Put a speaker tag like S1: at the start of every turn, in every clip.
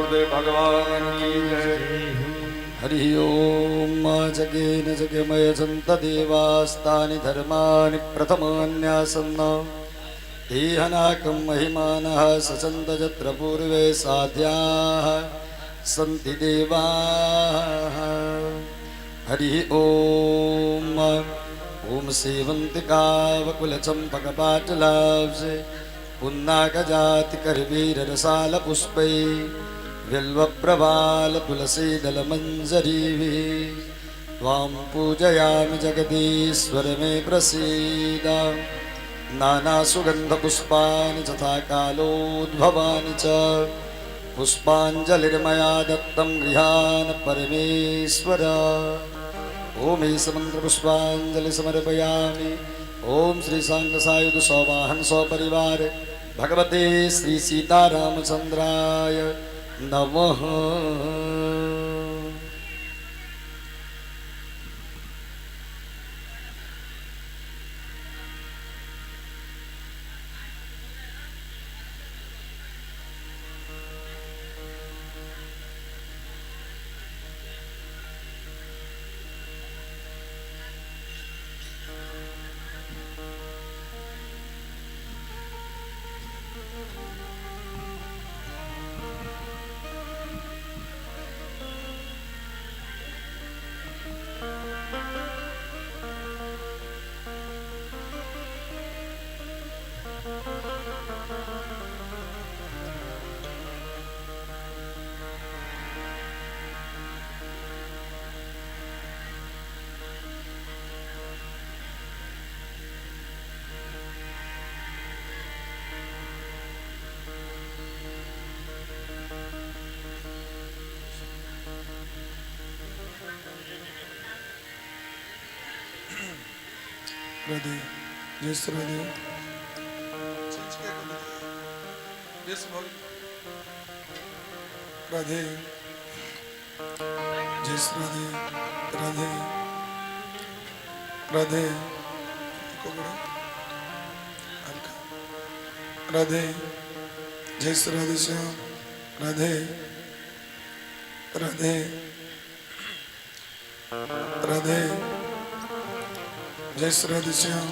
S1: गुरुदेव भगवान की जय।
S2: हरि ओम। जगेन जगमय सन्त देवास्तानि धर्माणि प्रथमान्यासन्न देहनाकं महिमानः सचन्त यत्र पूर्वे साध्याः सन्ति देवाः। हरि ओम। ॐ सेवन्तिकावकुलचम्पकपाटलाब्जे पुन्नागजातिकरवीररसालपुष्पै बिल्वप्रबालतुलसीदलमञ्जरीभिः त्वां पूजयामि जगदीश्वर मे प्रसीद। नानासुगन्धपुष्पाणि तथा कालोद्भवानि च पुष्पाञ्जलिर्मया दत्तं गृहान् परमेश्वर। ॐ एष मन्त्रपुष्पाञ्जलि समर्पयामि। ॐ श्री साङ्गसायुध सवाहन सपरिवार भगवते श्री सीतारामचन्द्राय नमः।
S3: રાધે, જય શ્રી રાધે। રાધે, જય શ્રી રાધે। રાધે રાધે। હલકા। રાધે, જય શ્રી રાધે શ્યામ। રાધે રાધે રાધે, જય શ્રી રાધે શ્યામ।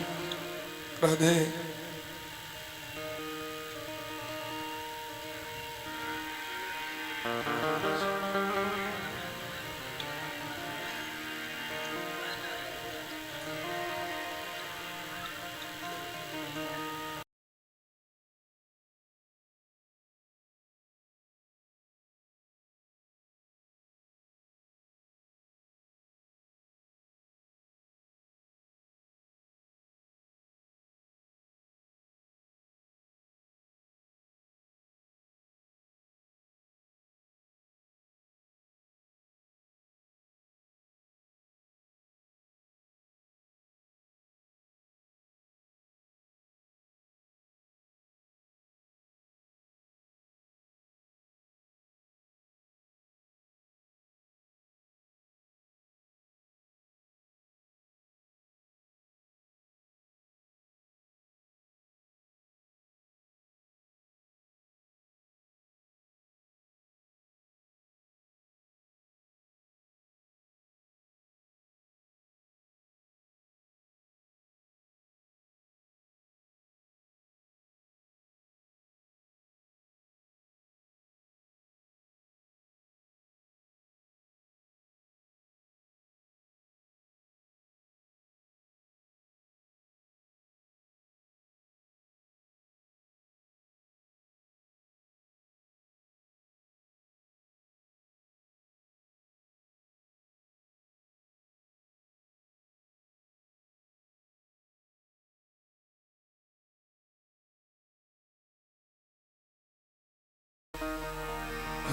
S3: રાધે।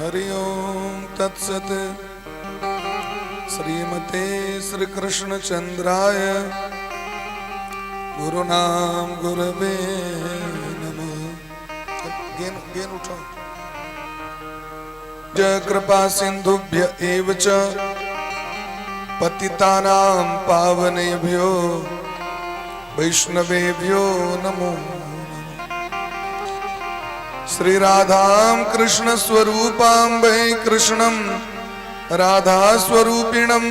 S3: હરિ ઓમ તત્સત। શ્રીમતે શ્રી કૃષ્ણચંદ્રાય ગુરુનામ ગુરવે નમઃ। ગેન ગેન ઉઠાઓ। જ કૃપા સિંધુભ્ય એવ ચ પતિતાનાં પાવનેભ્યો વૈષ્ણવેભ્યો નમો નમઃ। श्री राधां कृष्ण स्वरूपां वै कृष्णं राधा स्वरूपिणं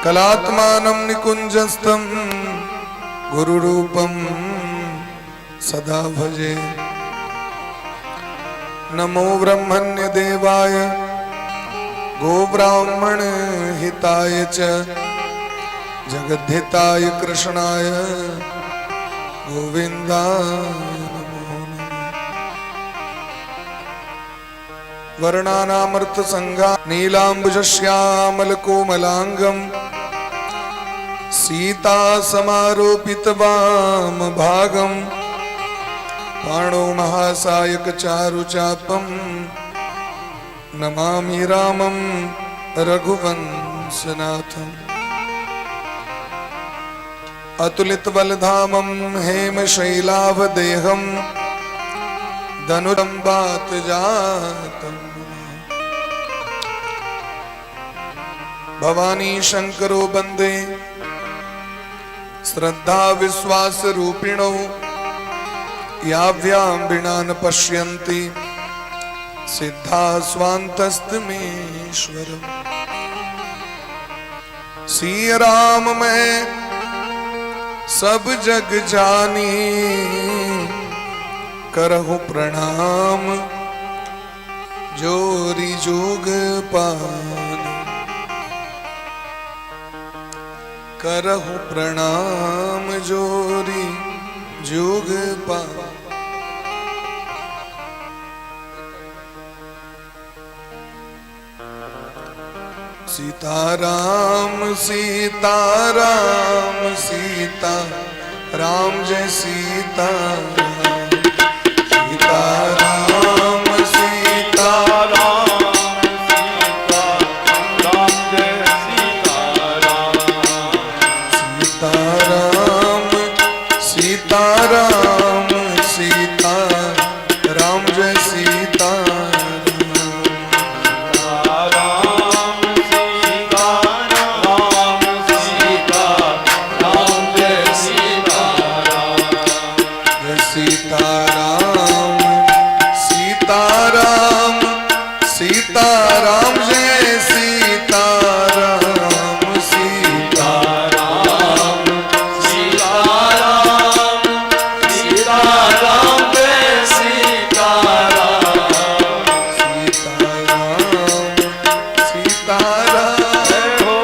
S3: कलात्मानं निकुञ्जस्थं गुरुरूपं सदा भजे। नमो ब्रह्मण्य देवाय गोब्राह्मण हिताय च जगद्धिताय कृष्णाय गोविंदाय नमो नमः। वर्णानामर्थ संगा नीलांबुज श्यामल कोमलांगम सीता समारोपित वाम भागम पाणो महासायक चारु चापम नमामि रामं रघुवंशनाथम। अतुलित बलधामं हेम शैलावदेहं धनुरम्बात जातम। भवानी शंकरो वंदे श्रद्धा विश्वास रूपिणौ याभ्यां विना न पश्यन्ति सिद्धा स्वान्तस्थमेश्वरम्। सिय राम मैं सब जग जानी, करहु प्रणाम जोरी जोग पानी। करहु प्रणाम जोरी जोग पानी। सीताराम सीताराम सीता राम जय सीता सीताराम सीता
S1: રામ સીતા રામ જય સીતારામ.
S3: सीताराम सीताराम सीता राम जय सीता।
S1: રામ સીતા રામ સીતા રામ જય સીતારામ.
S3: जय सीताराम सीताराम सीताराम जय सीताराम सीता
S1: રામ સીતારામ સીતારામ જય સીતારામ.
S3: सीताराम सीताराम
S1: જય હો.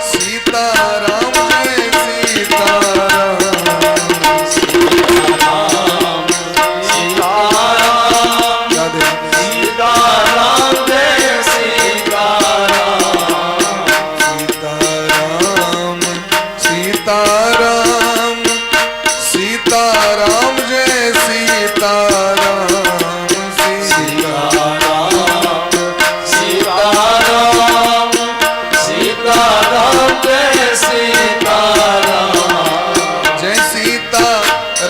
S3: सीताराम जय सीताराम.
S1: સીતારામ
S3: राधे.
S1: સીતારામ જય સીતારામ.
S3: सीताराम सीताराम सीताराम जय सीताराम सीता
S1: સીતારામ સીતારામ સીતારામ જય સીતારામ.
S3: जय सीता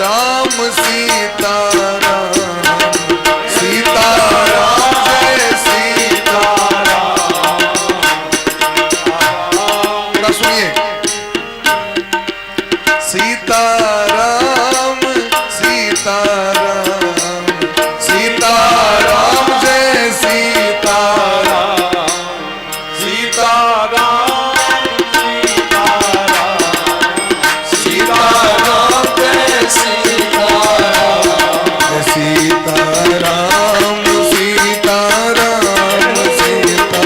S3: राम सीता राम सीता राम जय सीता। थोड़ा सुनिए। सीता राम सीता राम सीता राम जय सीता राम सीता
S1: રામ સીતારામ સીતારામ જય સીતારામ.
S3: जय सीता राम सीता राम सीता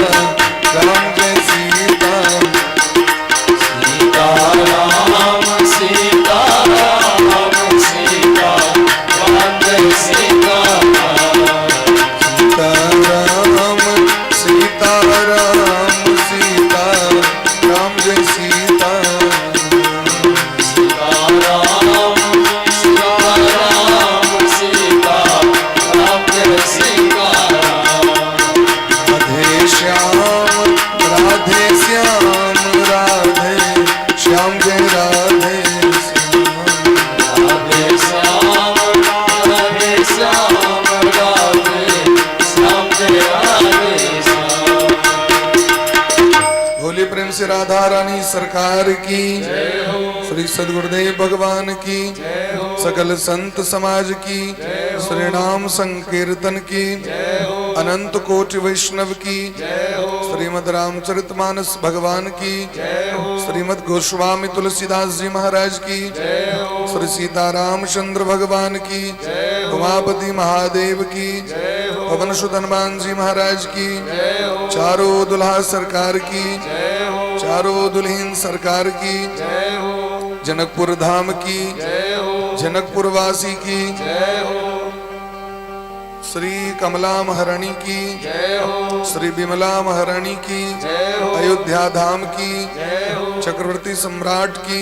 S3: राम जय सीता।
S1: સીતારામ સીતારામ સીતારામ જય સીતારામ.
S3: सीताराम सीताराम सीता राम जय सीता।
S1: સીતારામ સીતારામ સીતારામ જય સીતારામ.
S3: राधे श्याम राधे श्याम राधे श्याम जय राधे श्याम।
S1: રાધે શ્યામ રાધે શ્યામ રાધે શ્યામ જય રાધે શ્યામ.
S3: बोलिए प्रेम से राधा रानी सरकार की, श्री सदगुरुदेव भगवान की, सकल संत समाज की। श्री नाम संकीर्तन की, अनंत कोटि वैष्णव की, श्रीमद् रामचरितमानस भगवान की, श्रीमद् गोस्वामी तुलसीदास जी महाराज की, श्री सीताराम चंद्र भगवान की, उमापति महादेव की, पवन सुत हनुमान जी महाराज की, चारों दुल्हा सरकार की, चारों दुल्हीन सरकार की, जनकपुर धाम की, जनकपुर वासी की, श्री कमला महारानी की, श्री विमला महारानी की, अयोध्या धाम की, चक्रवर्ती सम्राट की,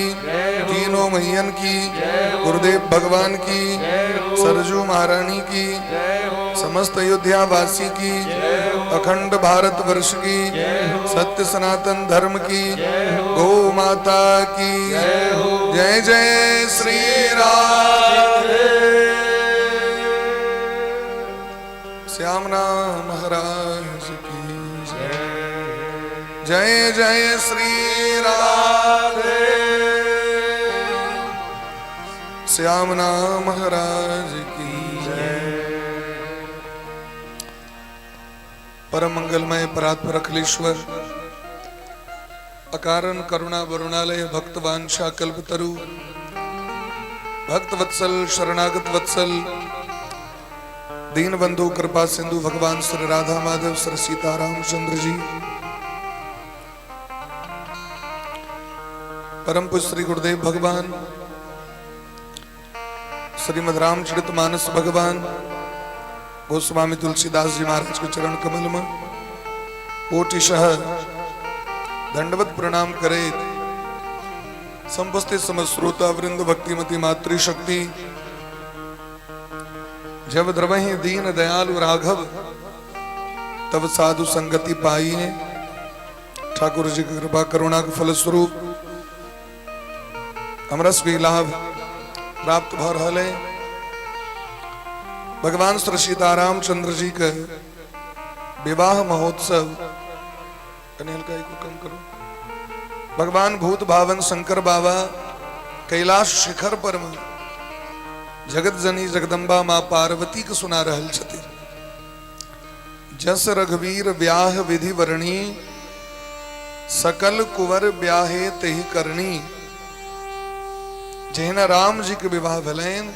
S3: तीनों मैयन की, गुरुदेव भगवान की, सरजू महारानी की, समस्त अयोध्या वासी की, अखंड भारत वर्ष की, सत्य सनातन धर्म की, गौ माता की जय। जय श्री राम। श्यामना महाराज की जय। जय जय श्री राधे। श्यामना महाराज की जय। परम मंगलमय परात्पर अखिलेश्वर अकारण करुणा वरुणालय भक्त वांछा कल्पतरु भक्त वत्सल शरणागत वत्सल दीन बंधु कृपा सिंधु भगवान श्री राधा माधव श्री सीताराम चंद्र जी, परम पूज्य श्री गुरुदेव भगवान, श्रीमद रामचरित मानस भगवान, गोस्वामी तुलसीदास जी महाराज के चरण कमल में कोटिशः दंडवत प्रणाम करे समुपस्थित समस्त श्रोता वृंद, भक्तिमती मातृशक्ति, जब द्रवहि दीन दयालु राघव तब साधु संगति पाई है। ठाकुर जी की कृपा करुणा के फलस्वरूप हमरा सबके लाभ प्राप्त भ रहल है। भगवान श्री सीताराम चंद्र जी के विवाह महोत्सव, कनि हल्का को कम करो। भगवान भूत भावन शंकर बाबा कैलाश शिखर पर में जगत जननी जगदम्बा माँ पार्वती के सुना रहल छथिन। जस रघुवीर ब्याह विधि वर्णी, सकल कुंवर ब्याहे तेहि करनी। जहिना राम जी के विवाह भेलनि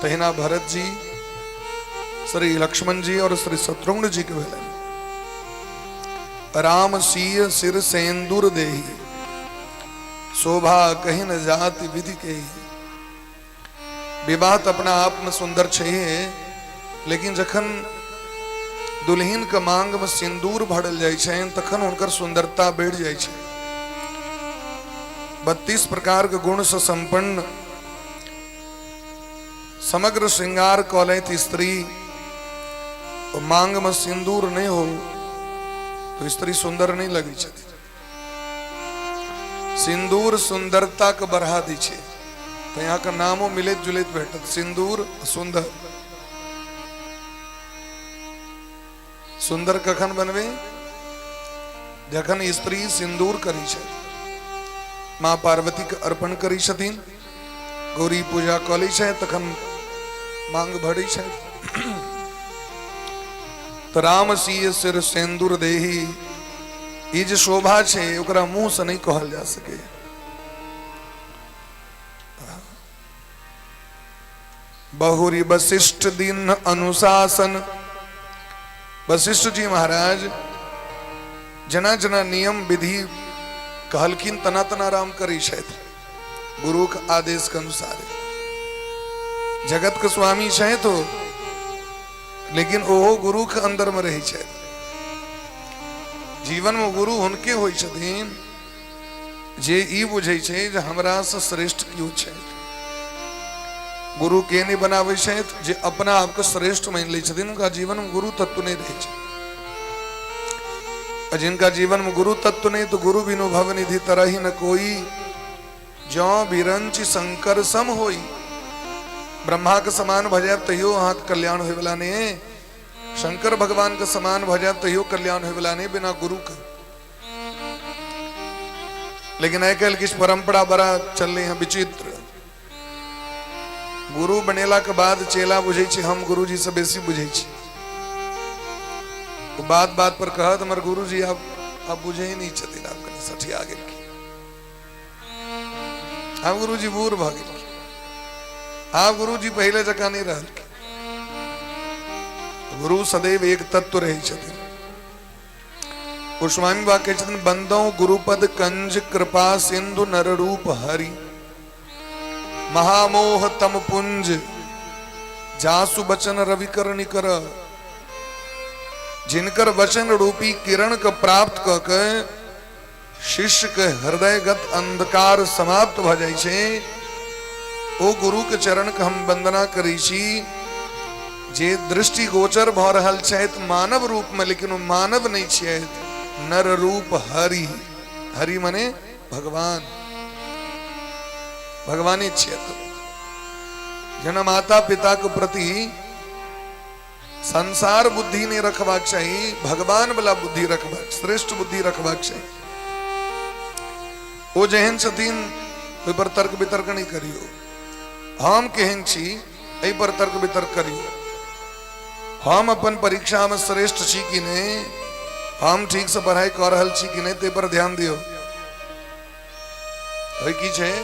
S3: तहिना भरत जी, श्री लक्ष्मण जी और श्री शत्रुघ्न जी के भेलनि। राम सीय सिर सेंदूर देही, शोभा कही न जाति विधि के। विवाह तो अपना आप में सुंदर छै, लेकिन जखन दुल्हन के मांग में सिंदूर भरल जाइ छै तखन हुनकर सुंदरता बढ़ि जाइ छै। 32 प्रकार के गुण से संपन्न समग्र श्रृंगार कऽ लैत स्त्री, मांग में सिंदूर नहीं हो तो स्त्री सुंदर नहीं लगै छथि। सिंदूर सुंदरता के बढ़ा दै छै। तऽ यहाँ के नामो मिलैत जुलैत भेटत, सिंदूर सुंदर। सुंदर कखन बनबै? जखन स्त्री सिंदूर करै छै, माँ पार्वती के अर्पण करै छथिन, गौरी पूजा कऽ लै छै, तखन मांग भरै छै। तऽ राम सिय सिर सिंदूर देही, ई जे शोभा छै ओकरा मुंह से नहीं कहल जा सके। बहुरी वशिष्ठ दिन अनुशासन। वशिष्ठ जी महाराज जना जना नियम विधि कहलखिन तना तना राम करै छथि गुरु के आदेश के अनुसार। जगत के स्वामी छथि तो, लेकिन ओहो गुरु के अंदर में रहै छथि। जीवन में गुरु हुनके होइ छथिन जे ई बुझै छै जे हमरा से श्रेष्ठ केओ छै। गुरु के नहीं बनाबै छथि? जे अपना आपके श्रेष्ठ मानि लै छथिन, हुनका जीवन में गुरु तत्व नहीं रहै छै। आ जिनका जीवन में गुरु तत्व नहीं, तो गुरु बिनु भव निधि तरही न कोई, ज्यों बिरंचि शंकर सम होई। ब्रह्मा के समान भऽ जायब तैयो अहाँके कल्याण होयवला नहीं, शंकर भगवान के समान भऽ जायब तैयो कल्याण होयवला नहीं बिना गुरु के। लेकिन आइ काल्हि किछु परंपरा बड़ा चललै हँ विचित्र। गुरु बनेलाके बाद चेला बुझै छै हम गुरुजीसँ बेसी बुझै छी। ओ बात बात पर कहत हमर गुरुजी आब आब बुझै नहि छथिन, आब कनि सठिया गेलखिन, आब गुरुजी बूढ़ भऽ गेलखिन, आब गुरुजी पहिले जकाँ नहि रहलखिन। गुरु सदैव एक तत्व रहै छथिन। गोस्वामी बाबा कहै छथिन बंदौ गुरुपद कंज कृपा सिंधु नर रूप हरि महामोह तम पुंज जासु बचन रवि कर निकर। जिनकर वचन रूपी किरण के प्राप्त क के शिष्य के हृदयगत अंधकार समाप्त भ जाइ छै, ओ गुरु के चरण के हम वंदना करै छी जे दृष्टिगोचर भ रहल छथि मानव रूप में, लेकिन ओ मानव नहीं छथि, नर रूप हरि। हरि मने भगवान, भगवाने छथि। जेना माता पिता के प्रति संसार बुद्धि नहीं रखबाक चाही, भगवान वाला बुद्धि रखबाक, श्रेष्ठ बुद्धि रखबाक चाही। ओ जेहन छथिन ओहि पर तर्क वितर्क नहीं करियो, हम केहन छी एहि पर तर्क वितर्क करियो। हम अपन परीक्षा में श्रेष्ठ छी कि नहीं, हम ठीक से पढ़ाई कर रहल छी कि नहीं, ताहि पर ध्यान दियो। ओहि की छै,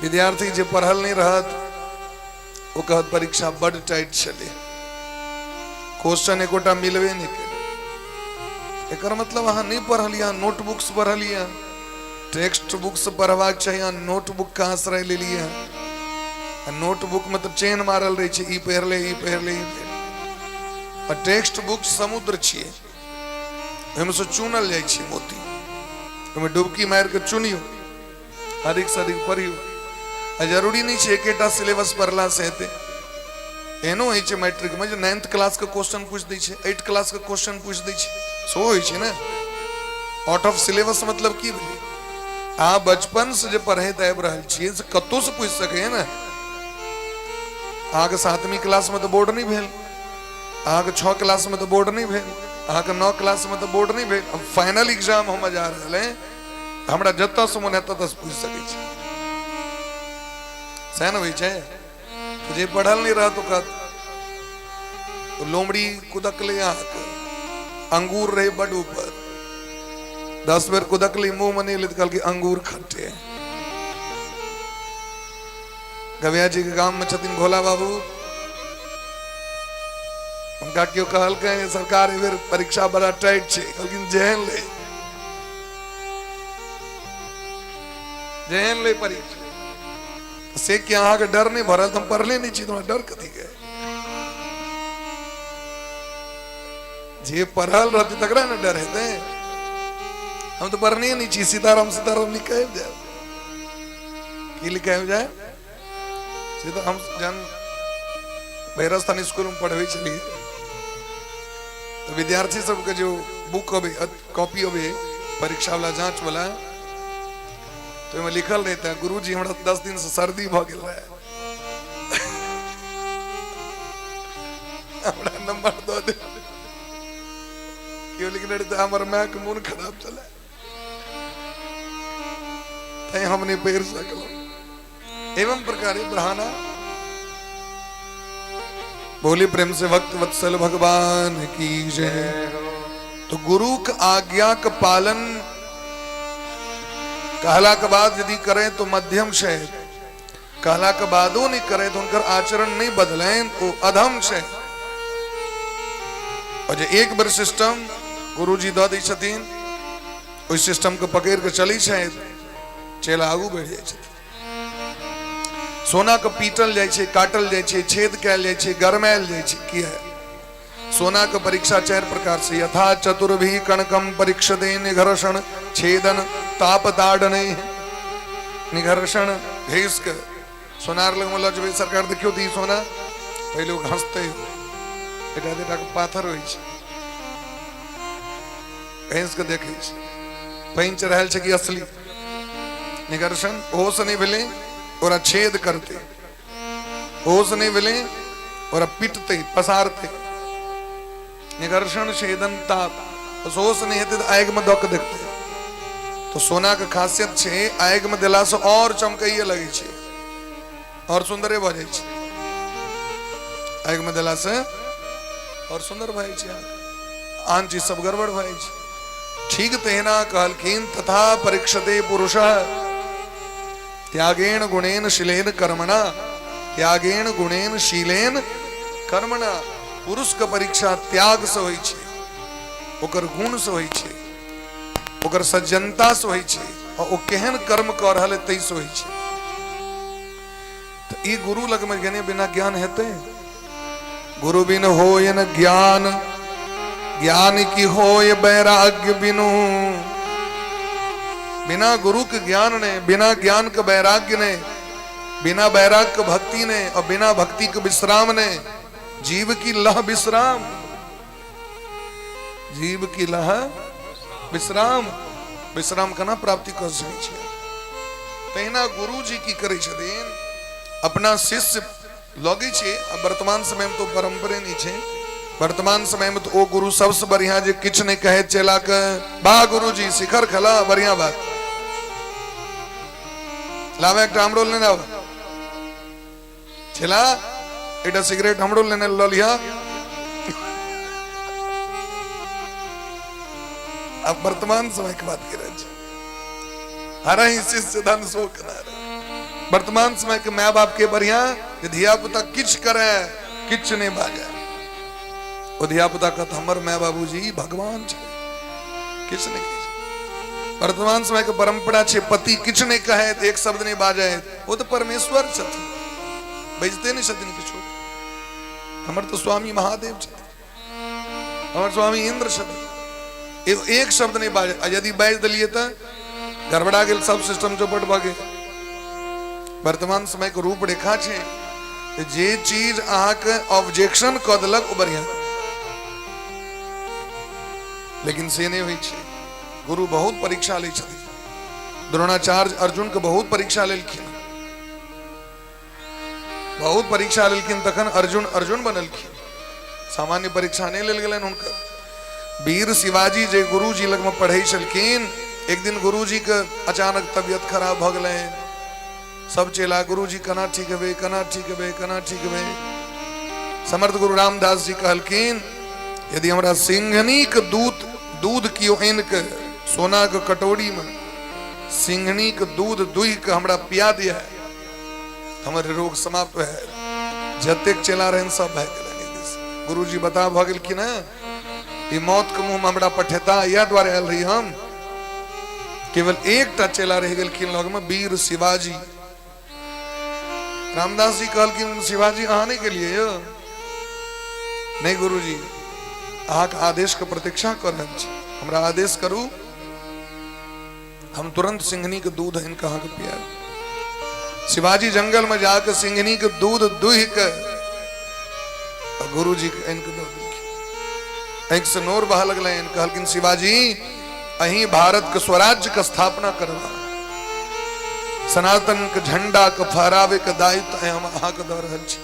S3: विद्यार्थी जे पढ़ल नहीं रहत ओ कहत परीक्षा बड टाइट छलै, क्वेश्चन एकोटा मिलबे नहीं केलै। एकर मतलब अहाँ नहीं पढ़लियै, नोटबुक्स पढ़लियै, टेक्स्ट बुक्स पढ़बाक चाही, अहाँ नोटबुक के आश्रय लेलियै। आ नोटबुक में तऽ चेन मारल रहै छै, ई पढ़ि ले, ई पढ़ि ले, ई पढ़ि ले। आ टेक्स्ट बुक समुद्र छियै, ओहिमे से चुनल जाइ छै मोती, ओहिमे डुबकी मारि कऽ चुनियौ, अधिक से अधिक पढ़ियौ। आ जरूरी नहि छै एकेटा सिलेबस पढ़ला से हेतै। एहनो होइ छै मैट्रिक में जे नाइन्थ क्लास के क्वेश्चन पूछि दै छै, एट क्लास के क्वेश्चन पूछि दै छै, सेहो होइ छै ने। आउट ऑफ सिलेबस मतलब की भेलै, अहाँ बचपन से जे पढ़ैत आबि रहल छियै से कतहु से पूछि सकैए ने। अहाँके सातवीं क्लास में तऽ बोर्ड नहि भेल, अहाँके छओ क्लास में तऽ बोर्ड नहि भेल, अहाँके नओ क्लास में तऽ बोर्ड नहि भेल। अब फाइनल एग्जाम हम जा रहल है, हमरा जतऽ से मोन हेतै ततऽ से पूछि सकै छी, सएह ने होइ छै। जे पढ़ल नहि रहत ओ कहत लोमड़ी कुदकलै अहाँके, अंगूर रहै बड ऊपर, 10 बेर कुदकलै मुँह में नहि एलै तऽ कहलकै अंगूर खट्टे। गवैया जी के गाम में छथिन भोला बाबू, हुनका केओ कहलकै सरकार एहि बेर परीक्षा बड़ा टाइट छै, कहलखिन जेहन ले जेहन ले परीक्षा। से कि अहाँके डर नहि भरल, हम पढ़ले नहि छी, हमरा डर कथी के? जे पढ़ल रहतै तकरा ने डर हेतै। हम तऽ पढ़ने नहि छी, सीताराम सीताराम लिखायल जाय, की लिखायल जाय से तऽ हम जहन भैरव स्थान स्कूल में पढ़बै छलियै तऽ विद्यार्थी सबके जो बुक अबै, कॉपी अबै परीक्षा वाला जांच वाला, तो ओहिमे लिखल रहता है गुरुजी हमरा 10 दिन से सर्दी भऽ गेल रहे, हमरा नंबर दऽ दे। केओ लिखने रहते हमर माय के मोन खराब छलै तैं हम नहि पढ़ि सकलहुँ। एवं प्रकारे ब्रहाना बोली प्रेम से भक्त वत्सल भगवान की जय। तो गुरु के आज्ञा के पालन कहला के बाद यदि करें तो मध्यम से, कहला के बादो नहीं करें तो उनकर आचरण नहीं बदलें तो अधम से। और जे एक बेर सिस्टम गुरुजी दऽ दै छथिन ओहि सिस्टम के पकड़ के चलै छै, चेला आगू बढ़ि जाइ छथिन। सोना के पीटल जाइ छै, काटल जाइ छै, छेद कयल जाइ छै, गरमायल जाइ छै। किया? सोना के परीक्षा 4 प्रकार से, यथा चतुर्भी कणकम परीक्षते निघर्षण छेदन ताप ताड़ने। निघर्षण घिस के सोनार लग में लऽ जेबै, सरकार देखियौ तऽ ई सोना, पहिले ओ घसतै, एकटा दूटा के पाथर होइ छै, घसि के देखै छै पानि चढ़ायल छै कि असली। निघर्षण ओहो से नहि भेलै, ओकरा छेद करतै, ओहो से नहि भेलै, ओकरा पिटतै पसारतै। निघर्षण छेदन ताप, ओहो से नहि हेतै तऽ आगिमे दऽ के देखतै। तो सोना के खासियत छै आगिमे देलासँ आओर चमकैए लगै छै। आओर सुन्दरे भऽ जाइ छै। आगिमे देलासँ आओर सुन्दर भऽ जाइ छै, आन चीज सब गड़बड़ भऽ जाइ छै। ठीक तहिना कहलखिन, तथा परीक्षते पुरुष त्यागेण गुणेन शीलेन कर्मणा, त्यागेण गुणेन शीलेन कर्मणा। पुरुष के परीक्षा त्याग से होइ छै, ओकर गुण से होइ छै, ओकर सज्जनता से होइ छै, आ ओ केहन कर्म कऽ रहल है ताहि से होइ छै। तऽ ई गुरु लगमे गेने बिना ज्ञान हेतै? गुरु बिन होय न ज्ञान, ज्ञान की होय वैराग्य बिनु। बिना गुरु के ज्ञान ने, बिना ज्ञान के वैराग्य ने, बिना वैराग्य के भक्ति ने, और बिना भक्ति के विश्राम ने। जीव की लह विश्राम, जीव की लह विश्राम, विश्राम केना प्राप्ति कऽ सकै छै? तहिना गुरुजी की करै छथिन, अपना शिष्य लगै छै। आ वर्तमान समयमे तऽ परम्परे नहि छै। वर्तमान समयमे तऽ ओ गुरु सबसँ बढ़िआँ जे किछु नहि कहै चेलाके, वाह गुरुजी शिखर खला, बढ़िआँ बात, लाबे एकटा हमरो लेने आब चेला, एकटा सिगरेट हमरो लेने लऽ लिह। अब वर्तमान समय के बात कर छी, हरहि शिष्य धन शोक न। वर्तमान समय के माय बाप के बढ़िया जे धिया पुता किछु करे किछु नहि बाजे, ओ धिया पुता कहत हमर माय बाबूजी भगवान छै, किछु नहि कहै छै। वर्तमान समय के परंपरा छै पति किछु नहि कहे, एक शब्द नहि बाजे, ओ तऽ परमेश्वर छथिन, बजते नहि छथिन किछु, हमर तऽ स्वामी महादेव छथिन, हमर स्वामी इंद्र छथिन, एक शब्द नहि बाजै, आ यदि बाजि देलियै तऽ गड़बड़ा गेल, सब सिस्टम चौपट भऽ गेल। वर्तमान समय के रूपरेखा छै जे चीज अहाँके ऑब्जेक्शन कऽ देलक ओ बढ़िया, लेकिन से नहि होइ छै। गुरु बहुत परीक्षा लै छथिन। द्रोणाचार्य अर्जुन के बहुत परीक्षा लेलखिन, बहुत परीक्षा लेलखिन, तखन अर्जुन अर्जुन बनलखिन। सामान्य परीक्षा नहि लेल गेलनि हुनकर। वीर शिवाजी जे गुरुजी लगमे पढ़ै छलखिन, एक दिन गुरुजी के अचानक तबियत खराब भऽ गेलनि। सब चेला गुरुजी केना ठीक हेबै, केना ठीक हेबै, केना ठीक हेबै? समर्थ गुरु रामदास जी कहलखिन, यदि हमरा सिंघनीके दूध दूध केओ आनि के सोनाके कटोरीमे सिंघनीके दूध दुहि के हमरा पिया दिया, हमर रोग समाप्त भए जतेक चेला रहन सब भए गेलनि। गुरुजी बता भऽ गेलखिन हँ, ई मौत के मुंह में हमरा पठेता, इएह दुआरे आयल रही हम। केवल एकटा चेला रहि गेलखिन लग में, वीर शिवाजी। रामदास जी कहलखिन, शिवाजी अहाँ नहि गेलियै यौ? नहि गुरुजी, अहाँके आदेश के प्रतीक्षा कऽ रहल छी, हमरा आदेश करू, हम तुरंत सिंघनी के दूध आनि कऽ अहाँके पियाब। शिवाजी जंगल में जाके सिंघनी के दूध दुहि के गुरुजी के आनि के दऽ देलखिन। आँखि से नोर बहा लगलनि। कहलखिन, शिवाजी अहीं भारत के स्वराज्य के स्थापना करबा, सनातन के झंडा के फहरावे के दायित्व हम अहाँके दऽ रहल छी,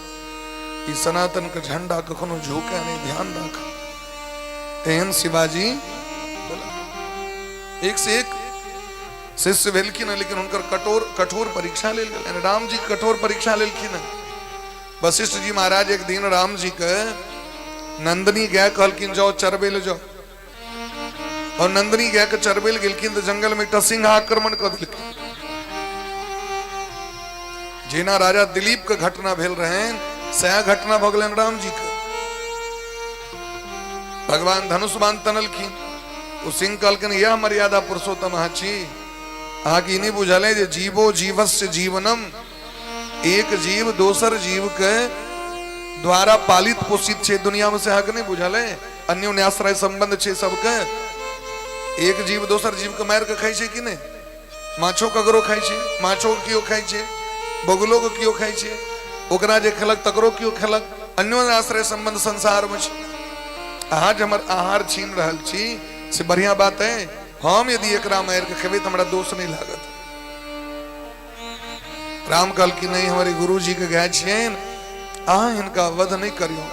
S3: ई सनातन के झंडा कखनो झुके नहीं, ध्यान राख। एहन शिवाजी एक से एक शिष्य भेलखिन, लेकिन हुनकर कठोर कठोर परीक्षा लेल गेलनि। राम जी कठोर परीक्षा लेलखिन। वशिष्ठ जी महाराज एक दिन राम जी के नंदनी गाय कहलखिन, जाओ चरबे ले जाओ। और नंदनी गाय के चरबे ले गेलखिन तऽ जंगल में एकटा सिंह आक्रमण कऽ देलखिन। जेना राजा दिलीप के घटना भेल रहनि, सएह घटना भऽ गेलनि राम जी के। भगवान धनुष बाण तनलखिन, ओ सिंह कहलखिन, यह मर्यादा पुरुषोत्तम अहाँ छी? अहाँके ई नहि बुझल है जे जीवो जीवस्य जीवनम, एक जीव दोसर जीव के द्वारा पालित पोषित छै दुनिया में, से अहाँके नहि बुझल है? अन्योन्याश्रय संबंध छै सबके। एक जीव दोसर जीव के मारि के खाइ छै कि नहि? माछो ककरो खाइ छै, माछो के केओ खाइ छै, बगुलो के केओ खाइ छै, ओकरा जे खेलक तकरो केओ खेलक। अन्योन्याश्रय संबंध संसार में छै। अहाँ जे हमर आहार छीन रहल छी से बढ़िया बात है? हम यदि एकरा मारि के खेबै तऽ हमरा दोष नहि लागत। राम कहलखिन, नहि, हमर गुरुजी के गाय छियनि, अहाँ हिनका वध नहि करियौ,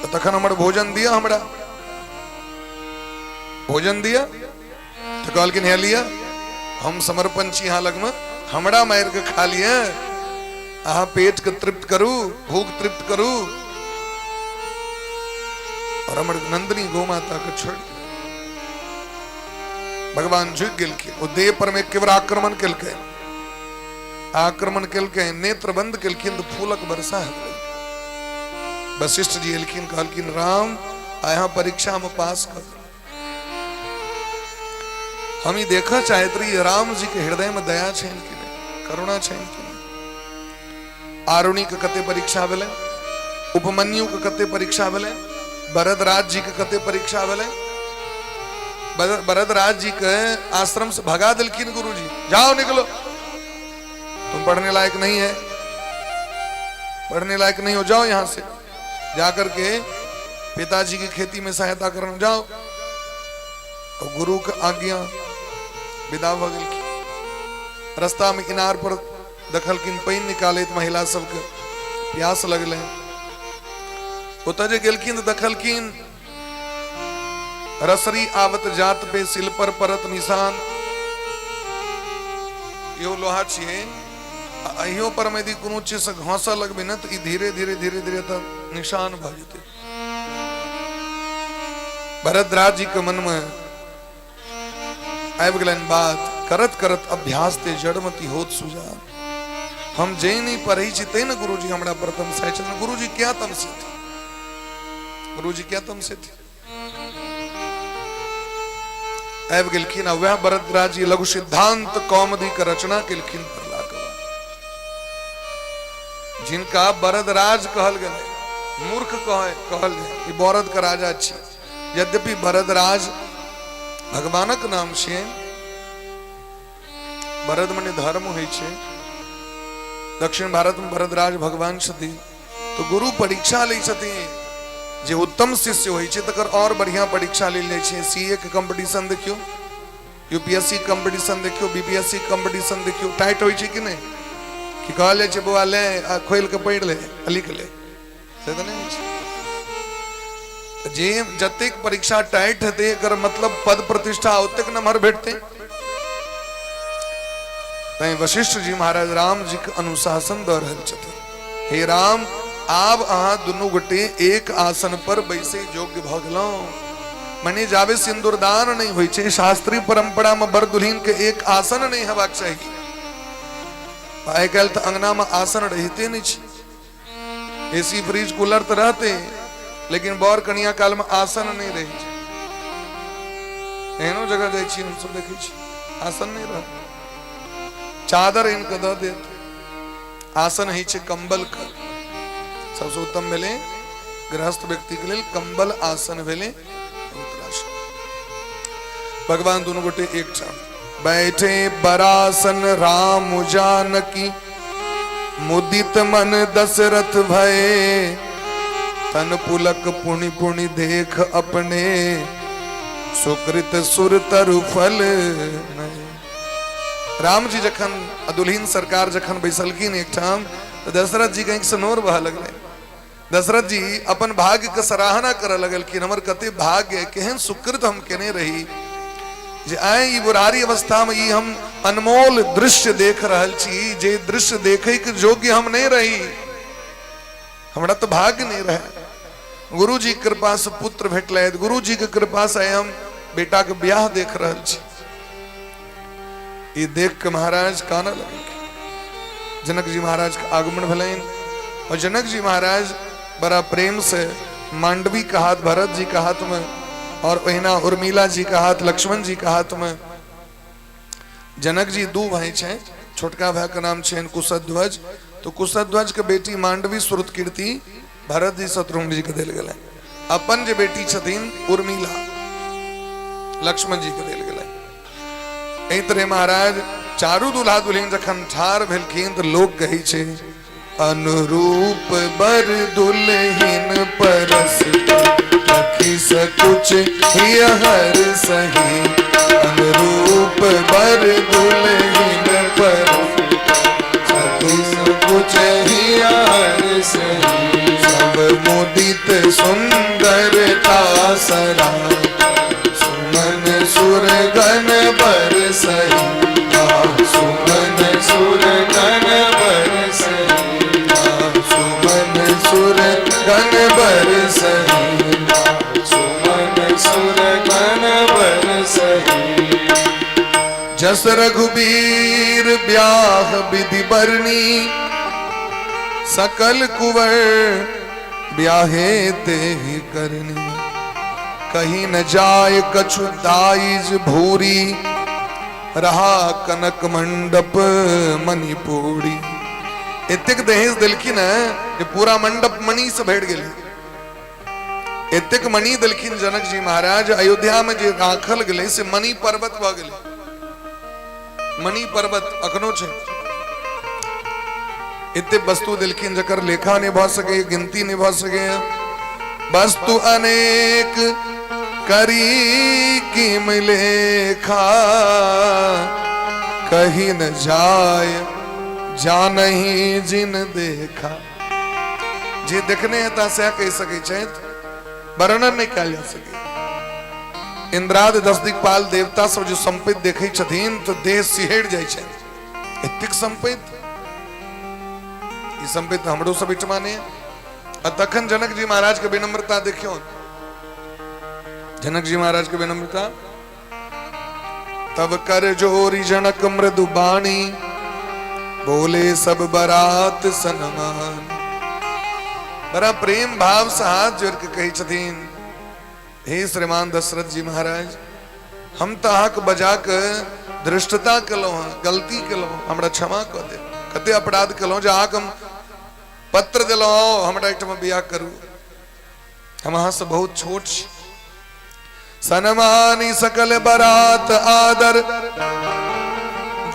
S3: तऽ तखन हमर भोजन दिअ, हमरा भोजन दिअ। तऽ कहलखिन, हे लिअ, हम समर्पण छी अहाँ लगमे, हमरा मारि के खा लिअ, अहाँ पेट के तृप्त करू, भूख तृप्त करू, और हमर नंदिनी गौ माता के छोड़। भगवान झुकि गेलखिन, ओ देह पर में एक बेर आक्रमण केलकै, आक्रमण केलकै, नेत्र बंद केलखिन तऽ फूलक वर्षा हेतै। वशिष्ठ जी एलखिन, कहलखिन राम यहाँ परीक्षा में पास कर। हम ई देखऽ चाहैत रही राम जी के हृदय में दया छनि कि नहि, करुणा छनि कि नहि। आरुणि के कते परीक्षा भेलै, उपमन्यु के कते परीक्षा भेलै, भरतराज जी के कते परीक्षा भेलै। भरतराज जी के आश्रम से भगा देलखिन गुरुजी, जाओ निकलो, तुम पढ़ने लायक नहीं है, पढ़ने लायक नहीं हो, जाओ यहां से, जाकर के पिताजी की खेती में सहायता करने जाओ। और गुरु के आज्ञा विदा भ गेलखिन। रास्ता में इनार पर देखलखिन पानि निकालैत महिला सबके प्यास लगलै। ओतऽ जे गेलखिन तऽ देखलखिन रसरी आवत जात पे सिल पर परत निशान। इहो लोहा छियै, आ अहियो पर मे यदि कोनो चीज से घसऽ लगबै ने तऽ ई धीरे धीरे धीरे धीरे तऽ निशान भऽ जेतै। भरद्वाज जी के मन में आबि गेलनि बात, करत करत अभ्यास ते जड़मती होत सुजान। हम जे नहीं पढ़ै छी ते ने गुरुजी हमरा पर तमसाइ छथिन। गुरुजी क्या तमसेथिन, गुरुजी क्या तमसेथिन। आबि गेलखिन आ वएह भरद्वाज जी लघु सिद्धांत कौमुदी के रचना केलखिन पढ़लाक बाद, जिनका बरदराज कहल गेलै, मूर्ख कहल जाय, ई बरद के राजा छी। यद्यपि भरदराज भगवानक नाम छियै, भरद मने धर्म होइ छै, दक्षिण भारत में भरदराज भगवान छथिन। तो गुरु परीक्षा लै छथिन, जे उत्तम शिष्य होइ छै तकर और बढ़िया परीक्षा लेल जाइ छै। सी ए के कंपटीशन देखियौ, यूपीएससी कंपटीशन देखियौ, बीपीएससी कंपटीशन देखियौ, टाइट होइ छै कि नहि? कि कहल जाइ छै बौआ ले आ खोलि कऽ पढ़ि ले आ लिख ले, से तऽ नहि होइ छै। जे जतेक परीक्षा टाइट हेतै एकर मतलब पद प्रतिष्ठा ओतेक नम्हर भेटतै। तैं वशिष्ठ जी महाराज राम जी के अनुशासन दऽ रहल छथिन, हे राम आब अहाँ दुनू गोटे एक आसन पर बैसे योग्य भऽ गेलहुँ। मने जाबे सिंदूरदान नहि होइ छै, शास्त्रीय परंपरा में बर दुल्हिन के एक आसन नहि हेबाक चाही। आइ काल्हि तऽ अंगना में आसन रहिते नहि छै, एसी फ्रिज कूलर तऽ रहते, लेकिन बर कनिया काल में आसन नहीं रहे छै। एहनो जगह जाइ छी हमसब, देखै छी आसन नहीं रह, चादर आनि कऽ दऽ देत। आसन होइ छै कंबल के, सबसे उत्तम भेलै गृहस्थ व्यक्ति के लेल कंबल आसन भेलै। भगवान दुनू गोटे एकठाम बैठे बरासन राम जानकी, मुदित मन दशरथ भये, तन पुलक पुनि पुनि देख अपने, सुकृत सुर तरु फल। राम जी जखन दुल्हिन सरकार जखन बैसलखिन एकठाम तऽ दशरथ जी के आँखि से नोर बहऽ लगलै। दशरथ जी अपन भाग्य के सराहना करऽ लगलखिन, हमर कते भाग्य, केहन सुकृत हम केने रही जे आइ ई बुढ़ारी अवस्था में ई हम अनमोल दृश्य देख रहल छी, जे दृश्य देखे के योग्य हम नहीं रही, हमरा तो भाग्य नहीं रहे। गुरु जी के कृपा से पुत्र भेटलै, गुरु जी के कृपा से हम बेटा के ब्याह देख रहल छी। ई देख के महाराज कानऽ लगलखिन। जनक जी महाराज के आगमन भेलनि और जनक जी महाराज बड़ा प्रेम से मांडवी के हाथ भरत जी के हाथ में और ओहिना उर्मिला जी के हाथ लक्ष्मण जी के हाथ में। जनक जी दू भाई छे, छोटका भाई के नाम छनि कुशध्वज, तो कुशध्वज के बेटी मांडवी श्रुतकीर्ति भरत जी शत्रुघ्न जी के देल गेलै। अपन जे बेटी छथिन उर्मिला लक्ष्मण जी के देल गेलै। एहि तरह महाराज चारू दुल्हा दुल्हिन जखन ठाढ़ भेलखिन तऽ लोक कहै छै अनुरूप बर दुल्हिन परस लखी सकुच हर सही, अनुरूप बर दुल्हिन परस सखी सकुच हर सही, सब मुदित सुंदरता सरा सुमन सुर गण बर सही, सुमन सुर गण बर सही।
S1: सुर गण बरसही।
S3: जस रघुबीर ब्याह विधि बरनी, सकल कुंवर ब्याहे ते ही करनी। कहीं न जाय कछु दाइज भूरी, रहा कनक मंडप मणिपूरी। एतेक दहेज देलखिन है जे पूरा मंडप मणि से भरि गेलै। एतेक मणि देलखिन जनक जी महाराज, अयोध्या में जे राखल गेलै से मणि पर्वत भऽ गेलै। मणि पर्वत अखनो छै। एते वस्तु देलखिन जकर लेखा नहि भऽ सकै, गिनती नहि भऽ सकै। वस्तु अनेक करी किम लेखा, कही न जाय जानही जिन देखा। जे देखने हेता सएह कहि सकै छथि, वर्णन नहि कयल जा सकै। इंद्राद दस दिक्पाल देवता सब जे संपत्ति देखै छथिन तऽ देह सिहरि जाइ छनि, एतेक संपत्ति, ई संपत्ति हमरो सब एहिठमा नहि। आ तखन जनक जी महाराज के विनम्रता देखियौ, जनक जी महाराज के विनम्रता। तब कर जोरी जनक मृदु बाणी, बोले सब बरात सनमान। बड़ा प्रेम भाव से हाथ जोड़ के कहै छथिन, हे श्रीमान दशरथ जी महाराज, हम तऽ अहाँके बजा के धृष्टता केलहुँ हँ, गलती केलहुँ, हमरा क्षमा कऽ देब। कते अपराध केलहुँ जे अहाँके हम पत्र देलहुँ, आउ हमरा एहिठाम बियाह करू। हम अहाँसँ बहुत छोट छी। सनमानी सकल बरात आदर,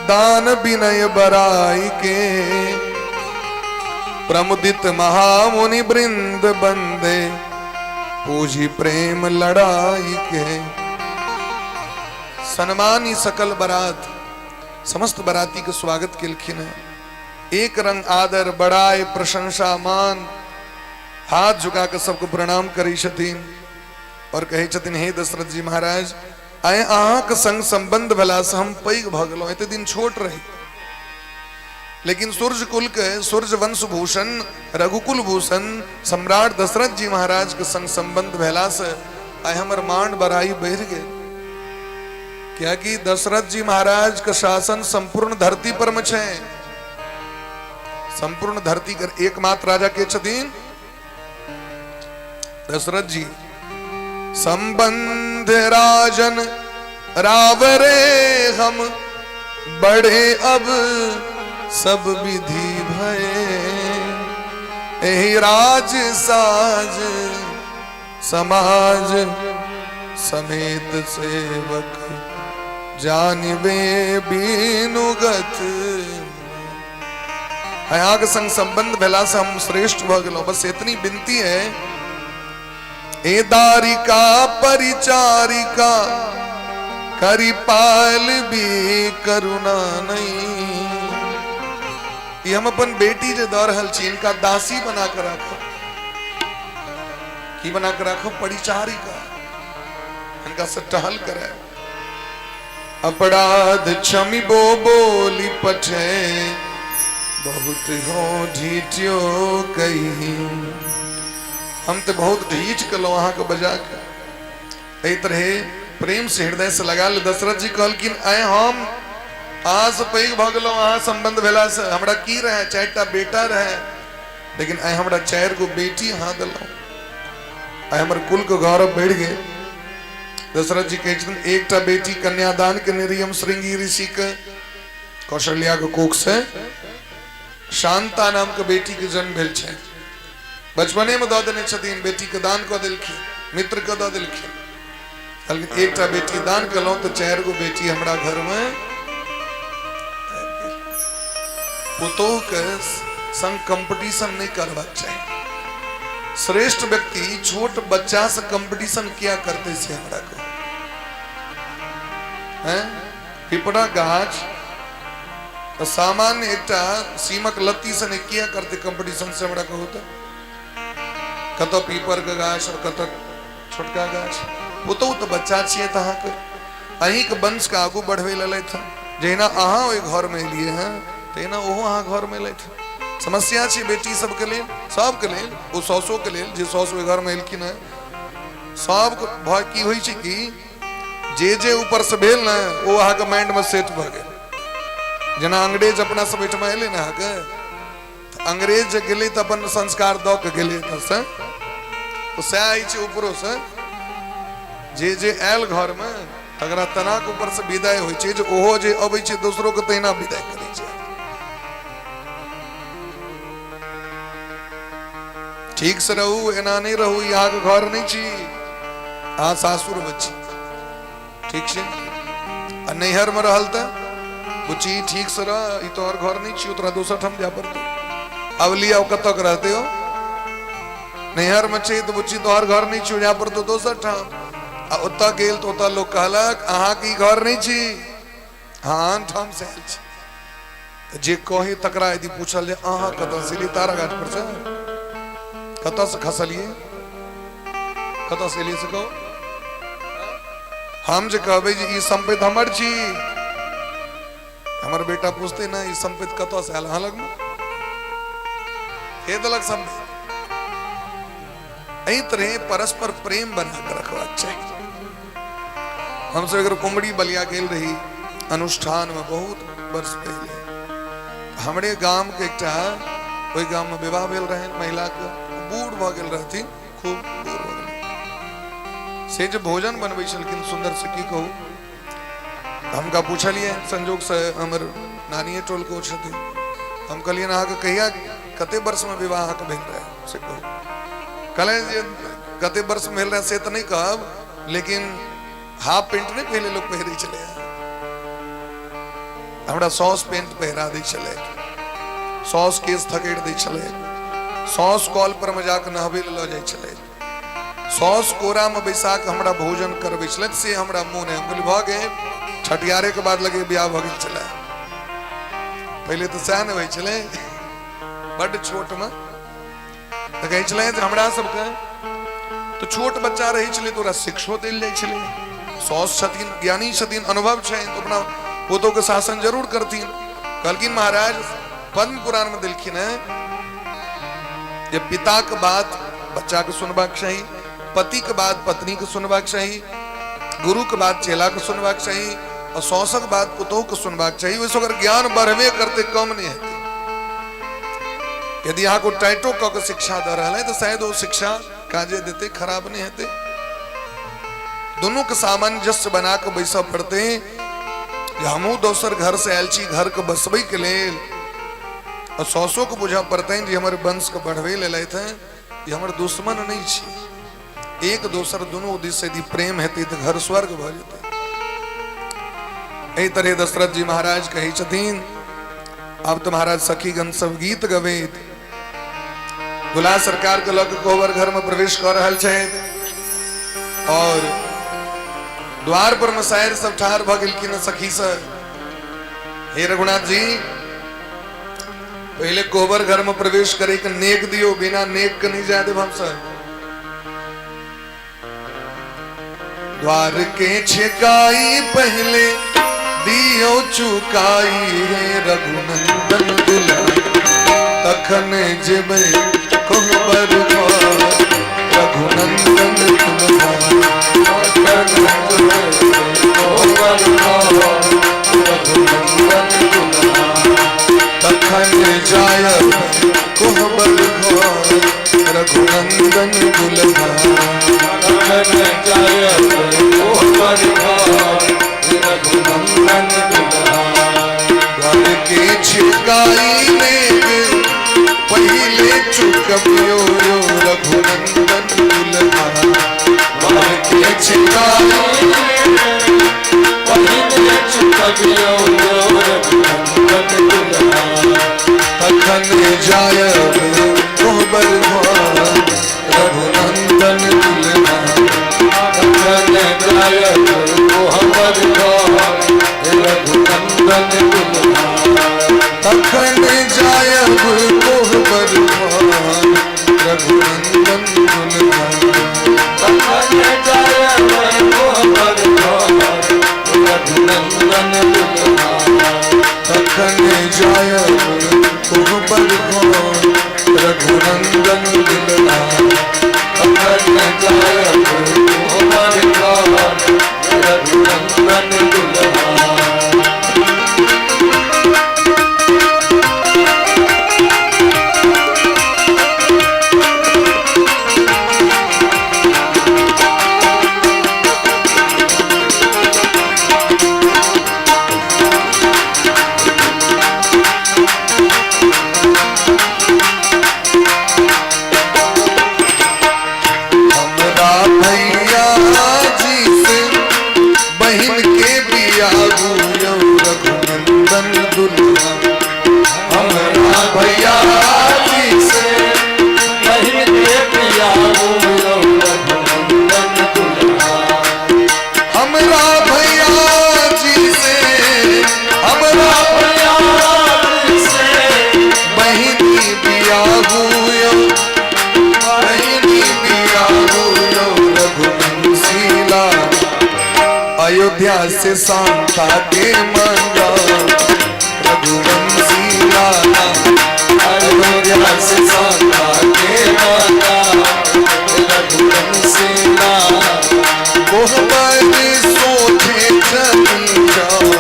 S3: दान विनय बराई के, प्रमुदित महामुनि वृंद बंदे, पूजी प्रेम लड़ाई के। सनमानी सकल बरात, समस्त बराती के स्वागत केलखिन है, एक रंग आदर बड़ाई प्रशंसा मान, हाथ झुका के सबको प्रणाम करै छथिन और कहै छथिन, हे दशरथ जी महाराज, आइ अहाँके संग संबंध भेलासँ हम पैघ भऽ गेलहुँ, एते दिन छोट रही, लेकिन सूर्य कुल के सूर्य वंश भूषण रघुकुल भूषण सम्राट दशरथ जी महाराज के संग संबंध भेला से आइ हमर मान बड़ाई बढ़ि गेल। कियाकि दशरथ जी महाराज के शासन संपूर्ण धरती पर में छै। संपूर्ण धरती के एकमात्र राजा के छथिन दशरथ जी। संबंध राजन रावरे हम बड़े अब सब विधि भये, एहि राज साज समाज समेत सेवक जानबे बीनुगत। अहाँके संग संबंध भेला से हम श्रेष्ठ भऽ गेलहुँ, बस इतनी विनती है। ए दारिका परिचारिका करिपाल भी करुणा नहीं, ई हम अपन बेटी जे दऽ रहल छी इनका दासी बना के राखब। की बना के राखब? परिचारिका, इनका से टहल करे। अपराध क्षमिबो बोली पठे, बहुत हो ढीठियो कही। हम तो बहुत ढीठ कलो अहाँके बजा के। एहि तरहे प्रेम से हृदय से लगा ले। दशरथ जी कहलखिन, आय हम अहाँ से पैघ भऽ गेलहुँ, अहाँ संबंध भेला से हमरा की रहे, 4टा बेटा रहे, लेकिन आइ हमरा 4 गो बेटी अहाँ देलहुँ, आइ हमर कुल के गौरव बढ़ि गेल। दशरथ जी कहै छथिन, एकटा बेटी कन्यादान केने रही हम श्रृंगी ऋषि के, कौशल्या के कोख से शांता नाम के बेटी के जन्म भेल छै। बचपने में दऽ देने छथिन, बेटी के दान कऽ देलखिन, मित्र के दऽ देलखिन। कहलखिन एकटा बेटी दान केलहुँ तऽ 4 गो बेटी हमरा घर में। पुतोह के संग कंपटीशन नहीं करबाक चाही। श्रेष्ठ व्यक्ति छोट बच्चा से कंपटीशन किया करते से हमरा को हैं? पिपरा गाछ तऽ सामान्य एकटा सीमक लत्ती से नहीं किया करते कंपटीशन से हमरा कहू तऽ कतऽ पीपर के गाछ और कतऽ छोटका गाछ। पुतहु तऽ बच्चा छियै तऽ अहाँके अहीँके वंशके आगू बढ़बै ललथि हँ। जहिना अहाँ ओहि घरमे एलियै हँ तहिना ओहो अहाँ घरमे एलथि हँ। समस्या छै बेटी सबके लेल, सबके लेल, ओ सासोके लेल जे सास ओहि घरमे एलखिन हँ। सब भऽ की होइ छै कि जे जे ऊपर से भेल ने ओ अहाँके माइंडमे सेट भऽ गेल। जेना अंग्रेज अपना सब एहिठमा एलै ने अहाँके, तऽ अंग्रेज जे गेलै तऽ अपन संस्कार दऽ के गेलै एतऽसँ, तऽ सएह अछि ऊपरोसँ जे जे आयल घरमे तकरा तनाक ऊपरसँ विदाइ होइ छै जे ओहो जे अबै छै दोसरोके तहिना विदाइ करै छै। ठीक से रहू, एना नहि रहू, ई अहाँके घर नहि छी, अहाँ सासुरमे छी, ठीक छै? आ नैहरमे रहल तऽ बुच्ची ठीक से रह, ई तोहर घर नहि छियौ, तोरा दोसर ठाम जाय पड़तौ। अब लिया कतऽ के रहते हो, नैहरमे छै तऽ बुच्ची तोहर घर नहि छियौ, जाय पड़तौ दोसर ठाम। आ ओतऽ गेल तऽ ओतऽ लोक कहलक अहाँके ई घर नहि छी, अहाँ आन ठाम से आयल छी। तऽ जे कही तकरा यदि पूछल जे अहाँ कतऽ से एलियै, ताराघाट पर से कतऽ से खसलियै, कतऽ से एलियै से कहू। हम जे कहबै जे ई सम्पत्ति हमर छी, हमर बेटा पूछते ना ई सम्पत्ति कतऽ से आयल अहाँ लगमे, हे देलक सम्पत्ति। एहि तरह परस्पर प्रेम बना के रखबाक चाही। हमसब अगर कुमरी बलिया गेल रही अनुष्ठान में बहुत वर्ष पहले, हमरे गाम के एकटा ओहि गाम में विवाह भेल रहनि महिला के, बूढ़ भऽ गेल रहथिन, खूब बूढ़ भऽ गेल। से जे भोजन बनबै छलखिन सुंदर से की कहू, हमका पूछलियै संजोग से हमर नानिये टोल के ओ छथिन, हम कहलियनि अहाँके कहिया कते वर्ष में विवाह अहाँके भेल रहै से कहू। कहलनि जे कते वर्ष में भेल रहै से तऽ नहि कहब, लेकिन हाफ पेंट नहि पहिले लोक पहिरै छलै, हमरा सॉस पेंट पहिरा दै छलै, सॉस केस थकेड़ दै छलै, सॉस कॉल पर मे जाके नहबै लए लऽ जाइ छलै, सॉस कोरा मे बैसा के हमरा भोजन करबै छलै, से हमरा मोन है। हम कहलियै भऽ गेल, छठियारे के बाद लगे बियाह भऽ गेल छलै, पहिले तऽ सएह ने होइ छलै बड्ड छोट मे। तऽ कहै छलै जे हमरा सबके तऽ छोट बच्चा रहै छलै तऽ ओकरा शिक्षो देल जाइ छलै। साउस छथिन, ज्ञानी छथिन, अनुभव छनि, तऽ अपना पुतोहके शासन जरूर करथिन। कहलखिन महाराज पद्म पुराणमे देलखिन हेँ जे पिताके बात बच्चाके सुनबाक चाही, पतिके बात पत्नीके सुनबाक चाही, गुरुके बात चेलाके सुनबाक चाही, और साउसक बात पुतोहके सुनबाक चाही। ओहिसँ ओकर ज्ञान बढ़बे करतै, कम नहि हेतै। यदि अहाँके टाइटो कऽ के शिक्षा दऽ रहल है तऽ शायद ओ शिक्षा काजे देतै, खराब नहि हेतै। दुनूके सामंजस्य बना कऽ बैसऽ पड़तै जे हमहूँ दोसर घर से आयल छी घरके बसबैके लेल, और साउसोके बुझऽ पड़तनि जे हमर वंशके बढ़बै लेल एलथि हेँ, ई हमर दुश्मन नहि छी। एक दोसर दुनू दिस यदि प्रेम हेतै तऽ घर स्वर्ग भऽ जेतै। एहि तरह दशरथ जी महाराज कहै छथिन। अब तो महाराज सखीगण सब गीत गबैत दुल्हा सरकार के लऽ के कोहबर घर में प्रवेश कऽ रहल छथि, और द्वार पर मसायर सब ठाढ़ भऽ गेलखिन सखी सब। हे रघुनाथ जी, पहले कोहबर घर में प्रवेश करे के नेक दियो, बिना नेक के नहीं जाए देब हम सब। द्वार के छिकाई पहले दियो चुकाई, हे रघुनंदन दुल्हा तखन जेबै कोहबर घर, रघुनंदन दुल्हा
S1: तखन जेबै कोहबर घर, रघुनंदन दुल्हा
S3: तखन जायब कोहबर घर, रघुनंदन दुल्हा
S1: तखन जायब कोहबर घर, रघुनंदन दुल्हा।
S3: द्वार के छिकाई नेग पहिले चुकबियो यो रघुनंदन दुल्हा।
S1: द्वार के छिकाई पहिले चुकबियो यो रघुनंदन दुल्हा।
S3: तखन जायब कोहबर घर, रघुनंदन दुल्हा
S1: तखन जायब कोहबर घर, रघुनंदन दुल्हा।
S3: तखन जायब कोहबर घर, रघुनंदन दुल्हा।
S1: तखन जायब कोहबर घर, रघुनंदन दुल्हा।
S3: तखन जायब कोहबर घर, लाला, अयोध्या से शांता के मंगा। रघुवंशी लाला,
S1: अयोध्या से शांता के मंगा। रघुवंशी लाला,
S3: कोहबर सोझे चली जाओ।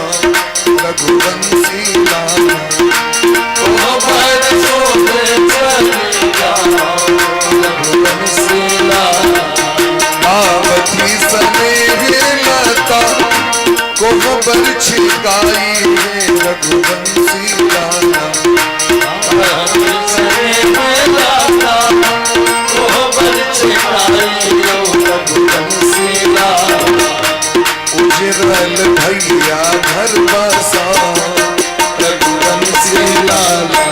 S3: रघुवंशी लाला,
S1: कोहबर सोझे चली जाओ। रघुवंशी लाला,
S3: पावती स्नेह लता, कोहबर छिकाई है। रघुवंशी लाला,
S1: स्नेह लता, कोहबर छिकाई रघुवंशी लाला।
S3: उजरल भैया घर बसा।
S1: रघुवंशी लाला,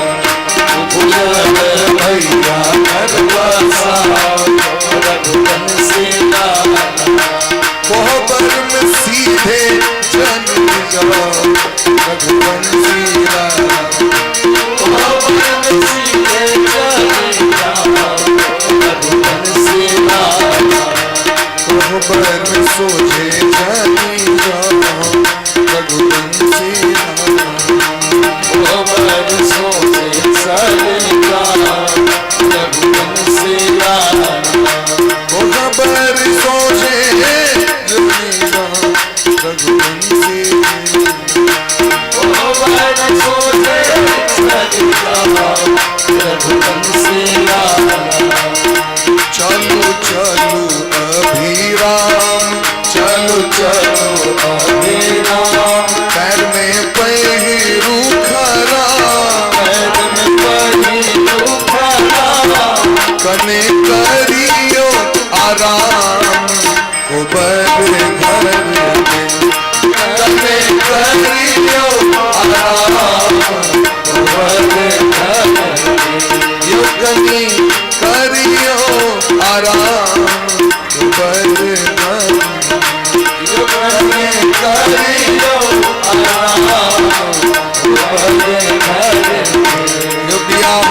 S1: उजरल भैया घर बसा। रघुवंशी लाला,
S3: कोहबर में सीधे जन जाओ। रघुवंशी लाला,
S1: कोहबर में सीधे जन जाओ। रघुवंशी लाला,
S3: कोहबर में सोझे जनी जाओ। रघुवंशी लाला,
S1: कोहबर सोझे चली जाओ। रघुवंशी लाला,
S3: कोहबर सोझे जनी जाओ। रघुवंशी,
S1: कोहबर सोझे चली जाओ। रघुवंशी लाला,
S3: चलो चलो अभिराम, चलो चलो
S1: अभिराम,
S3: पैर में पहिरू खरा,
S1: पैर में पहिरू खरा,
S3: कने करियो आराम। कोबर घर में
S1: कने करियो आराम। कोबर घर में
S3: यो कनी करियो आराम। कोबर घर
S1: यो कने करियो आराम। कोबर घर में
S3: यो ब्याह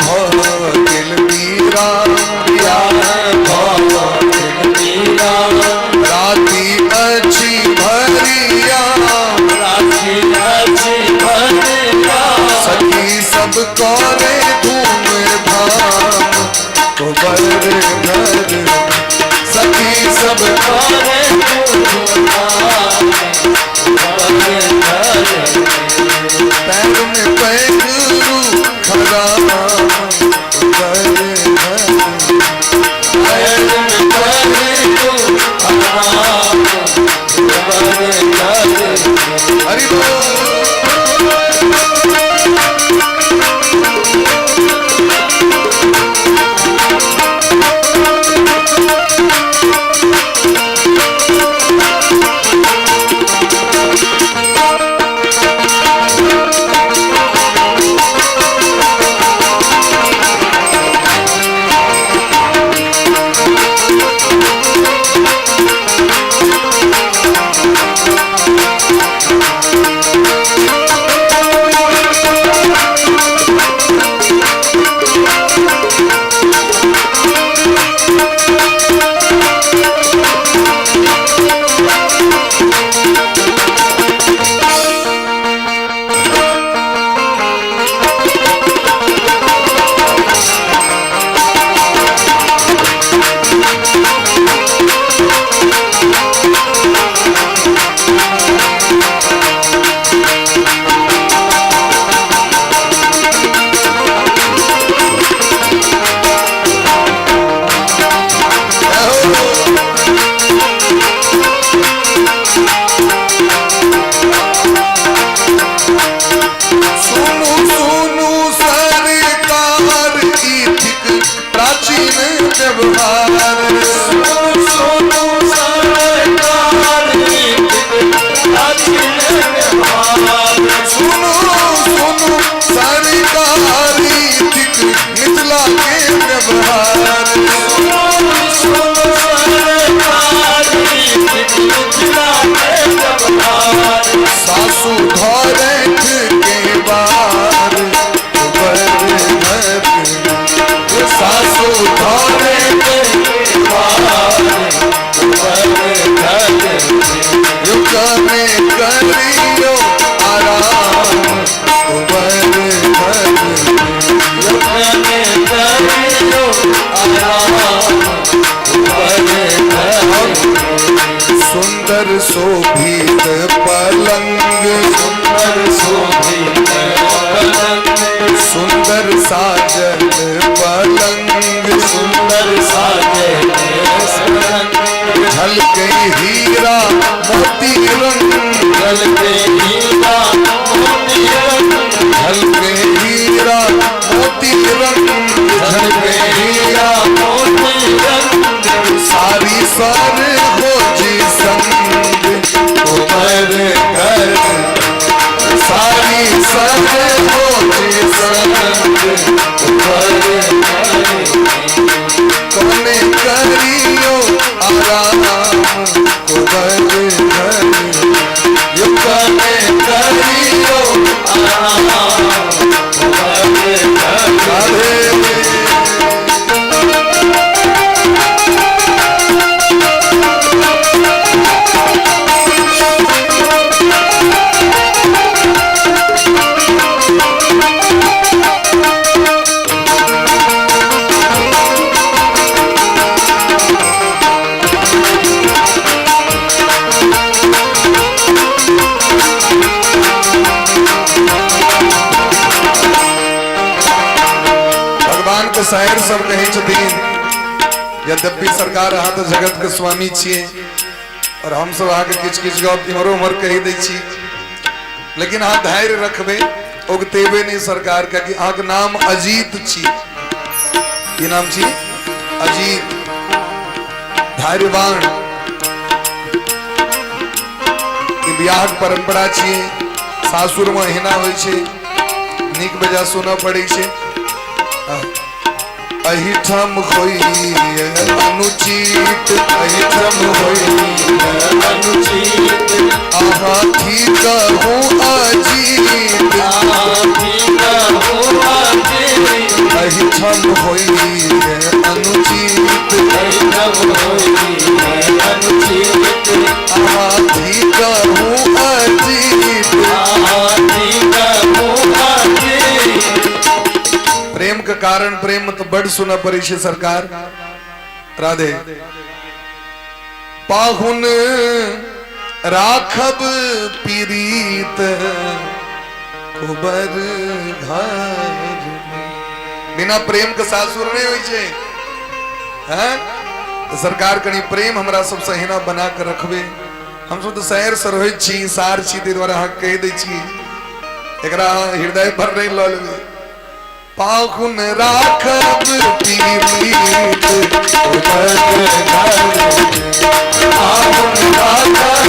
S3: भगिल बीरा,
S1: ब्याह भगिल बीरा,
S3: राती अच्छी भरिया,
S1: राती अच्छी भरिया,
S3: सखी सब करे धूम धाम। कोबर घर
S1: सखी सब करे धूम धाम। कोबर घर
S3: पैर में पैरू खरा। कोबर घर
S1: पैर में पैरू खरा। कोबर घर।
S3: हरि बोल। सुनु सुनु सरकार इथिक प्राचीन व्यवहार।
S1: सुनु सुनु सरकार इथिक प्राचीन व्यवहार।
S3: सुनु सुनु सरकार इथिक मिथिला के व्यवहार।
S1: सुनु सुनु सरकार इथिक मिथिला के व्यवहार।
S3: सासु धरठ के बार। कोबर घर
S1: सासु धरठ के बार। कोबर
S3: सुंदर शोभित पलंग,
S1: सुंदर शोभित पलंग,
S3: सुंदर साजल पलंग,
S1: सुंदर साजल पलंग,
S3: झलके हीरा मोती रंग,
S1: झलके हीरा मोती रंग,
S3: झलके हीरा मोती रंग,
S1: झलके हीरा मोती रंग,
S3: सारी सर हो जी संग
S1: कुंवर घर,
S3: सारी सर हो जी संग
S1: कुंवर घर,
S3: कने करियो आराम कुंवर घर, यो
S1: कने करियो आराम कुंवर घर।
S3: राधे। भगवान के शायर सब कहै छथिन, यद्यपि सरकार अहाँ तऽ जगत के स्वामी छियै और हम सब अहाँके किछु किछु गप इम्हरो उम्हर कहि दै छी, लेकिन अहाँ धैर्य रखबै, उगतेबै नहि सरकार, कियाकि अहाँके नाम अजीत छी। की नाम छी? अजीत, धैर्यवान। ई बियाहक परंपरा छियै, सासुरमे एहिना होइ छै, नीक बेजा सुनऽ पड़ै छै। एहिठाम होइए अनुचित,
S1: एहिठाम होइए अनुचित,
S3: अहाँ ठीक कहू अजीत,
S1: अहाँ ठीक कहू अजीत,
S3: एहिठाम होइए अनुचित,
S1: एहिठाम होइए अनुचित,
S3: अहाँ ठीक कहू अजीत,
S1: अहाँ ठीक कहू अजीत।
S3: प्रेम के कारण प्रेम तो बड़ सुनऽ पड़ै छै सरकार। राधे। पाहुन राखब पीरीत कुबर घर में। बिना प्रेम के सासुर नहीं होइ छै। हैं? तऽ सरकार कनि प्रेम हमरा सबसँ एहिना बना के रखबै। हमसब तऽ शहर से रहै छी, सार छी, ताहि दुआरे अहाँके कहि दै छी, एकरा अहाँ हृदय पर नहि लऽ लेबै। पाहुन राखब पीरीत कुबर घर में।
S1: पाहुन राखब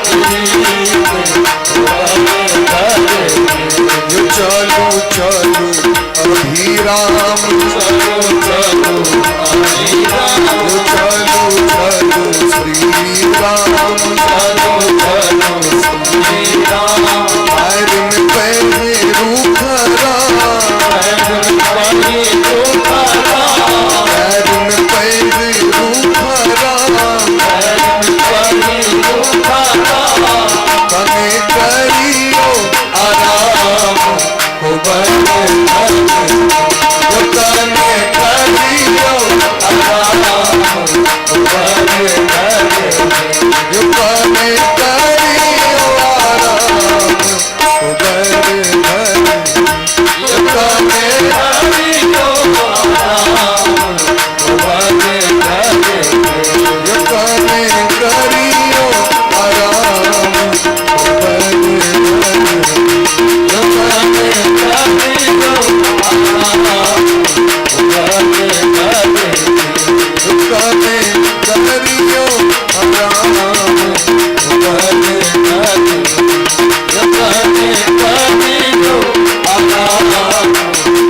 S1: पीरीत कुबर घर में।
S3: यो चलू चलू अभिराम,
S1: चलो चलो अभिराम,
S3: यो चलू चलू श्री राम,
S1: चलो चलो श्री राम,
S3: पैर में पहरू खरा,
S1: पैर में पहरू खरा,
S3: पैर में पहरू खरा,
S1: पैर में पहरू खरा,
S3: तने करियो
S1: आराम कुबर घर में,
S3: यो
S1: तने करियो आराम कुबर घर में,
S3: यो तने करियो आराम कुबर घर में,
S1: यो तने करियो आराम कुबर घर में,
S3: यो तने करियो आराम कुबर घर में,
S1: यो तने करियो आराम कुबर घर में,
S3: यो तने करियो आराम
S1: कुबर घर में, यो तने करियो आराम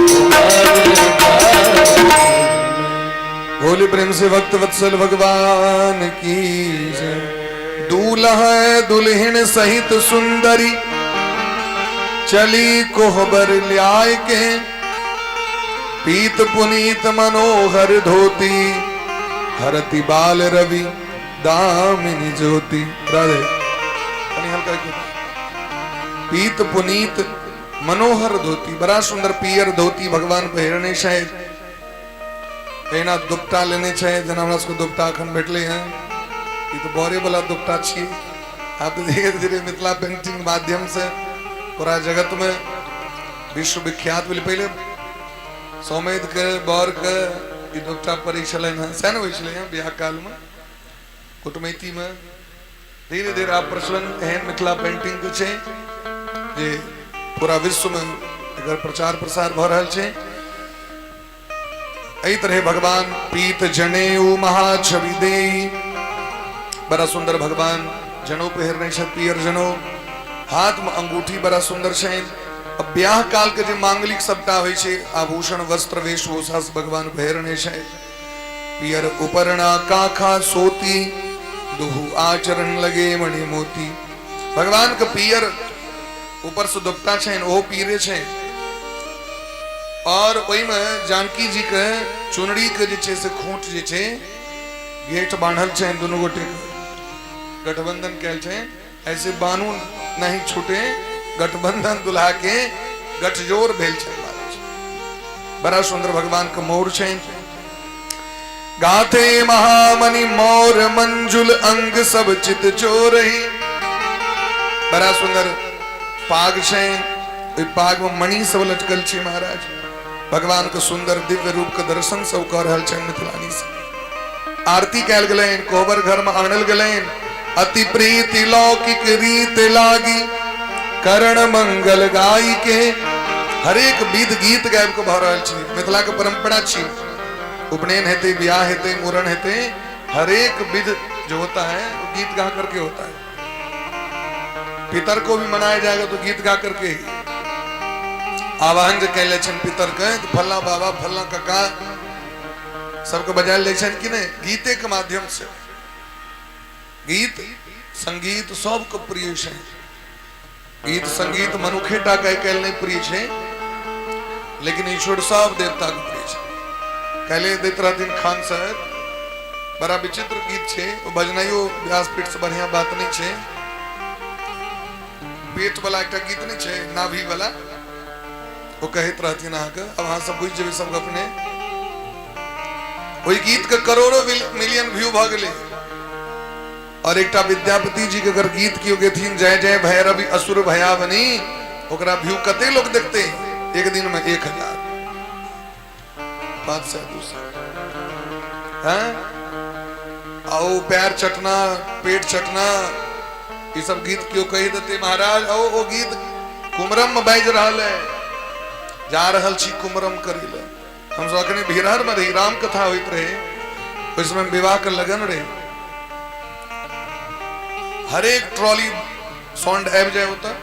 S1: कुबर घर में।
S3: बोले प्रेम से भक्त वत्सल भगवान की जय। दूल्हा दुल्हन सहित सुंदरी चली कोहबर ल्याय के, पीत पुनीत मनोहर धोती, हरति बाल रवि दामिनी ज्योति। राधे। कनी हल्का एक। पीत पुनीत मनोहर धोती, बड़ा सुंदर पियर धोती भगवान पहिरने छथि। एहिना दुपटा लेने छै, जेना हमरा सबके दुपटा अखन भेटलै हँ। ई तऽ बड़े वाला दुपट्टा छियै। आब तऽ धीरे धीरे मिथिला पेंटिंग माध्यम से पूरा जगत में विश्व विख्यात भेलै। पहिले सौमेध के बर के ई दुपट्टा पड़ै छलनि हेँ, सएह ने होइ छलै हेँ बियाह कालमे, कुटमैतीमे। धीरे धीरे आब प्रचलन एहन मिथिला पेंटिंग के छै जे पूरा विश्वमे एकर प्रचार प्रसार भऽ रहल छै। एहि तरह भगवान पीत जनेऊ महाछवि देई, बड़ा सुंदर भगवान जनऊ पहिरने छथि, पियर जनऊ, हाथ में अंगूठी बड़ा सुंदर छनि। ब्याह काल के जे मांगलिक सबटा होइ छै आभूषण वस्त्र वेशभूषा भगवान पहिरने छथि। पियर उपरणा काखा सोती, दुहु आचरण लगे मणि मोती। भगवान के पियर ऊपर से दुपट्टा छनि, ओहो पियरे छनि। और ओहिमे जानकी जी के चुनरी के जे छै से खूंट जे छै गेठ बान्हल छनि, दुनू गोटे के गठबंधन कयल छै, ऐसे बानू नहीं छूटे, गठबंधन दुल्हा के गठजोड़ भेल छै। बड़ा सुंदर भगवान के मोर छै। गाथे महामणि मोर मंजुल अंग सब चित चोरही। बड़ा सुंदर पाग छै, ओहि पाग में मणि सब लटकल छै। महाराज भगवान के सुंदर दिव्य रूप के दर्शन सब कऽ रहल छै। मिथिलानी से आरती कयल गेलनि, कोबर घर में आनल गेलनि। अति प्रीति लौकिक रीत लागी, करण मंगल गाई के। हरेक विध गीत गाबि के भऽ रहल छै। मिथिला के परंपरा छी, उपनयन हेतै, बियाह हेतै, मूड़न हेतै, हरेक विध जो होता है वो गीत गा करके होता है। पितर को भी मनाया जाएगा तो गीत गा करके ही। आवाहन जे कैले छनि पितर के, तो फल्ला बाबा फल्ला कका सबके बजायल जाइ छनि कि नहि, गीते के माध्यम से। गीत संगीत सबके प्रिय छै। गीत संगीत मनुखे टा के आइ काल्हि नहि प्रिय छै, लेकिन ईश्वर सब देवता के प्रिय छै। काल्हि दैत रहथिन खान सर, बड़ा विचित्र गीत छै ओ, बजनाइयो व्यासपीठ से बढ़िया बात नहि छै। पेट वाला एकटा गीत नहि छै, नाभि वाला, ओ कहैत रहथिन अहाँके, अब अहाँ सब बुझि जेबै सब अपने। ओहि गीत के करोड़ों मिलियन व्यू भऽ गेलै। और एकटा विद्यापति जी के अगर गीत केओ गेथिन जय जय भैरवि असुर भयावनी, ओकरा व्यू कते लोग देखते एक दिन में? 1000, 500, 200 हैं। आओ पैर चटना पेट चटना ई सब गीत केओ कहि देते महाराज, आओ ओ गीत कुमरम में बाजि रहल है, जा रहल छी कुमरम करै लए। हम सब अखने भीरहर में रही, राम कथा होइत रहे, ओहि समय विवाह के लगन रहे, हरेक ट्रॉली साउंड आबि जाए ओतऽ,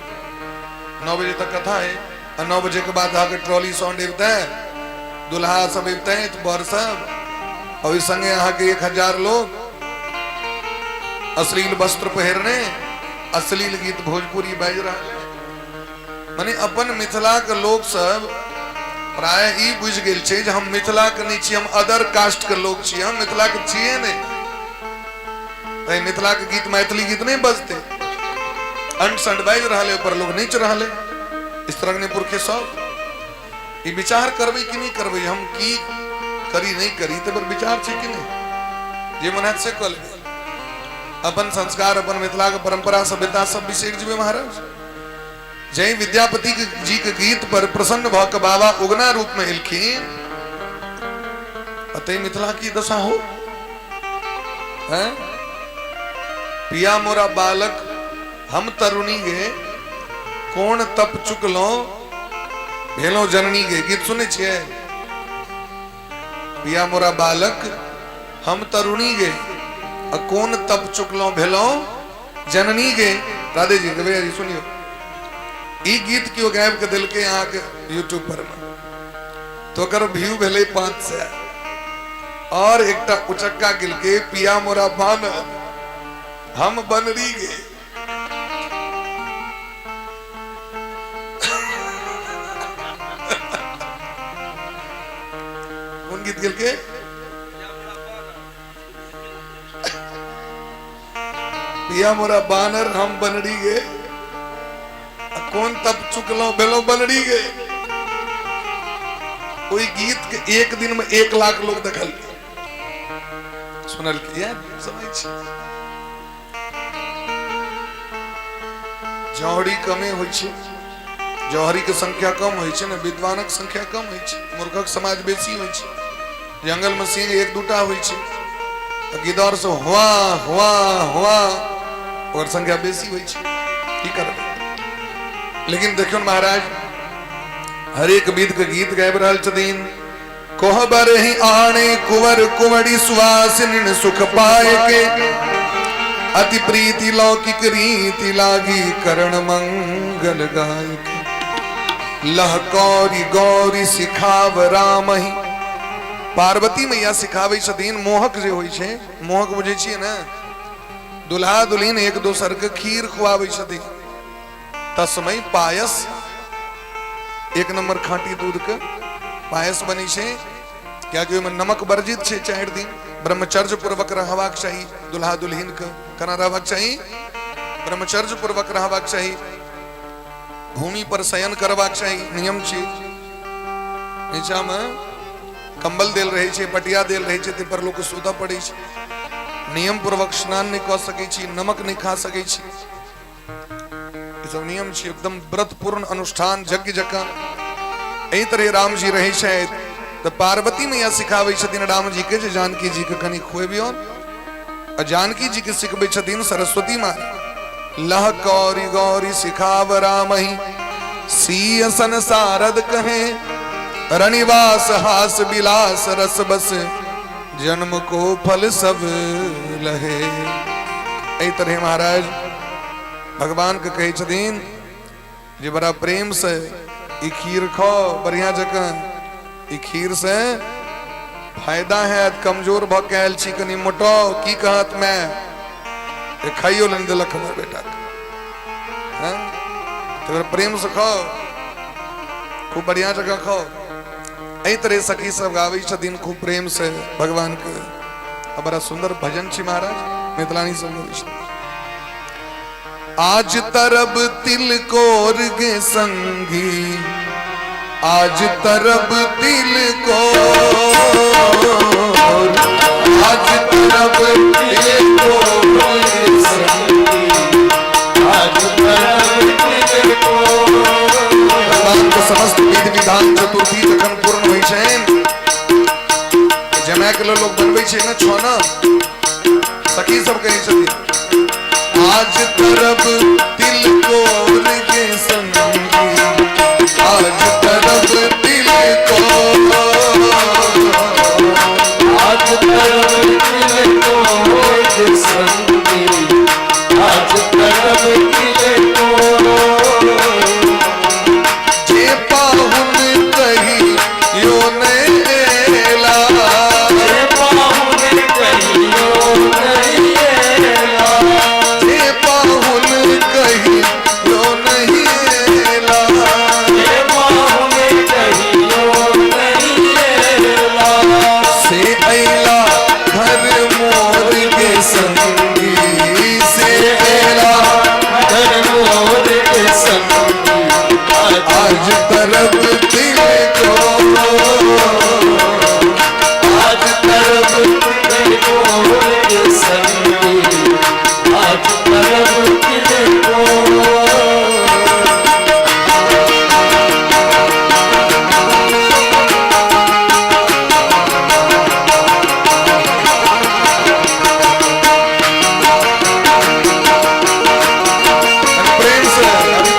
S3: 9 बजे तक कथा है और 9 बजे के बाद अहाँके ट्रॉली साउंड अबिते, दुल्हा सब अबिते, बर सब, और ओहि संगे अहाँके 1000 लोग अश्लील वस्त्र पहिरने अश्लील गीत भोजपुरी बाजि रहल है। माने अपन मिथिला के लोग सब प्राय ई बुझि गेल छै जे हम मिथिला के नहि छी, हम अदर कास्ट के लोग छी, हम मिथिला के छियै नहि, तैं मिथिला के गीत मैथिली गीत नहीं बजते। अंट संट बाजि रहल है, पर लोग नाचि रहल है। स्त्रगने पुरखे सब ई विचार करबै कि नहि करबै, हम की करी नहि करी, तऽ पर विचार छै कि नहि, जे मन हैत से कऽ लेबै। अपन संस्कार अपन मिथिला के परंपरा सभ्यता सब बिसरि जेबै महाराज। जय विद्यापति जी के गीत पर प्रसन्न भऽ के बाबा उगना रूप में एलखिन, अतः मिथिला की दशा हो हैं? पिया मोरा बालक हम तरुणी गे, कोन तप चुकलो भेलो जननी गे। गीत सुनै छियै? पिया मोरा बालक हम तरुणी गे, आ कोन तप चुकलो भेलो जननी गे। राधे जी भैया जी सुनियो, ई गीत केओ गाबि के देलकै अहाँके यूट्यूब पर में, तो ओकर व्यू भेलै 500। और एकटा उचक्का गेलकै पिया मोरा बानर हम बनरी गे। कोन गीत गेलकै? पिया मोरा बानर हम बनरी गे, आ कोन तप चुकलो भेलो बनरी गे। ओहि गीत के एक दिन में 1 लाख लोग देखल, सुनल। इएह समय छै। जौहरी कमे होइ छै, जौहरीके संख्या कम होइ छै ने, विद्वानक संख्या कम होइ छै, मूर्खक समाज बेसी होइ छै। जंगलमे सिंह एक दूटा होइ छै, तऽ गिदड़ से हुआ हुआ हुआ ओकर संख्या बेसी होइ छै। की करबै? लेकिन देखियौ महाराज, हरेक विध के गीत गाबि रहल छथिन। कोहबर ही आणे कुंवर कुंवरी सुवासिन सुख पाए के, अति प्रीति लौकिक रीति लागी करण मंगल गाय के। लह गौरी गौरी सिखाव रामहि, पार्वती मैया सिखाबै छथिन। मोहक जे होइ छै, मोहक बुझै छियै ने? दुल्हा दुल्हिन एक दोसर के खीर खुआबै छथिन। तस्मय पायस, एक नंबर खाँटी दूध के पायस बनै छै, कियाकि ओहिमे नमक वर्जित छै। 4 दिन ब्रह्मचर्य पूर्वक रहबाक चाही। दुल्हा दुल्हिन के केना रहबाक चाही? ब्रह्मचर्य पूर्वक रहबाक चाही, भूमि पर शयन करबाक चाही, नियम छै। नीचा मे कंबल देल रहै छै, पटिया देल रहै छै, ताहि पर लोक सुतऽ पड़ै छै। नियम पूर्वक स्नान नहि कऽ सकै छी, नमक नहि खा सकै छी, ई सब नियम छै। एकदम व्रतपूर्ण अनुष्ठान, यज्ञ जकाँ। एहि तरह राम जी रहै छथि तऽ पार्वती मैया सिखाबै छथिन राम जी के जे जानकी जी के कनि खुएबियौन, आ जानकी जी के सिखबै छथिन सरस्वती माँ। लह गौरी गौरी सिखाव रामहि, सीय सन सारद कहे, रनिवास हास विलास रस बस, जन्म को फल सब लहे। एहि तरह महाराज भगवान के कहै छथिन जे बड़ा प्रेम से ई खीर खाओ, बढ़िया जकाँ ई खीर से फायदा है, कमजोर भऽ के आयल छी, कनि मोटाओ। की कहत मैं? खाइयो ले देलक हमर बेटा के। हाँ? तो प्रेम से खाओ, खूब बढ़िया जगह खाओ। एहि तरह सखी सब गाबै छथिन खूब प्रेम से भगवान के। आ बड़ा सुंदर भजन छी महाराज, मिथिलानी सब गाबै छथिन। आज तरब तिलकोर गे संगी, आज तरब तिलकोर, आज तरब तिलकोर गे संगी,
S1: आज तरब तिलकोर।
S3: भगवान के समस्त विधि विधान चतुर्थी जखन पूर्ण होइ छनि, जमाय के लोग बनबै छै ने छौना, सखी सब कहै छथिन, आज तरब तिलकोर के संगी, आज तरब तिलकोर,
S1: आज तरब तिलकोर के संगी, आज तरब तिलकोर।
S3: जे पाहुन कही यो ने एला,
S1: जे पाहुन कहियो नहीं एला,
S3: जे पाहुन कही यो नहीं एला,
S1: जे पाहुन कहियो नहीं एला,
S3: से अइला घर मोर के संगी, से अइला
S1: घर मोर के संगी,
S3: आज तरब तिलकोर,
S1: आज तरब तिलकोर के संगी, आज तरब तिलकोर।
S3: प्रेम से अभी तो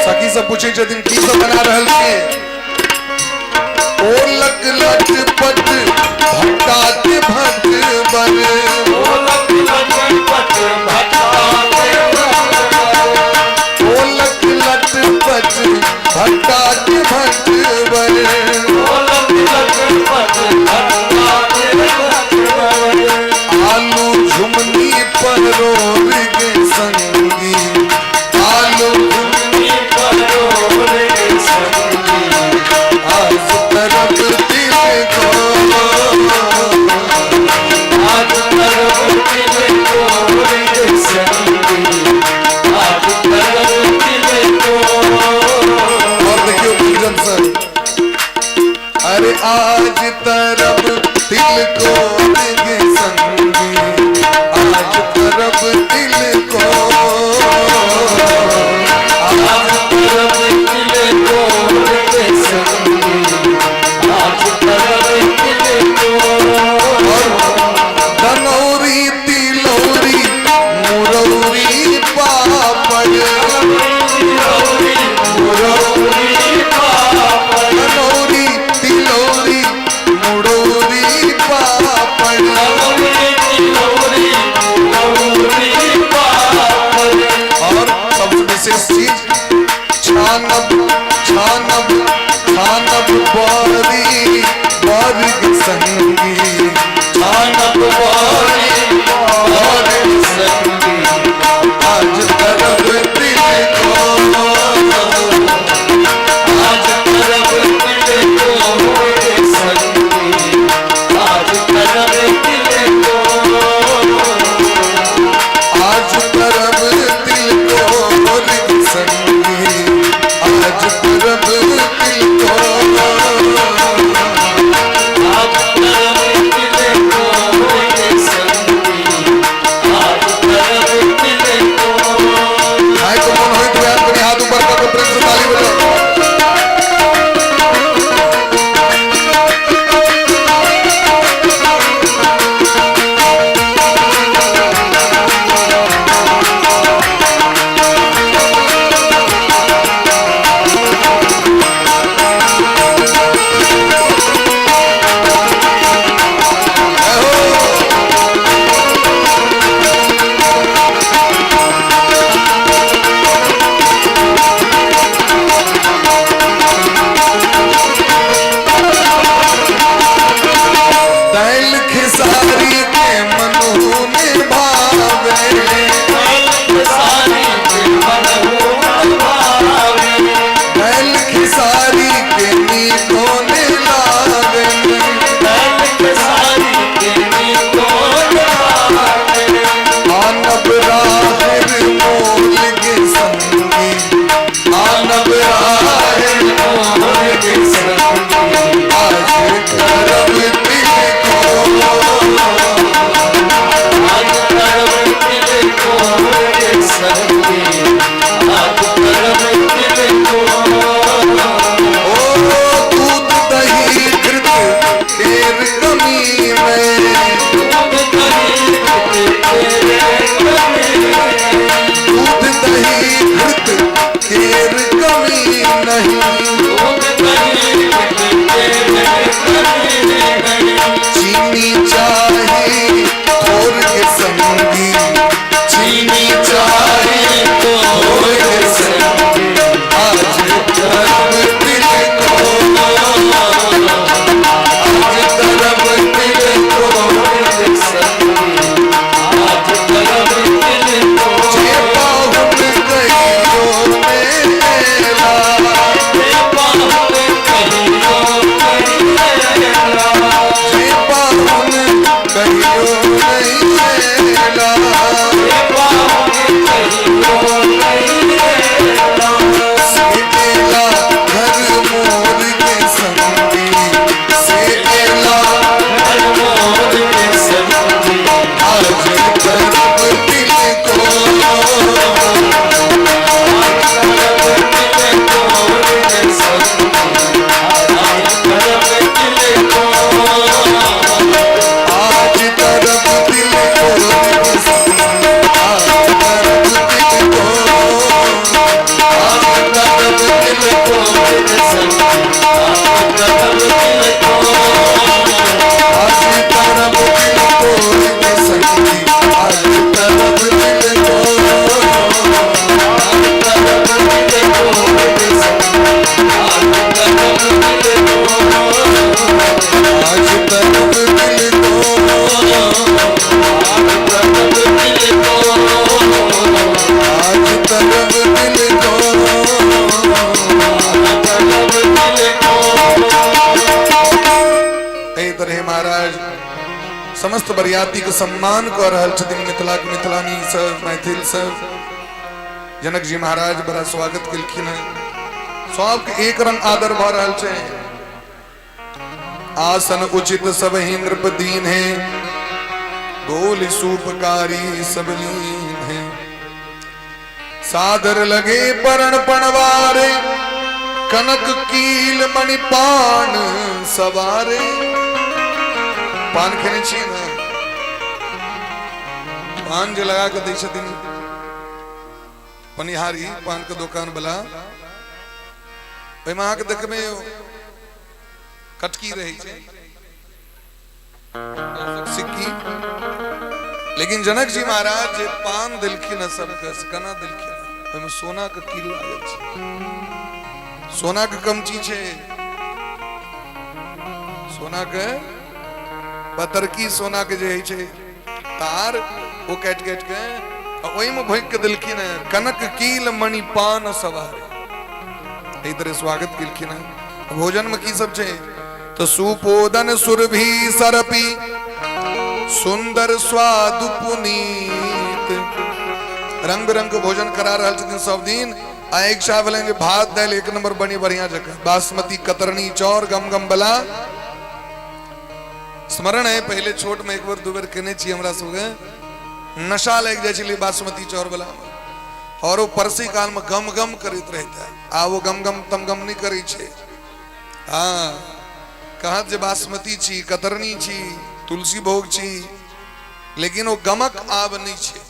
S3: सखी सब पूछै छथिन की सब बना रहल छी? ओलक लटपट भट्टात भट बर,
S1: ओलक लटपट भट्टात भट,
S3: ओलक लटपट भट्टात भट बर,
S1: ओलक लटपट भट्टात भट,
S3: आलू झुमनी परोर के संगी, आलू
S1: झुमनी परोर के संगी,
S3: आज तरब तिलकोर, आज तरब तिल को संगी, आज तरब तिल को,
S1: आज तरब तिल को संगी, आज तरब तिल को।
S3: धनौरी तिलौरी मुरौरी पापड़, धनौरी तिलौरी मुरौरी पापड़, और सबसे विशेष चीज छानब छानब छानब बारी वर्ग संगी, छानब बारी वर्ग संगी, आज तरब तिल को,
S1: आज तरब तिल को संगी, आज तरब तिल को,
S3: आज तरब तिल को वर्ग संगी, आज तरब तिल को,
S1: आज तरब तिल को संगी, आज तरब तिल को।
S3: हाय तो मन होई तो यार अपने हाथ ऊपर करके प्रेम से ताली बजाओ। दैल खिसारी के मनु ने भावे,
S1: सारी के मन भावे,
S3: दैल खिसारी के नीको ने लावे,
S1: सारी के नीको भावे,
S3: आनब राहिर मोल के संगी, आनब राहिर मोल के संगी, आज करब तिल को,
S1: आज तरब तिल को संगी, आज तरब तिल को।
S3: ओ दूध दही घृत तेर कमी में,
S1: दूध दही तेरे कमी,
S3: दूध दही घृत केर कमी नहीं,
S1: दूध दही तेरे कमी नहीं,
S3: चीनी चाहे थोर के संगी, चीनी चाहे थोर के संगी, आज तरब तिल को, आज तरब तिल को
S1: संगी, आज तरब तिल को।
S3: जे पाहुन कहियो मेला,
S1: जे पाहुन कहियो नहीं मेला,
S3: जे पाहुन कहियो नहीं मेला,
S1: जे पाहुन कहियो नहीं मेला,
S3: से एला घर मोर के संगी, से एला
S1: घर मोर के संगी,
S3: आज तरब तिल को,
S1: तरब तिल को संगी, आज तरब तिल को,
S3: आज तरब तिल को संगी, आज तरब तिल को,
S1: आज तरब तिल को संगी, आज तरब तिल को,
S3: आज तरब तिल को संगी, आज तरब तिल को,
S1: आज तरब तिल को संगी, आज तरब तिल को,
S3: आज तरब तिल को,
S1: आज तरब तिल को,
S3: आज तरब तिल को।
S1: तरब तिल को।
S3: एहि तरहे महाराज समस्त बरियाती के सम्मान कऽ रहल छथिन मिथिला के मिथिलानी सब, मैथिल सब। जनक जी महाराज बड़ा स्वागत केलखिन हैं, सबके एक रंग आदर भऽ रहल छै। आसन उचित सब ही नृप दीन है, बोल सूपकारी सब लीन है। सादर लगे परण पणवारे, कनक कील मणि पान सवारे। पान खेने छी ने? पान जे लगा के दै छथिन पनिहारी, पान के दोकान वाला, ओहिमे अहाँके देखबै कटकी रहै छै, सिक्की। लेकिन जनक जी महाराज जे पान देलखिन हँ सबके, से केना देलखिन? ओहिमे सोना के कील लागल छै, सोना के कमची छै, सोना के पतरकी, सोना के जे होइ छै तार, ओ काटि काटि के ओहिमे भोंकि के देलखिन हँ। कनक कील मणि पान सवारे, एहि तरह स्वागत केलखिन हँ। भोजन में की सब छै? तो सुपोदन सुरभि सरपी, सुंदर स्वाद पुनीत। रंग बिरंग के भोजन करा रहल छथिन सब दिन। आ एक चाह भेलनि जे भात दालि एक नंबर बनी, बढ़िया जकाँ बासमती कतरनी चाउर गम गम बला। स्मरण है, पहिले छोट में एक बेर दू बेर केने छी, हमरा सबके नशा लागि जाइ छलै बासमती चाउर बला में, और ओ परसी काल में गम गम करैत रहता है। आ वो गम गम तम गम नहीं करै छै। हाँ, कहत जे बासमती छी, कतरनी छी, तुलसी भोग छी, लेकिन ओ गमक आब नहीं छै,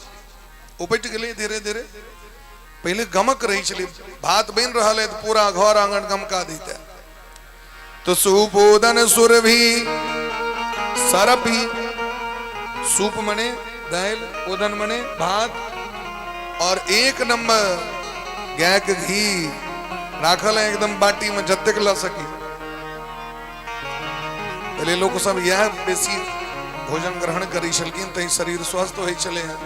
S3: उपटि गेलै धीरे धीरे। पहिले गमक रहै छलै, भात बनि रहल है तऽ पूरा घर आंगन गमका दैते। तो सुपोदन सुरभि सरपी, सूप मने दालि, ओदन मने भात, और एक नंबर गाय के घी राखल है एकदम बाटी में, जतेक ल सकी। पहिले लोक सब इएह बेसी भोजन ग्रहण करै छलखिन, तैं शरीर स्वस्थ होइ छलै हँ।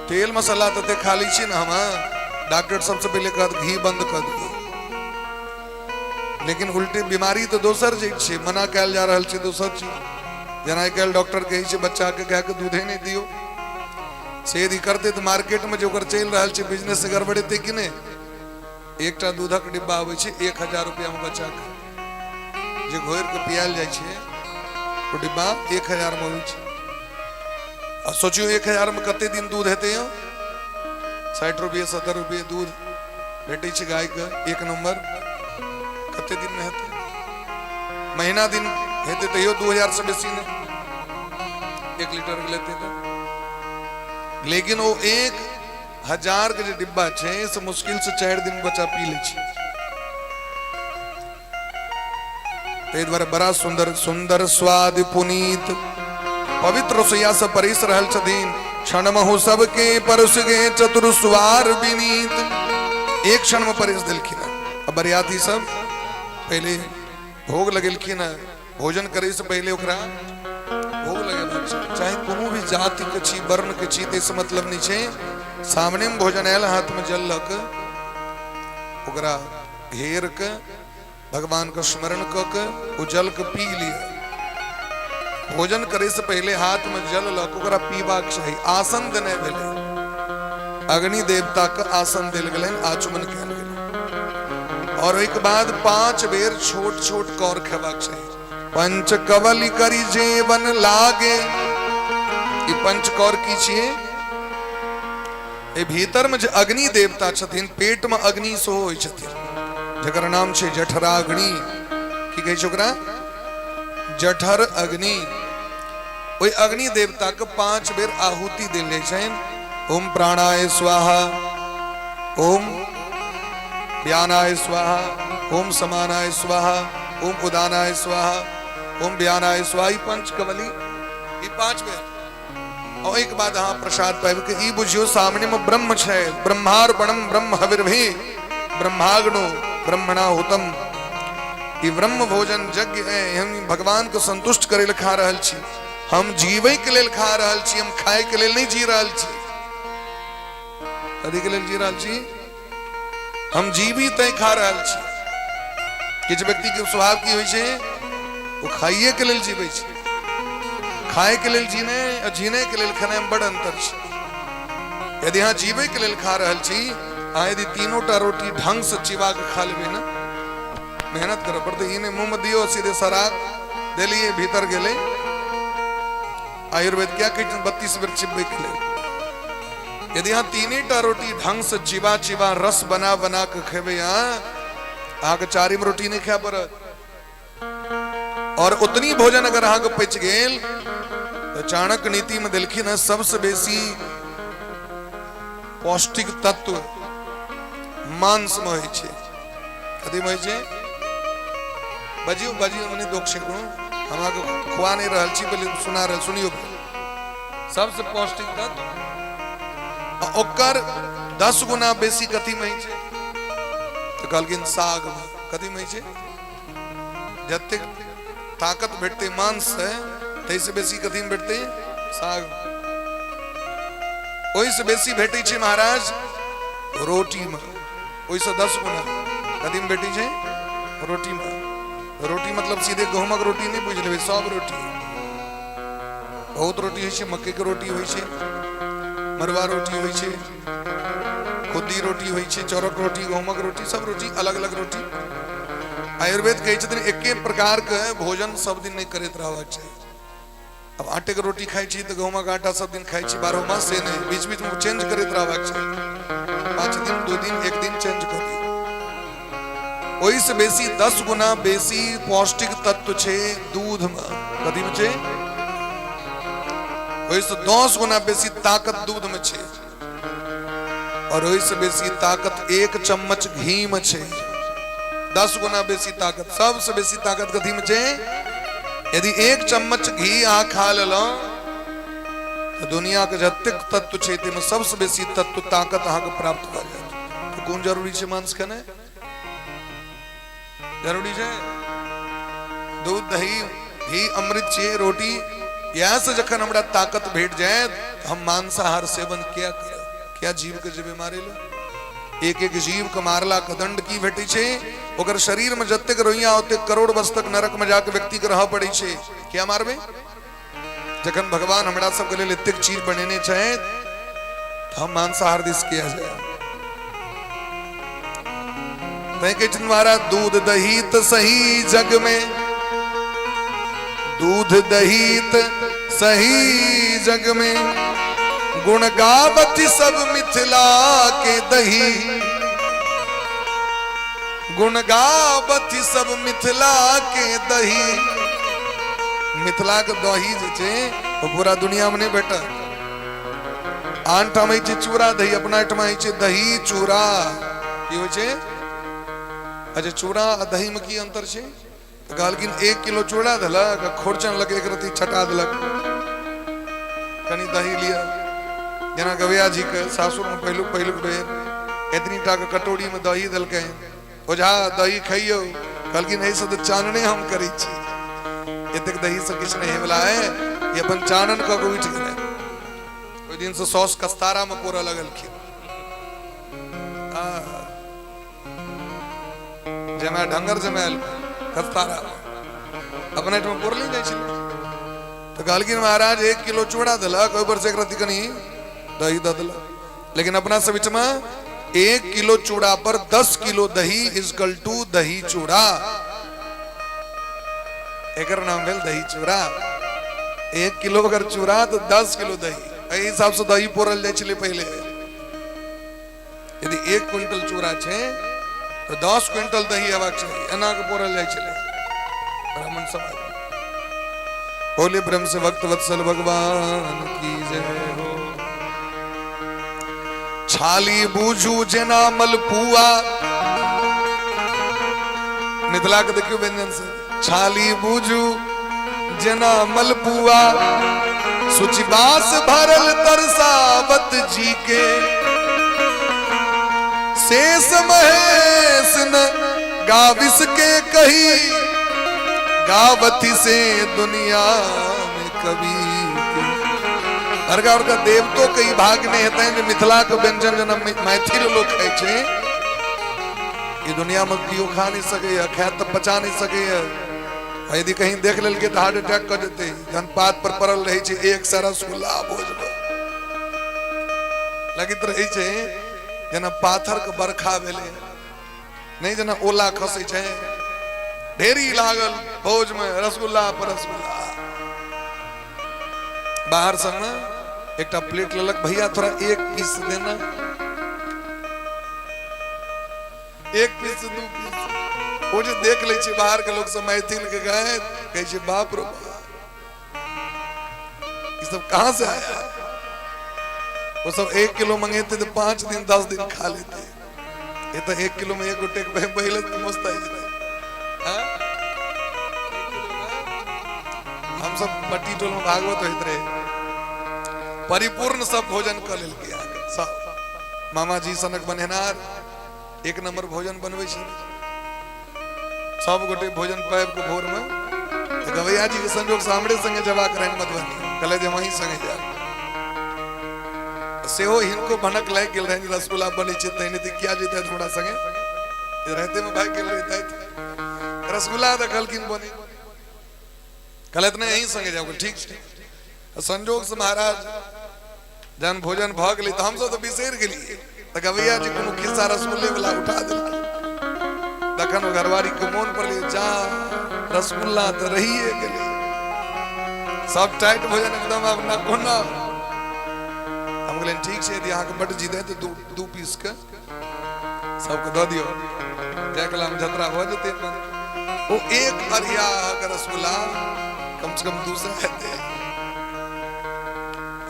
S3: तेल मसाला तते खा लै छी ने हम, डॉक्टर सबसे पहिले कहत घी बंद कऽ दियौ। लेकिन उल्टे बीमारी तऽ दोसर चीज छै, मना कयल जा रहल छै दोसर चीज। जेना आइ काल्हि डॉक्टर कहै छै बच्चाके गायके दूधे नहि दियौ, से यदि करतै तऽ मार्केटमे जे ओकर चलि रहल छै बिजनेस से गड़बड़ेतै कि नहि? एकटा दूधक डिब्बा आबै छै 1000 रुपैआमे, बच्चाके जे घोरि कऽ पियायल जाइ छै ओ डिब्बा 1000 मे अबै छै। आ सोचियौ 1000 मे कते दिन दूध हेतै यौ? 60 रुपये 70 रुपये दूध भेटै छै गायके एक नंबर, कते दिन मे हेतै? महीना दिन हेतै तैयो 2000 से बेसी नहि, 1 लीटर के लेतै तऽ। लेकिन ओ 1000 के जे डिब्बा छै से मुश्किल से 4 दिन बच्चा पी लै छै। ताहि दुआरे बड़ा सुंदर सुंदर स्वाद पुनीत पवित्र रसोईया से परसि रहल छथिन। क्षण महु सबके परस गे चतुर सुवार विनीत, एक क्षण में परसि देलखिन। आ बरियाती सब पहिले भोग लगेलखिन। भोजन करे से पहिले ओकरा भोग लगेबाक छै, चाहे कोनो भी जाति के छी, वर्ण के छी, ताहिसँ मतलब नहि छै। सामने में भोजन आयल, हाथ में जल लऽ कऽ ओकरा घेर के भगवान के स्मरण कऽ के ओ जल के पी लिअ। भोजन करे से पहिले हाथ में जल लऽ के ओकरा पीबाक चाही। आसन देने भेलै, अग्नि देवता के आसन देल गेलनि, आचमन कयल गेलै, और ओहिके बाद 5 बेर छोट छोट कौर खेबाक चाही। पंच कवली करी जेवन लागे, ई पंच कौर की छियै? एहि भीतर में जे अग्नि देवता छथिन, पेट में अग्नि सेहो होइ छथिन, जकर नाम छै जठराग्नि। की कहै छै ओकरा? जठर अग्नि। ओहि अग्नि देवता के 5 बेर आहुति देल जाइ छनि। ओम प्राणाय स्वाहा, ओम व्यानाय स्वाहा, ओम समानाय स्वाहा, ओम उदानाय स्वाहा, ओम व्यानाय स्वाहा। ई पंचकवली, ई 5 बेर। और ओहिके बाद अहाँ प्रसाद पाबि के ई बुझियौ सामने में ब्रह्म छै। ब्रह्मार्पणम ब्रह्म हविर्भि ब्रह्माग्नो ब्रह्मणाहुतम। ई ब्रह्म भोजन यज्ञ है। हम भगवान को संतुष्ट करे ले खा रहल छी, हम जीवे के लेल खा रहल छी, हम खाए के लेल नहीं जी रहल छी। कथी के लेल जी रहल छी? हम जीवी तैं खा रहल छी। किछु व्यक्ति के स्वभाव की होइ छै, ओ खाइए के लेल जीबै छै। खाए के लेल जीने आ जीने के लेल खेनाइ में बड़ अंतर छै। यदि अहाँ जीबै के लेल खा रहल छी, अहाँ यदि तीनोटा रोटी ढंग से चिबा के खा लेबै ने, मेहनत करऽ पड़तै, ई नहि मुँह में दियौ सीधे सराक देलियै, भीतर गेलै। आयुर्वेद क्या कहै छै? 32 बेर चिबबै के लेल। यदि अहाँ तीने टा रोटी ढंग से चिबा चिबा रस बना बना के खेबै, अहाँके चारिम रोटी नहि खाय पड़त। और उतनी भोजन अगर अहाँके पचि गेल तऽ चाणक्य नीति में देलखिन हँ, सबसे बेसी पौष्टिक तत्व मांस में होइ छै। कथी में होइ छै? बजियौ बजियौ, नहि दोख छै कोनो, हम अहाँके खुआ नहि रहल छी, पहिले सुना रहल, सुनियौ। सबसे पौष्टिक तत्व आ ओकर 10 गुना बेसी कथी में होइ छै? तऽ कहलखिन साग में। कथी में होइ छै? जतेक ताकत भेटतै मांस से, ताहिसँ बेसी कथी में भेटतै? साग। ओहिसँ बेसी भेटै छै महाराज रोटी में, ओहिसँ 10 गुना कथी में भेटै छै? रोटी में। रोटी मतलब सीधे गहूमक रोटी नहि बुझि लेबै, सब रोटी। बहुत रोटी होइ छै, मक्के के रोटी होइ छै, मरुआ रोटी होइ छै, खुद्दी रोटी होइ छै, चाउरक रोटी, गहूमक रोटी, सब रोटी, अलग अलग रोटी। आयुर्वेद कहै छथिन एके प्रकार के भोजन सब दिन नहि करैत रहबाक चाही। अब आटे के रोटी खाइ छी तऽ गहूमक आटा सब दिन खाइ छी 12 मास, से नहि, बीच बीच में चेंज करैत रहबाक चाही। 5 दिन, 2 दिन, 1 दिन चेंज कऽ दियौ। ओहिसँ बेसी 10 गुना बेसी पौष्टिक तत्व छै दूध में। कथी में छै? ओहिसँ 10 गुना बेसी ताकत दूध में छै और ओहिसँ बेसी ताकत 1 चम्मच घी में छै। 10 गुना बेसी ताकत। सबसँ बेसी ताकत कथी में छै? यदि 1 चम्मच घी अहाँ खा लेलहुँ तऽ दुनिया के जतेक तत्व छै ताहिमे सबसँ बेसी तत्व ताकत अहाँके प्राप्त भऽ जायत। तऽ कोन जरूरी छै मांस खेनाइ? जरूरी छै? दूध दही घी अमृत छियै, रोटी, इएह से जखन हमरा ताकत भेट जायत तऽ हम मांसाहार सेवन किया करब? किया जीव के जेबै मारै लए? एक एक जीव के मारला के दंड की भेटै छै? ओकर शरीर में जतेक रोइया ओतेक करोड़ वर्ष तक नरक में जाके व्यक्ति के रहऽ पड़ै छै। किया मारबै जखन भगवान हमरा सबके लेल एतेक चीज बनेने छथि तऽ हम मांसाहार दिस किया जायब? तैं कहै छथिन महाराज, दूध दही त सही जग में, दूध दही त सही जग में, गुण गावत सब मिथिला के दही, गुण गावत सब मिथिला के दही। मिथिला के दही जे छै ओ पूरा दुनिया में नहि भेटत। आन ठाम होइ छै चूड़ा दही, अपना एहिठाम होइ छै दही चूड़ा। की होइ छै? अच्छा, चूड़ा आ दही में की अंतर छै? तऽ कहलखिन 1 किलो चूड़ा देलक आ खोरचन लग 1 रत्ती छटा देलक कनि दही लिअ। जेना गवैया जी के सासुर में पहिलुक पहिलुक बेर एतनी टा के कटोरी में दही देलकै, ओझा दही खइयौ। कहलखिन एहिसँ तऽ चानने हम करै छी, एतेक दही से किछु नहि होइवला है। ई अपन चानन कऽ के उठि गेलै। ओहि दिन से सौस कस्तारा में पोरऽ लगलखिन। जमाय ढंगर जमायल कस्तारा में अपना एहिठाम पोरले जाइ छलै। तऽ कहलखिन महाराज 1 किलो चूड़ा देलक, ओहि पर से एक रत्ती कनि दही दऽ देलक। लेकिन अपना सब बीचमे 1 किलो चूड़ा पर 10 किलो दही is equal to दही चूड़ा। एकर नाम भेल दही चूड़ा। 1 किलो अगर चूड़ा तो 10 किलो दही। एहि हिसाब से दही पोरल जाइ छलै पहिले। यदि 1 क्विंटल चूड़ा छै तो 10 क्विंटल दही हेबाक चाही। एना के पोरल जाइ छलै ब्राह्मण समाज में। बोले ब्रह्म से भक्त वत्सल भगवान की जय हो। छाली बूझू जेना मलपुआ, मिथिला के देखियो व्यंजन से, छाली बूझू जेना मलपुआ, सुचिबास भरल तरसावत जी के, शेष महेश न गाविस के कही, गावती से दुनिया में कवि के। अर्गा अर्गा देवतो के ई भाग नहीं हेतनि जे मिथिला के व्यंजन जेना मैथिल लोक खाइ छै, ई दुनिया में केओ खा नहीं सकैया, खायत तऽ पचा नहीं सकैया। आ यदि कहीं देख लेलकै तऽ हार्ट अटैक कऽ जेतै। जहन पात पर पड़ल रहै छै एक सए रसगुल्ला भोजमे, लगैत रहै छै जेना पाथर के बरखा भेलै, नहि जेना ओला खसै छै, ढेरी लागल भोज में रसगुल्ला पर रसगुल्ला। बाहर सबमे एकटा प्लेट लेलक, भैया थोड़ा एक पीस देना, एक पीस दू पीस। ओ जे देख लै छै बाहर के लोग सब मैथिल के गए, कहै छै बाप रो बाप, ई सब कहाँ से आया? वो सब 1 किलो मंगेते तो 5 दिन 10 दिन खा लेते, ये तो 1 किलो में एक गोटे के पहले तो मस्त आई जेतै। हाँ? हम सब पट्टी टोल में भागवत होइत रहे, परिपूर्ण सब भोजन कऽ लेलकै अहाँके सब। मामा जी सनक बनेनार एक नंबर भोजन बनबै छै, सब गोटे भोजन पाबि के भोर में तऽ गवैया जी के संजोग से हमरे संगे जबाक रहनि मधुबनी, कहले जे हम अहीं संगे जायब। सेहो हिनको भनक लागि गेल रहनि रसगुल्ला बनै छै तहिने तऽ किया जेतै हमरा संगे, रहते में भागि गेल रहितथि। रसगुल्ला देखलखिन बनै, कहलथि नहि अहीं संगे जायब, ठीक छै। संजोग से महाराज जहन भोजन भऽ गेलै तऽ हमसब तऽ बिसरि गेलियै, तऽ गवैया जी कोनो खिस्सा रसगुल्ले वाला उठा देलखिन। तखन ओ घरवारी के मोन पड़लै, जा रसगुल्ला तऽ रहिए गेलै, सब टाइट भोजन एकदम आब न कोना। हम कहलियनि ठीक छै, यदि अहाँके बड्ड जिद है तऽ दू पीस के सबके दऽ दियौ, जाय कला मे जतरा भऽ जेतै। ओ एक अरिया अहाँके रसगुल्ला कम से कम 200 हेतै।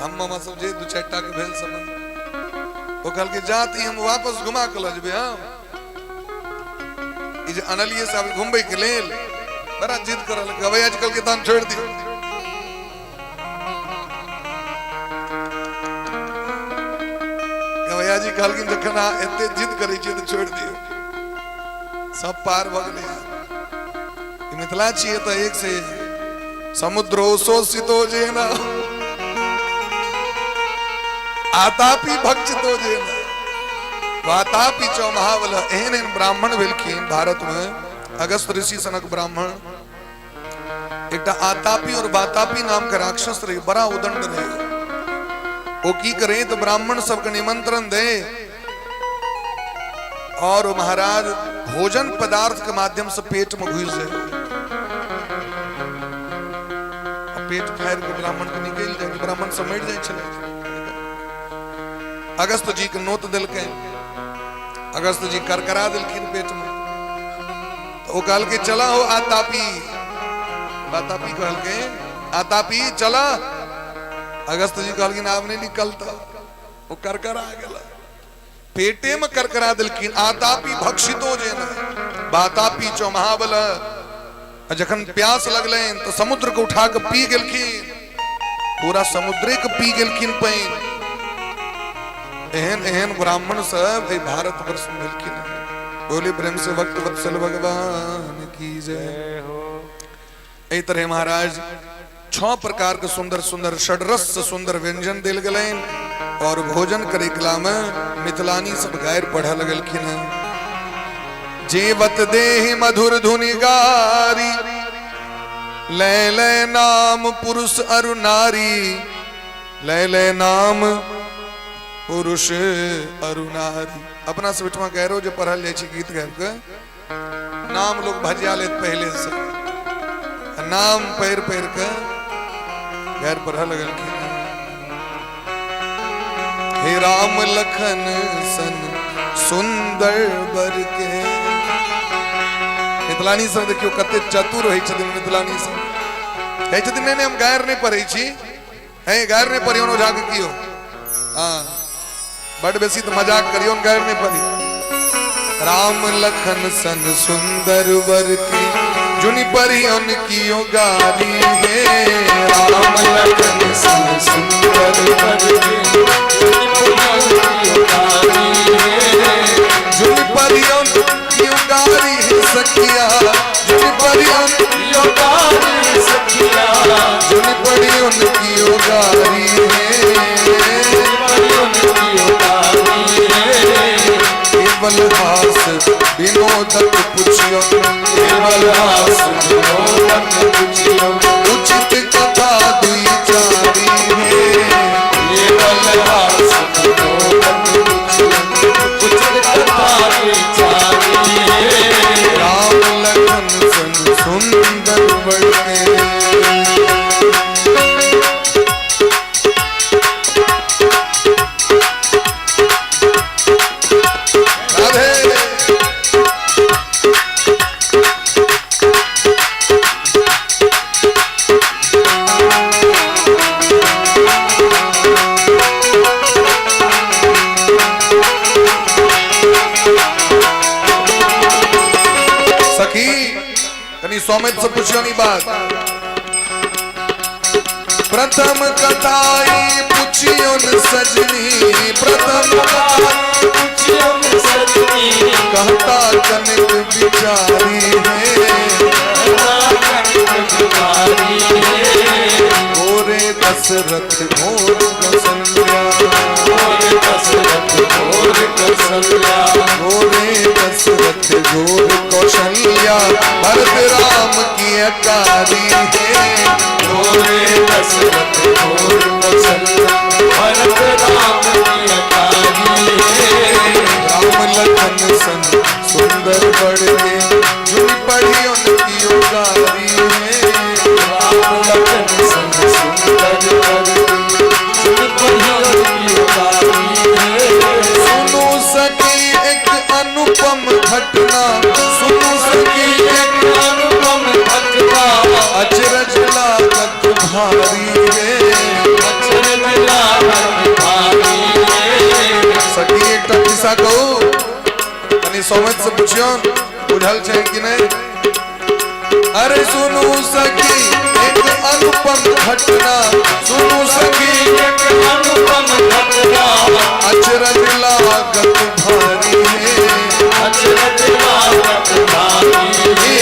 S3: हम मामा सब जे 2-4 टा के भेल संबंध, ओ कहलकै जा तऽ ई हम वापस घुमा के लऽ जेबै, हम ई जे अनलियै से आब घुमबै के लेल बड़ा जिद करल। गवैया जी कहलकै तहन छोड़ि दियौ। गवैया जी कहलखिन जखन अहाँ एते जिद करै छियै तऽ छोड़ि दियौ, सब पार भऽ गेलै। ई मिथिला छियै तऽ एक से एक। समुद्रो शोषितो जेना आतापी भक्षितो जेना वातापी च महाबल। एहन एहन ब्राह्मण भेलखिन भारत में, अगस्त ऋषि सनक ब्राह्मण। एकटा आतापी और वातापी नाम के राक्षस रहे, बड़ा उदंड रहे। वो की करे तो ब्राह्मण सबके निमंत्रण दे और वो महाराज भोजन पदार्थ के माध्यम से पेट में घुस जाए, पेट फाड़ के ब्राह्मण के निकल जाए, ब्राह्मण सब मरि जाए छलै। अगस्त जी के नोत देलकै, अगस्त जी करकरा देलखिन पेट में। तो वो कहलकै चला हो आतापी, वातापी कहलकै आतापी चला। अगस्त जी कहलखिन आब नहीं निकलता, वो करकरा गेल पेटे में करकरा देलखिन। आतापी भक्षितो जे वातापी चौ महाबल। जखन प्यास लगलनि तो समुद्र के उठा के पी गेलखिन, पूरा समुद्रे के पी गेलखिन पानि। एहन एहन ब्राह्मण सब एहि भारत वर्ष में भेलखिन। बोले प्रेम से भक्त वत्सल भगवान की जय हो। एहि तरह महाराज 6 प्रकार के सुंदर सुंदर षडरस से सुंदर व्यंजन देल गेलनि और भोजन करे कला में मिथिलानी सब गारि पढ़े लगलखिन हैं। जेवत देहि मधुर धुनि गारी, ले ले नाम पुरुष अरु नारी, ले ले नाम पुरुष अरु नारी। अपना सब ओहिठमा गायरो जे पढ़ल जाइ छै गीत गाबि के, नाम लोग भजिया लेत पहले से, नाम पढ़ि पढ़ि के गारि पढ़ऽ लगलखिन। हे राम लखन सन सुंदर बर के। मिथिलानी सब देखियौ कते चतुर होइ छथिन। मिथिलानी सब कहै छथिन नहीं नहीं हम गारि नहीं पढ़ै छी, हे गारि नहीं पढ़ियौ ओझा के कियो, हाँ बड बेसी तो मजाक करियौ, गारि नहीं पढ़ी। राम लखन सन सुंदर बर के, जुनि परियन कियो गारी हे। राम लखन सन सुंदर बर के, जुनि परियन कियो गारी हे सखिया, जुनि परियन
S1: कियो गारी सखिया,
S3: जुनि परियन कियो गारी हे,
S1: परियन कियो गारी हे।
S3: केवल हास विनोदक पुछियो,
S1: केवल हास विनोदक पुछियो,
S3: उचित कथा दुई चारी हे।
S1: केवल हास विनोदक पुछियो, उचित कथा दुई चारी हे।
S3: राम लखन सन सुंदर बढ़के। राधे। सखी कनी सौमित से पूछियो नी बात। प्रथम कथाई पूछियो न सजनी, प्रथम कथा
S1: पूछियो न सजनी,
S3: कहता कनक बिचारी है,
S1: कहता कनक बिचारी है।
S3: गोरे दशरथ घोर कौशल्या,
S1: घोर दशरथ घोर कौशल्या,
S3: गोरे दशरथ घोर कौशल्या, भरत राम की अकारी है।
S1: घोरे दशरथ घोर कौशल्या, भरत राम की अकारी है।
S3: राम लखन सन सुंदर बढ़के, जुनि पढ़ी उनकी उगारी है।
S1: राम लखन सन सुंदर बढ़के, जुनि पढ़ी उनकी उगारी है।
S3: सुनो सखी एक अनुपम घटना, सुनो सखी एक
S1: अनुपम घटना,
S3: अचरज लागत भारी है।
S1: अचरज लागत भारी है।
S3: सखी एकटा खिस्सा कहू, कनी सौमित से पूछियो बुझल छै कि नहीं। अरे सुनो सखी एक अनुपम घटना, सुनो सखी
S1: एक अनुपम घटना,
S3: अचरज लागत भारी है।
S1: अचरज लागत भारी है।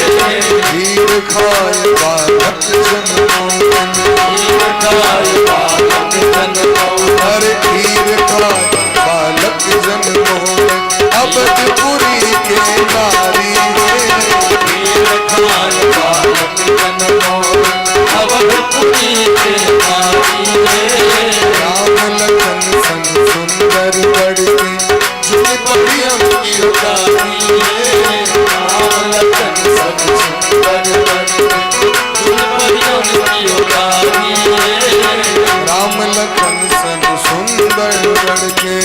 S3: खीर खाए बालक जन्मोदन,
S1: खीर खाए बालक जन्मोदन,
S3: अरे खीर खाए बालक जन्मोदन, अवधपुरी के नारी है।
S1: खीर खाए बालक जन्मोदन, अवधपुरी के नारी है।
S3: राम लखन संग सुंदर बढ़के, जुनि पढ़ी उनकी
S1: उगारी है। राम लखन संग सुंदर बढ़के, जुनि पढ़ी उनकी उगारी है।
S3: राम लखन संग सुंदर बढ़के।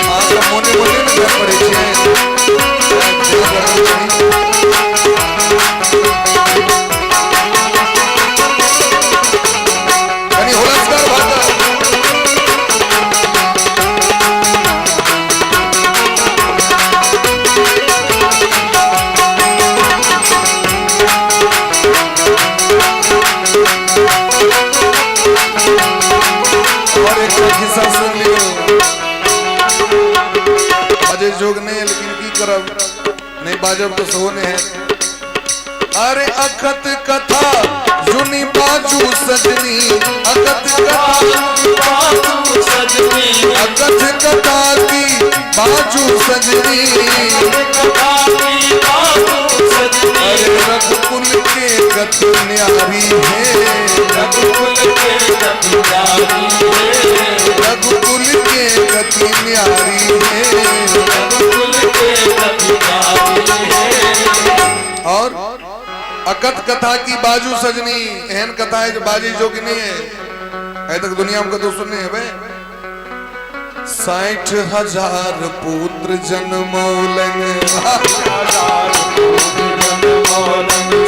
S3: आ तऽ मोने मोने ने घर पड़ै छै। कनी होलस्कर भाता। और एक खिस्सा सुन लियो, बाजे जोग नहीं है लेकिन की करब, नहीं बाजब तो सो नहीं है। अरे अखत कथा जुनी बाजू सजनी, अखत कथा
S1: बाजू सजनी,
S3: अकथ कथा की बाजू सजनी,
S1: कथा की बाजू सजनी,
S3: अरे रघुकुल के गत न्यारी है।
S1: रघुकुल के गति न्यारी है।
S3: रघुकुल के गति न्यारी है।
S1: रघुकुल के गति न्यारी है।
S3: और अकथ कथा की बाजू सजनी, एहन कथा है जो बाजी जोगी नहीं है, अभी तक दुनिया में कतौ सुनने है। 60,000 पुत्र जन्मौलन,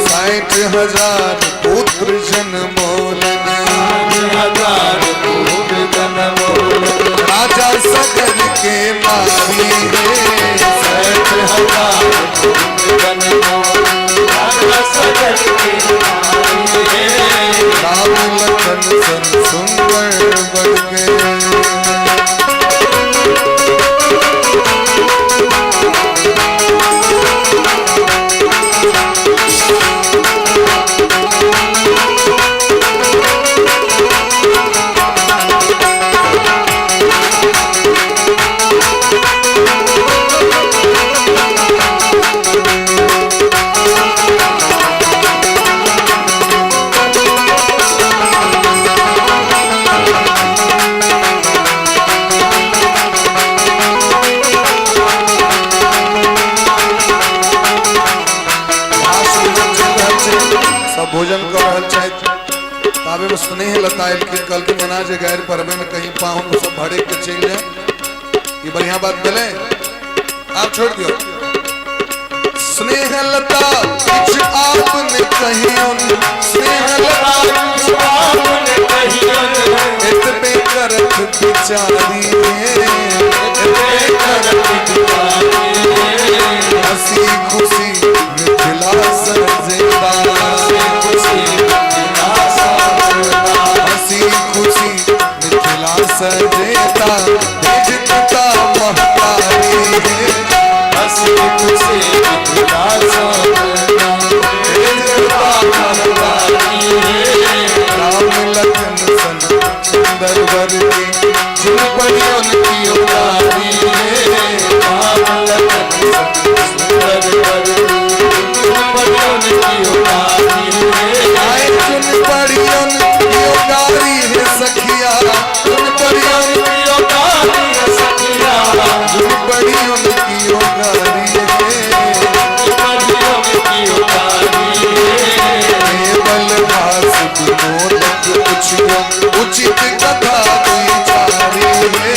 S3: 60,000 पुत्र जन्मौलन,
S1: 60,000 पुत्र जन्मौलन,
S3: राजा सगर के नारी है।
S1: 60,000 पुत्र जन्मौलन, राजा सगर के नारी है।
S3: राम लखन सन सुंदर बढ़के। भोजन कऽ रहल छथि। ताबे में स्नेह लता एलखिन, कहलखिन एना जे गारि पढ़बै ने कहीं पाहुन सब भड़क के चलि जाए, ई बढ़िया बात भेलै, आप छोड़ दियो। स्नेह लता किछु आपने कहियन, स्नेह लता
S1: किछु आपने कहियन,
S3: एतबे करत बिचारी रे,
S1: एतबे करत बिचारी रे।
S3: हंसी खुशी मिथिला सजेता,
S1: हंसी खुशी मिथिला सजेता,
S3: हंसी खुशी मिथिला सजेता, भेजता महतारी रे,
S1: हंसी खुशी मिथिला सजेता,
S3: भेजता महतारी
S1: रे।
S3: राम लखन सन सुंदर वर के जुन पड़ियों की उतारी रे,
S1: राम लखन सन सुंदर वर के जुन पड़ियों की उतारी रे।
S3: आए चुन पड़ियों की उतारी है सखिया, चुन पड़ियों
S1: की उतारी है सखिया,
S3: चुन पड़ियों की उतारी है,
S1: पड़ियों की उतारी रे।
S3: केवल भास विनोदक पुछियो उचित कथा विचारी रे,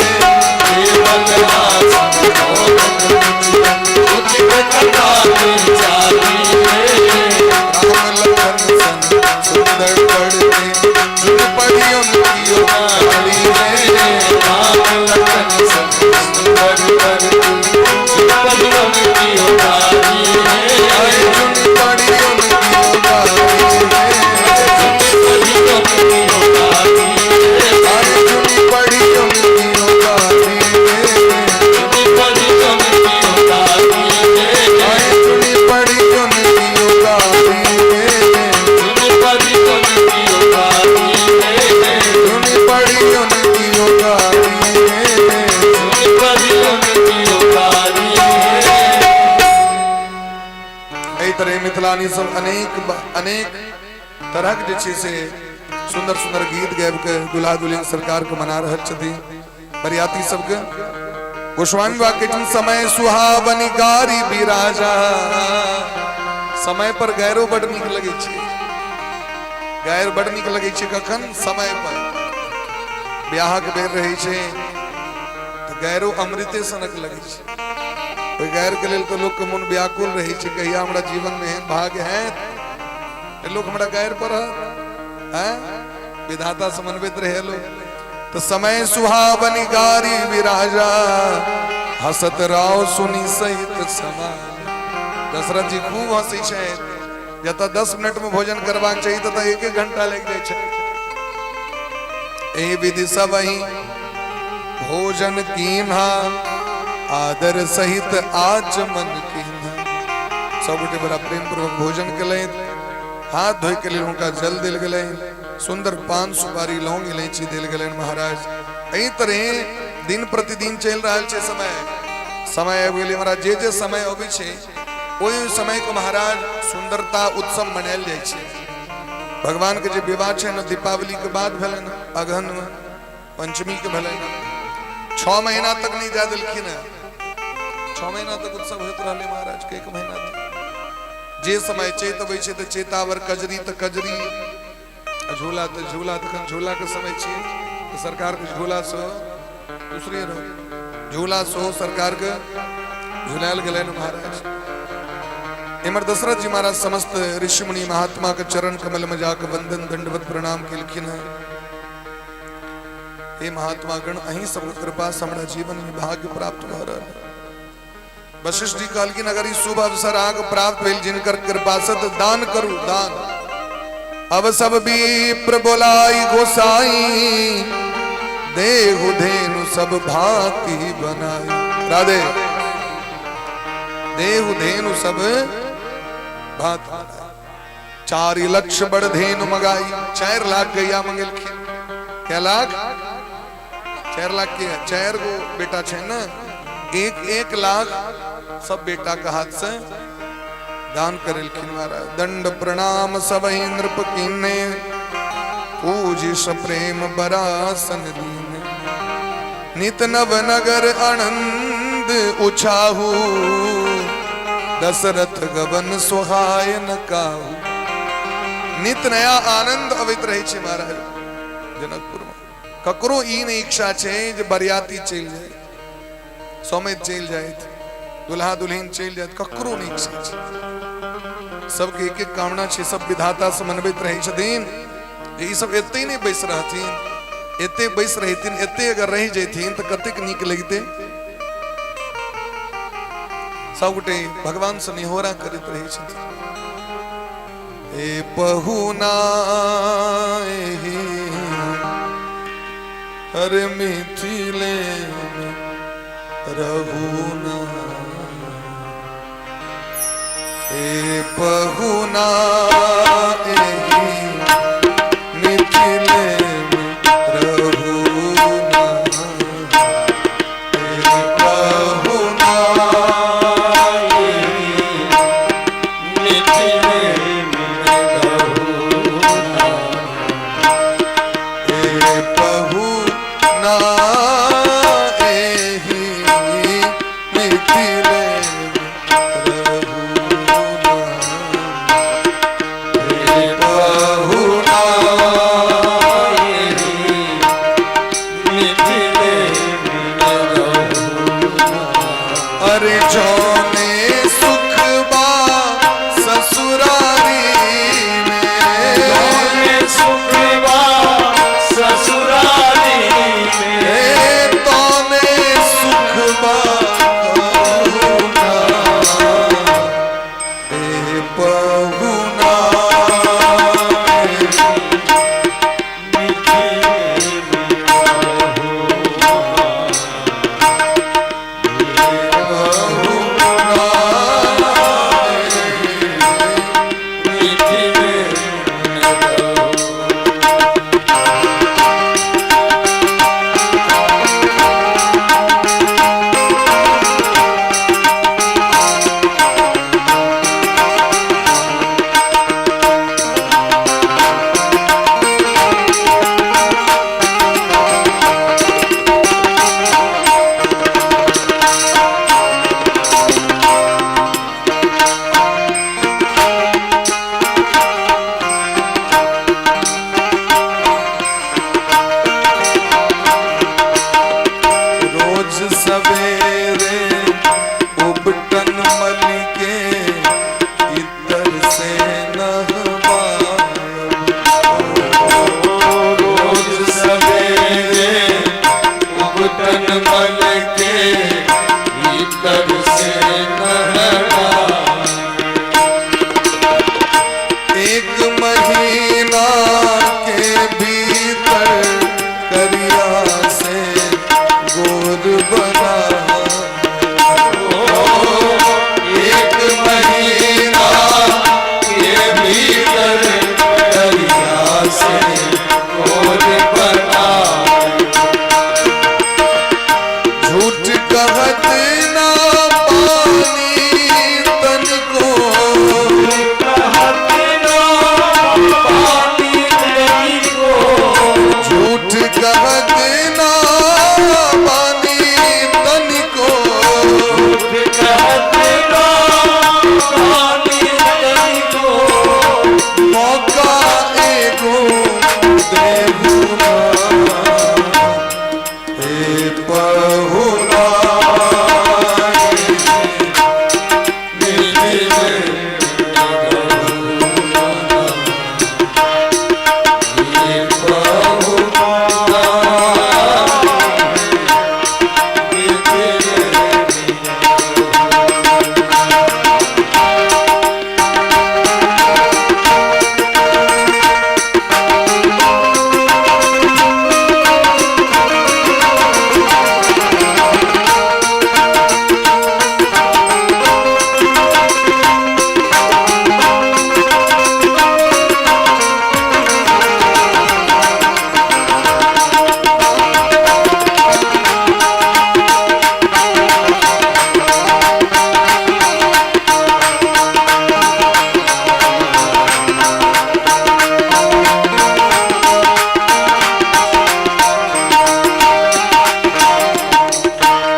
S1: केवल भास विनोदक पुछियो उचित कथा विचारी रे।
S3: राम लखन सन सुंदर पढ़ते चुन पड़ियों की उतारी रे,
S1: राम लखन सन सुंदर पढ़ते चुन पड़ियों की उतारी रे।
S3: आए चुन पड़ियों की उतारी रे,
S1: चुन पड़ियों की उतारी रे।
S3: आए चुन पड़ियों की उतारी रे,
S1: चुन पड़ियों की उतारी रे।
S3: आए चुन पड़ियों की उतारी रे,
S1: चुन पड़ियों की उतारी रे।
S3: चुन पड़ियों की उतारी रे।
S1: चुन पड़ियों की उतारी रे।
S3: एहि तरह मिथिलानी सब अनेक अनेक तरहक जे छै से सुंदर सुंदर गीत गाबि के दुल्हा दुल्हन सरकार के मना रहल छथिन, बरियाती सबके। गोस्वामी बाबा के समय सुहावनी गारी बिराजा, समय पर गैरो बड नीक लगै छै, गैर बड नीक लगै छै कखन? समय पर। ब्याहक बेर रहै छै तऽ गैरो अमृते सनक लगै छै। ओहि गैर के लेल तऽ लोक के मन व्याकुल रहै छै, कहिया हमरा जीवन में एहन भाग्य हैत जे लोक हमरा गैर पढ़त, हैं विधाता से मनबैत रहे लोग। तो समय सुहावनी गारी विराजा, हसत राव सुनी सहित समाज। दशरथ जी खूब हंसै छै, जतऽ 10 मिनट में भोजन करबाक चाही ततऽ एक एक घंटा लागि जाइ छै। एहि विधि सब ही भोजन कीन्हा, आदर सहित आचमन कीन्हा। सब गोटे बड़ा प्रेम पूर्वक भोजन केलथि, हाथ धोए के लेल हुनका जल देल गेलनि, सुंदर पान सुपारी लौंग इलायची देल गेलनि महाराज। एहि तरह दिन प्रतिदिन चलि रहल छै समय। समय आबि गेलै महाराज, जे जे समय अबै छै ओहि समय के महाराज सुंदरता उत्सव मनायल जाइ छै। भगवान के जे विवाह छै ने दीपावली के बाद भेलनि, अगहन में पंचमी के भेलनि, 6 महीना तक नहीं जा देलखिन हैं, 6 महीना तक उत्सव होइत रहलै महाराज के, 1 महीना तक। जे समय चैत अबै छै तऽ चैतावर कजरी तऽ कजरी, आ झूला तऽ झूला, तखन झूला के समय छियै तऽ सरकार के झूला से दूसरे रहो, झूला सेहो सरकार के झुलायल गेलनि महाराज। इमर दशरथ जी महाराज समस्त ऋषि मुनि महात्मा के चरण कमल में जाकर वंदन दंडवत प्रणाम केलखिन हैं। हे महात्मा गण, अहीं सबके कृपा से हमरा जीवन में भाग्य प्राप्त भऽ रहल है। वशिष्ठ जी कहलखिन अगर ई शुभ अवसर अहाँके प्राप्त भेल जिनकर कृपा से तऽ दान करू, दान। अब सब विप्र बोलाई गोसाई, देहु धेनु सब भांति बनाई। राधे, देहु धेनु सब भांति बनाई। 4 लक्ष बड़ धेनु मंगाई, 4 लाख गैया मंगेलखिन। क्या लाख? 4 लाख के 4 गो बेटा छै ने, 1-1 लाख सब बेटा के हाथ से दान करेलखिन महाराज। दंड प्रणाम सब नृप कीने, पूजी सप्रेम बरासन दीने। नित नव नगर आनंद उछाहू, दशरथ गबन सुहायन काहू। नित नया आनंद अबैत रहै छै महाराज जनकपुर में। ककरो ई नहि इच्छा छै जे बरियाती चलि जाय, समेत चलि जाइत, दुल्हा दुल्हिन चलि जाइत, ककरो नहि इच्छा छै। सबके एक एक कामना छै, सब विधाता से मनबैत रहै छथिन जे ई सब एते नहि बैस रहथिन, एते बैस रहिथिन, एते अगर रहि जैथिन तऽ कतेक नीक लगिते। सबगोटे भगवान से निहोरा करैत रहै छथिन। ए पहुना हर मिथिले में रहुना, ए पहुना मिथिले में रहुना, ए पहुना
S1: मिथिले में रहुना,
S3: ए पहुना एहि मिथिले में रहुना, ए पहुना
S1: मिथिले में रहुना।
S3: अरे जौने सुखबा ससुरारी में,
S1: जौने सुखबा ससुरारी में,
S3: ए तौने सुखबा कहुना, ए पहुना
S1: मिथिले में रहुना, मिथिले में रहुना।
S3: रोज सवेरे उबटन मल के इधर से नहवाब,
S1: रोज सवेरे उबटन मल के भीतर से नहवा,
S3: एक महीना के भीतर करिया से गोर बना,
S1: एक महीना के भीतर दरिया से गोर बना,
S3: झूठ कहत ना पानी तन को,
S1: कहत ना पानी नहीं को,
S3: झूठ कहत ना पानी तन को,
S1: कहत ना पानी नहीं को,
S3: मौका एगो देहुना, हे पहुना
S1: मिथिले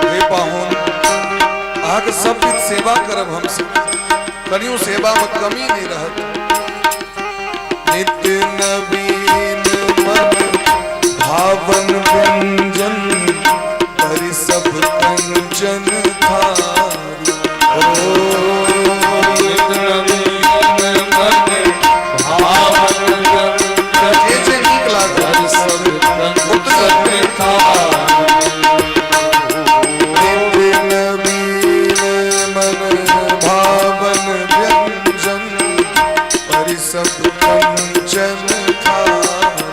S3: हे पाहुन, अहाँके सब किछु सेवा करब हमसब, कनियो सेवा में कमी नहीं रहत। नित नवीन मन भावन व्यंजन पर सब कंचन थारी। ओ जे जे नीक लागल नित नवीन मन भावन व्यंजन पर सब कंचन थारी।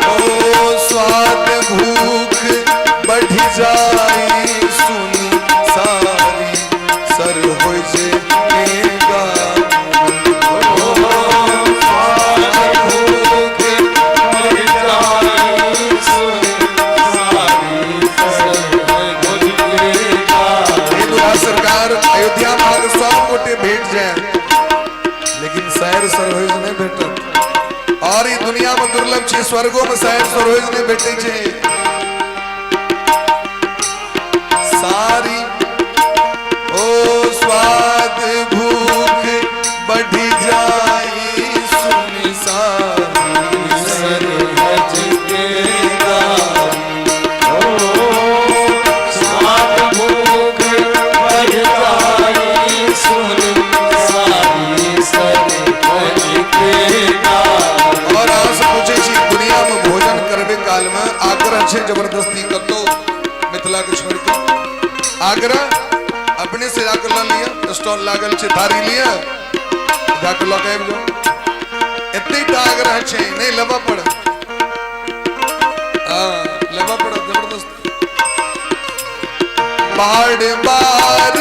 S3: ओ स्वाद भूख बढ़ जाई सुनी सारी सर हो जे गा। हे दुआ सरकार, अयोध्या में अहाँके सब गोटे भेट जाए, लेकिन शहर सरोज नहीं भेटत। और ई दुनिया में दुर्लभ छै, स्वर्गो में शहर सरोज नहीं भेटै छै। सारी ओ स्वाद भूख बढ़ जाई सुनी सारी सर। और अहाँ से पूछै छी, दुनिया में भोजन करबे काल में आग्रह छै जबरदस्ती कतौ मिथिला के छोड़ के? आग्रह अपने से जाकर ल लिअ, स्टॉल लागल छै, थारी लिअ, जाकर लऽ के आबि जाउ। एते टा आग्रह छै, नहि लेबऽ पड़त। हाँ, लेबऽ पड़त जबरदस्ती। बार बार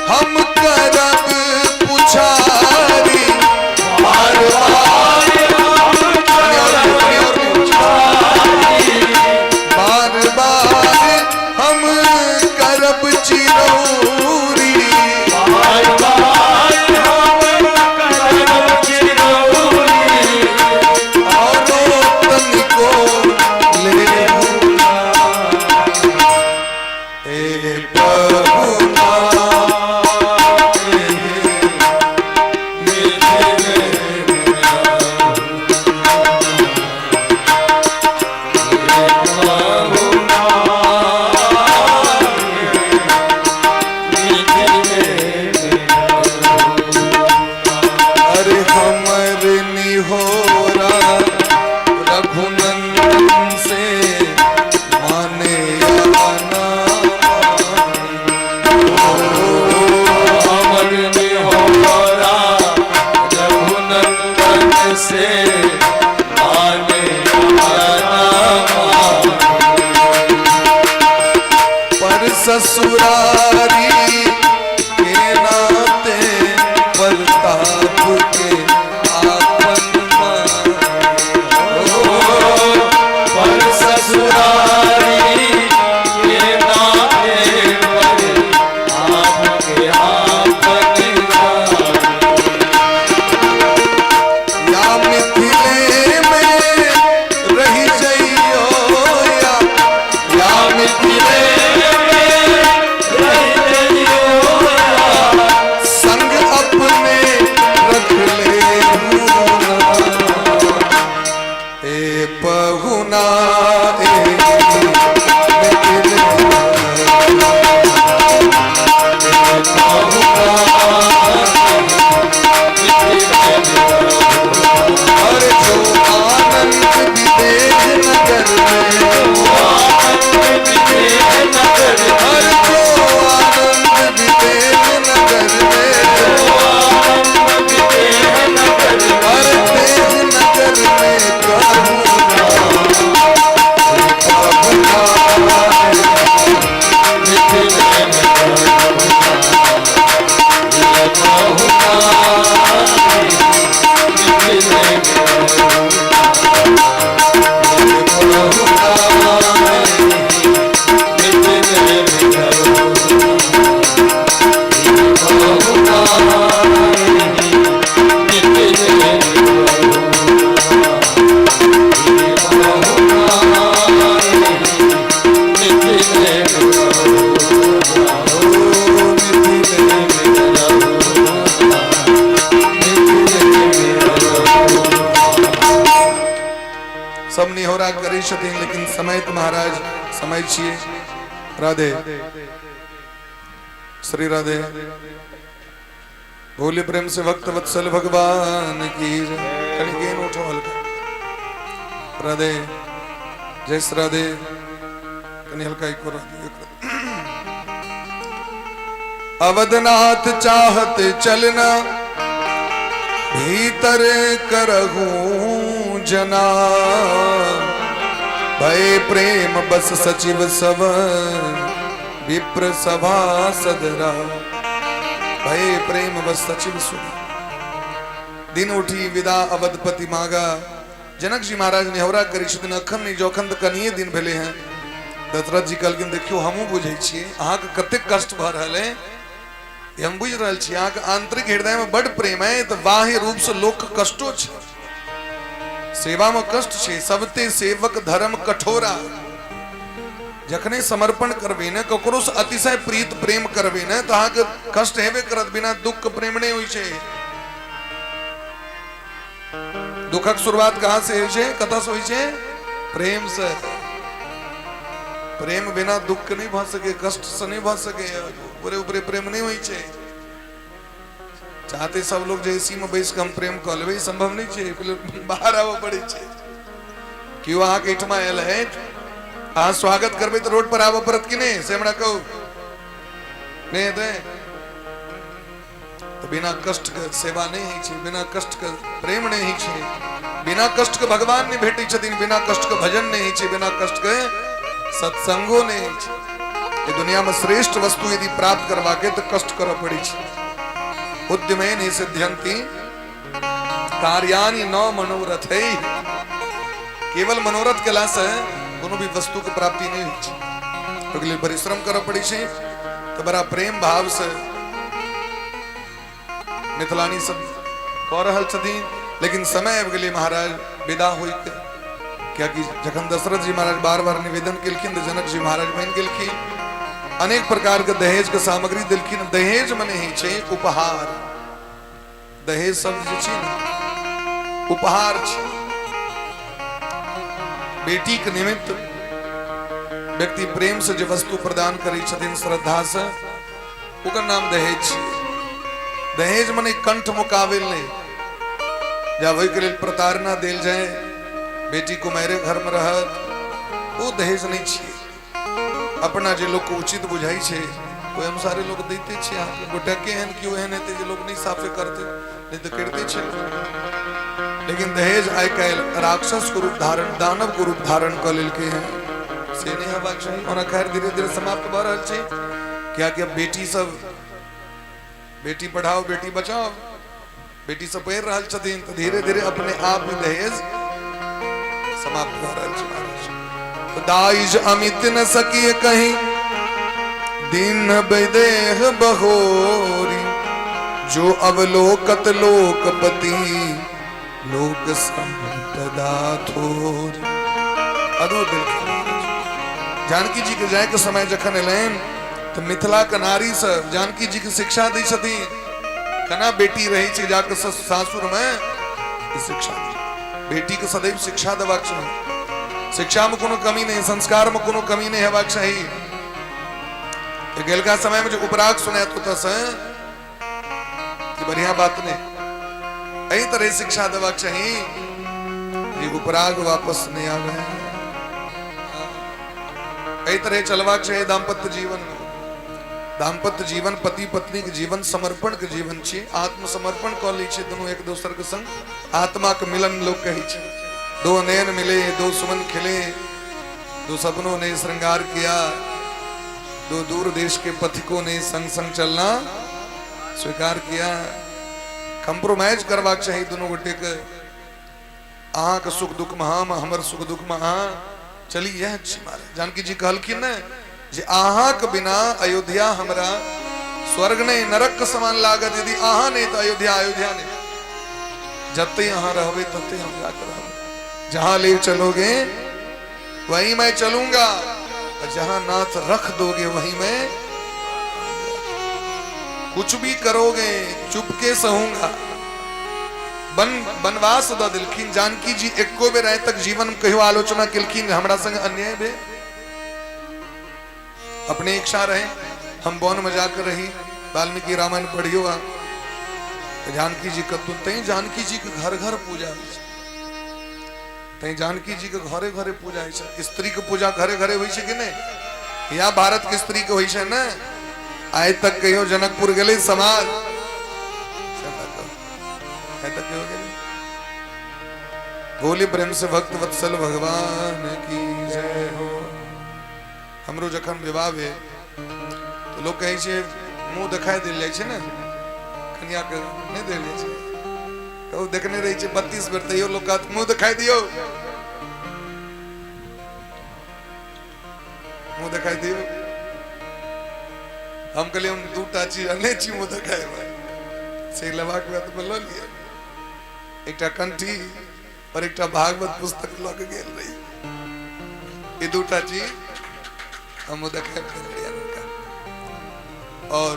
S3: हम करब पुछारी, बार बार, बार बार हम करब चिरौरी। औरो तनिको लेहु ए प्रभु। अरे हमर निहोरा रघुनंदन से माने आना।
S1: से माने आना।
S3: पर ससुरारी के नाते प्रताप के आपन मान।
S1: पर ससुरारी के नाते पर आपके आपन
S3: या मिथिले में रही जइयो या मिथिले
S1: रह
S3: निहोरा करै छथिन, लेकिन समय तऽ महाराज समय छियै। राधे श्री राधे, बोले प्रेम से भक्त वत्सल भगवान की जय। कनि गेन उठो हल्का। राधे जय श्री राधे, कनि हल्का एक राधे। अवधनाथ चाहत चलना, भीतर करहूं जना, भय प्रेम बस सचिव सब विप्र सभा सदरा। भय प्रेम बस सचिव सुन दिन उठी विदा अवधपति मांगा। जनक जी महाराज नेहरा करै छथिन, अखन नहि जखन तऽ कनिए दिन भेलै हेँ। दशरथ जी कहलखिन, देखियौ हमहूँ बुझै छियै अहाँके कतेक कष्ट भऽ रहल है, हम बुझि रहल छी अहाँके आंतरिक हृदयमे बड प्रेम है, तऽ बाह्य रूपसँ लोकके कष्टो छै, सेवामे कष्ट छै। सबते सेवक धर्म कठोरा। जखने समर्पण करबै ने, ककरो से अतिशय प्रीत प्रेम करबै ने, तऽ अहाँके कष्ट हेबे करत। बिना दुख के प्रेम नहि होइ छै। दुखक शुरुआत कहाँ से होइ छै, कतऽ से होइ छै? प्रेम से। प्रेम बिना दुख के नहि भऽ सके, कष्ट से नहि भऽ सके। ऊपरे ऊपरे प्रेम नहि होइ छै। चाहते सब लोग जे एसी में बैस के हम प्रेम कऽ लेबै, संभव नहि छै। पहिले बाहर आबऽ पड़ै छै। केओ अहाँके एहिठमा आयल है, अहाँ स्वागत करबै तऽ रोड पर आबऽ पड़त कि नहि, से हमरा कहू। नहि हेतै तऽ बिना कष्ट के सेवा नहि होइ छै, बिना कष्ट के प्रेम नहि होइ छै, बिना कष्ट के भगवान नहि भेटै छथिन, बिना कष्ट के भजन नहि होइ छै, बिना कष्ट के सत्संगो नहि होइ छै। ई दुनिया में श्रेष्ठ वस्तु यदि प्राप्त करबाके तऽ कष्ट करऽ पड़ै छै। उद्यमे नहि सिद्ध्यंती कार्यानि न मनोरथ। केवल मनोरथ केलासँ कोनो भी वस्तु के प्राप्ति नहि होइ छै, ओहिके लेल परिश्रम करऽ पड़ै छै। तऽ बड़ा प्रेम भाव से मिथिलानी सब कऽ रहल छथिन, लेकिन समय आबि गेलै महाराज विदा होइके, कियाकि जखन दशरथ जी महाराज बार बार निवेदन केलखिन तऽ जनक जी महाराज मानि गेलखिन। अनेक प्रकार के दहेज के सामग्री देलखिन। दहेज मने होइ छै उपहार। दहेज शब्द जे छै ने, उपहार छै। बेटी के निमित्त व्यक्ति प्रेम से जे वस्तु प्रदान करै छथिन श्रद्धा से, ओकर नाम दहेज छै। दहेज मने कंठ मुकाबिल नहि, जब ओहिके लेल प्रताड़ना देल जाय, बेटी कुमारे घर में रहत, ओ दहेज नहि छियै। अपना जे लोक उचित बुझाइ छै ओहि अनुसारे लोक दैते छै। अहाँके गोटेके एहन केओ एहन हेतै जे लोक नहि साफे करतै, नहि तऽ करिते छै। लेकिन दहेज आइ काल्हि राक्षस के रूप धारण, दानव के रूप धारण कऽ लेलकै हेँ, से नहि हेबाक चाही। ओना खैर धीरे धीरे समाप्त भऽ रहल छै, कियाकि अब बेटी सब बेटी पढ़ाओ बेटी बचाओ, बेटी सब पढ़ि रहल छथिन, तऽ धीरे धीरे अपने आप ही दहेज समाप्त भऽ रहल छै महाराज। तऽ दाइज अमित न सकिए कहीं दिन वैदेह बहोरी, जो अवलोकत लोकपति लोक संपदा थोरी। अद्भुत देलखिन। जानकी जी के जायके समय जखन एलनि तऽ मिथिला के नारी सब जानकी जी के शिक्षा दै छथिन, केना बेटी रहै छै जाके सासुर में, ई शिक्षा दै। बेटी के सदैव शिक्षा देबाक चाही। शिक्षा में कोनो कमी नहीं, संस्कार में कोनो कमी नहीं हेबाक चाही। तऽ गेलका समय में जे उपराग सुनायत ओतऽ से कि बढ़िया बात नहीं, एहि तरह शिक्षा देबाक चाही जे उपराग वापस नहीं आवे। एहि तरह चलबाक चाही दाम्पत्य जीवन में। दाम्पत्य जीवन पति पत्नी के जीवन समर्पण के जीवन छी। आत्मसमर्पण कऽ लै छै दुनू एक दोसर के संग, आत्मा के मिलन लोग कहै छै। दो नयन मिले दो सुमन खिले, दो सपनों ने श्रृंगार किया, दो दूर देश के पथिकों ने संग संग चलना स्वीकार किया। कम्प्रोमाइज करबाक चाही दुनू गोटे के, अहाँके सुख दुख में हम, हमर सुख दुख में अहाँ। चली इएह छी महाराज। जानकी जी कहलखिन ने जे अहाँके बिना अयोध्या हमरा स्वर्ग नहीं नरक के समान लागत, यदि अहाँ नहीं तो अयोध्या अयोध्या नहीं। जते अहाँ रहबै तते हम जाकर रहबै, जहां ले चलोगे वहीं मैं चलूंगा, और जहां नाथ रख दोगे वहीं मैं, कुछ भी करोगे चुपके सहूंगा, वन वनवास दऽ देलखिन। जानकी जी एको बेर आइ तक जीवन में कहियो आलोचना केलखिन हमरा संग अन्याय भेल? अपने इच्छा रहे हम वन में जाकर रही। वाल्मीकि रामायण पढ़ियो आ जानकी जी कतौ, तैं जानकी जी के घर घर पूजा होइ छै, तैं जानकी जी के घरे घरे पूजा होइ छै। स्त्री के पूजा घरे घरे होइ छै कि नहि? या भारत के स्त्री के होइ छै ने? आइ तक कहियो जनकपुर गेलै समाज? आइ तक कहियो गेलै? बोली प्रेम से भक्त वत्सल भगवान की जय हो। हमरो जखन विवाह भेल तऽ लोक कहै छै मुंह देखाइ देल जाइ छै ने, कनिया के नहि देल जाइ छै, तऽ ओ देखने रहै छै 32 बेर, तैयो लोक कहत मुंह देखाइ दियौ, मुंह देखाइ दियौ। हम कहलियै हम दूटा चीज अनने छी मुंह देखाइ से लेबाक हुए तऽ लऽ लिअ, एकटा कंठी और एकटा भागवत पुस्तक लऽ के गेल रही। ई दूटा चीज हम देखाबि देने रहियनि हुनका। और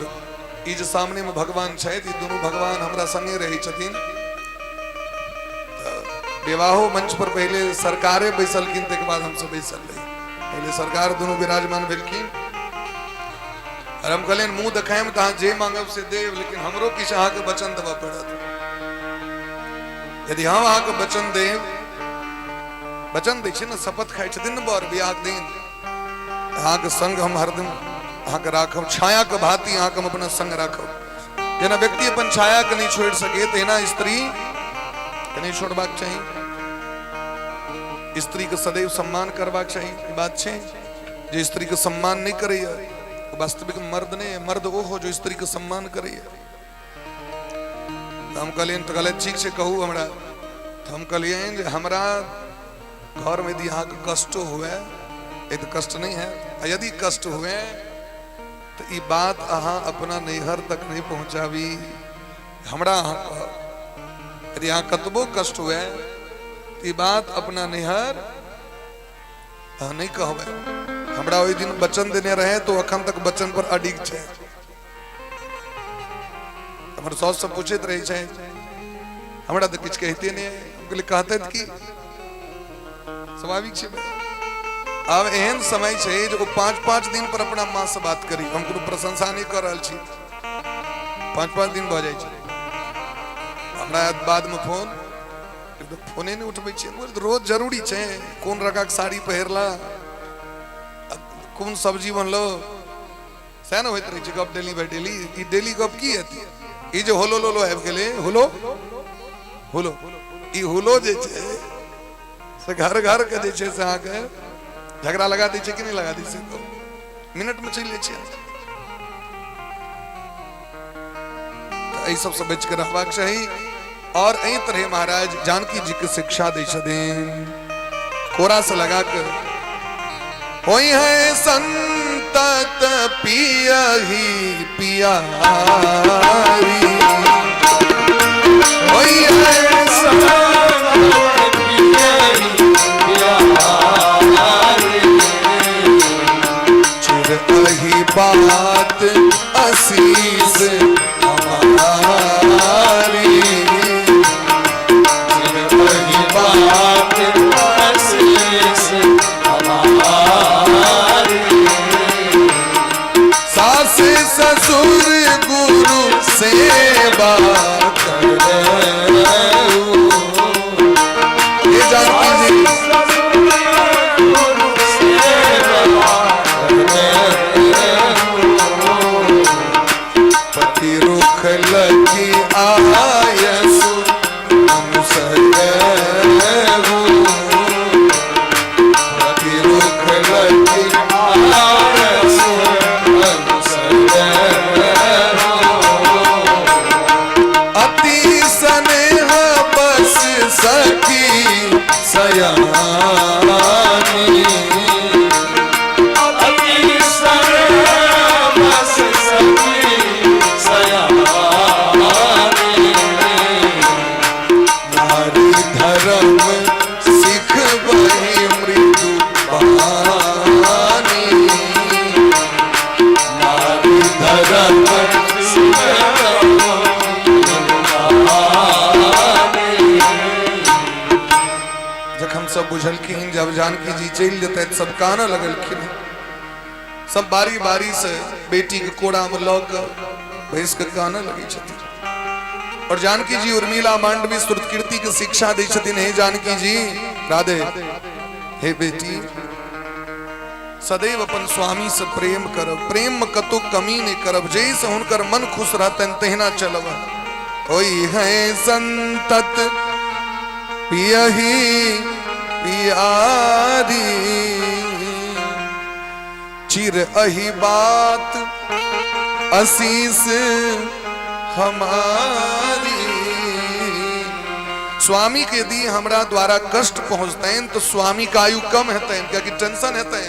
S3: ई जे सामने में भगवान छथि, ई दुनू भगवान हमरा संगे रहै छथिन। तऽ विवाहो मंच पर पहिले सरकारे बैसलखिन, ताहिके बाद हमसब बैसल रही। पहिले सरकार दुनू विराजमान भेलखिन और हम कहलियनि मुंह देखायब तऽ अहाँ जे मांगब से देब, लेकिन हमरो किछु अहाँके वचन देबऽ पड़त। यदि हम अहाँके वचन देब, वचन दै छै ने, शपथ खाइ छथिन ने बर बियाहके दिन, अहाँके संग हम हरदम अहाँके राखब, छायाके भांति अहाँके हम अपना संग राखब। जेना व्यक्ति अपन छायाके नहि छोड़ि सके, तहिना स्त्री के नहि छोड़बाक चाही। स्त्री के सदैव सम्मान करबाक चाही। ई बात छै जे स्त्री के सम्मान नहि करैया ओ वास्तविक मर्द नहि है। मर्द ओ हो जो स्त्री के सम्मान करैया। तऽ हम कहलियनि, तऽ कहलथि ठीक छै कहू हमरा। तऽ हम कहलियनि जे हमरा घरमे यदि अहाँके कष्टो हुए, एक तऽ कष्ट नहि है, आ यदि कष्ट हुए तऽ ई बात अहाँ अपना नैहर तक नहि पहुँचाबी, हमरा अहाँ कहब। यदि अहाँ कतबो कष्ट हुए तऽ ई बात अपना नैहर अहाँ नहि कहबै। हमरा ओहि दिन वचन देने रहे तो अखन तक वचन पर अडिग छै। हमर साउस सब पूछैत रहै छै, हमरा तऽ किछु कहिते नहि। हम कहलियै कहतै की, स्वाभाविक छै। आब एहन समय छै जे ओ 5-5 दिन पर अपना माँ से बात करी। हम कोनो प्रशंसा नहि कऽ रहल छी। 5-5 दिन भऽ जाइ छै। हमरा आयत बादमे फोन, फोने नहि उठबै छियै। रोज जरूरी छै कोन रंगक साड़ी पहिरला, कोन सब्जी बनलो, सएह ने होइत रहै छै गप daily by daily. E daily गप की हेतै? ई जे होलो लोलो आबि गेलै, होलो होलो, ई होलो जे छै से घर घर के जे छै से अहाँके झगड़ा लगा दै छै कि नहि लगा दै छै? मिनट में चलि जाइ छै। तऽ एहि सबसँ बचि कऽ रहबाक चाही। और एहि तरहे महाराज जानकी जी के शिक्षा दै छथिन कोरा से लगा के होई है संतत पियही पियारी, होई है संतत
S1: पियही पियारी,
S3: चिर अही बात असीस हमारी,
S1: चिर अही बात असीस हमारी,
S3: सास ससुर गुरु सेवा करऊ। ये जानकी जी
S1: गुरु सेवा
S3: पति रुख लगी आयसु अनुसरहु, पति रुख लगी
S1: आयसु अनुसरहु,
S3: अति स्नेह बस सखी सयानी,
S1: अति स्नेह बस सखी सयानी,
S3: नारी धर्म सिख वही मृदु बानी,
S1: नारी धर्म सिख बानी,
S3: सब बुझलखिन जब जानकी जी चलि जेतै सब कानऽ लगलखिन। सब बारी बारी से बेटी के कोड़ा में लऽ कऽ बैस कऽ कानऽ लगै छथिन। और जानकी जी उर्मिला मांडवी श्रुतकीर्ति के शिक्षा दै छथिन, हे जानकी जी राधे, हे बेटी, सदैव अपन स्वामी से प्रेम करब, प्रेम में कतौ कमी नहीं करब, जैसे हुनकर मन खुश रहतनि तहिना चलब। होई है संतत पियही पियारी, चिर अही बात असीस हमारी। स्वामी के यदि हमरा द्वारा कष्ट पहुंचतनि तो स्वामी का आयु कम हेतनि, कियाकि टेंशन हेतनि।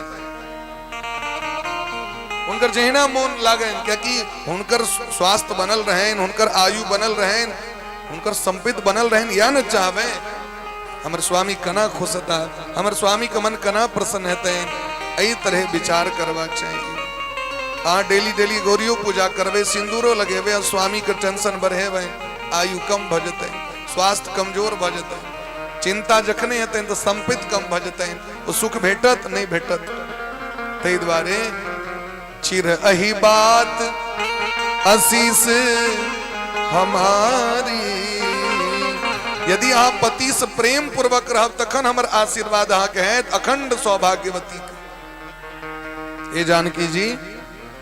S3: हुनकर जहिना मोन लागनि, कियाकि हुनकर स्वास्थ्य बनल रहनि, हुनकर आयु बनल रहनि, हुनकर संपत्ति बनल रहनि, या न चाहबै हमर स्वामी केना खुश हेता, हमर स्वामी के मन केना प्रसन्न हेतनि। एहि तरह विचार करबाक चाही। अहाँ डेली डेली गौरियो पूजा करबै, सिन्दूरो लगेबै आ स्वामी के टेंशन बढ़ेबै, आयु कम भऽ जेतै, स्वास्थ्य कमजोर भऽ जेतै। चिंता जखने हेतनि तऽ संपत्ति कम भऽ जेतनि, ओ सुख भेटत नहि भेटत। ताहि दुआरे चिर अही बात आशीष हमारी। यदि अहाँ पति से प्रेम पूर्वक रहब तखन हमर आशीर्वाद अहाँके हैत अखंड सौभाग्यवती के। हे जानकी जी,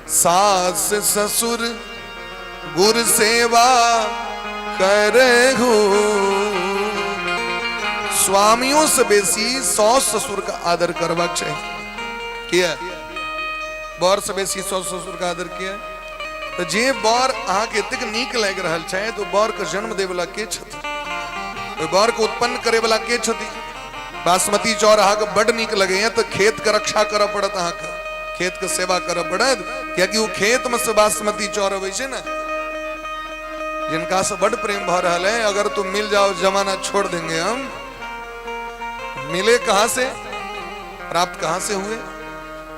S3: सास ससुर गुर सेवा करे हो, स्वामियों से बेसी सास ससुर का आदर करबाक चाही। किया बर से बेसी सास ससुर का आदर किया? तऽ जे बर अहाँके एतेक नीक लागि रहल छै तऽ ओ बर के जन्म देवला के छथि, ओहि बर के उत्पन्न करे वाला के छथि? बासमती चाउर अहाँके बड नीक लगैया तऽ खेत के रक्षा करऽ पड़त, अहाँके खेत के सेवा करऽ पड़त, कियाकि ओ खेत में से बासमती चाउर अबै छै ने। जिनका से बड प्रेम भऽ रहल है, अगर तुम मिल जाओ जमाना छोड़ देंगे हम। मिले कहाँ से, प्राप्त कहाँ से हुए?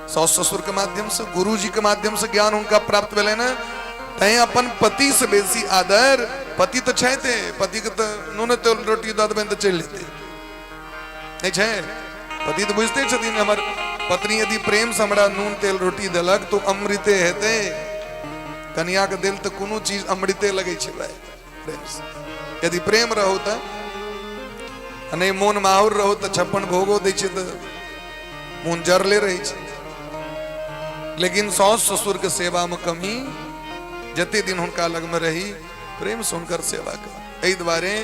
S3: सास ससुर के माध्यम से, गुरु जी के माध्यम से ज्ञान उनका प्राप्त भेलै ने। तैं अपन पति से बेसी आदर, पति तो छै ते, पति के तो नून तेल रोटी दऽ देबनि तऽ चलि जेतै, नहि छै? पति तऽ बुझते छथिन हमर पत्नी यदि प्रेम से हमरा नून तेल रोटी देलक तो अमृते हेतै। कनिया के दिल तऽ कोनो चीज अमृते लगै छै भाई, प्रेम से यदि प्रेम रहो तऽ, आ नहि मोन माहुर रहो तऽ छप्पन भोगो दै छै तऽ मोन जरले रहै छै। लेकिन साउस ससुर के सेवा में कमी, जते दिन हुनका लग में रही प्रेम से हुनकर सेवा कर। एहि दुआरे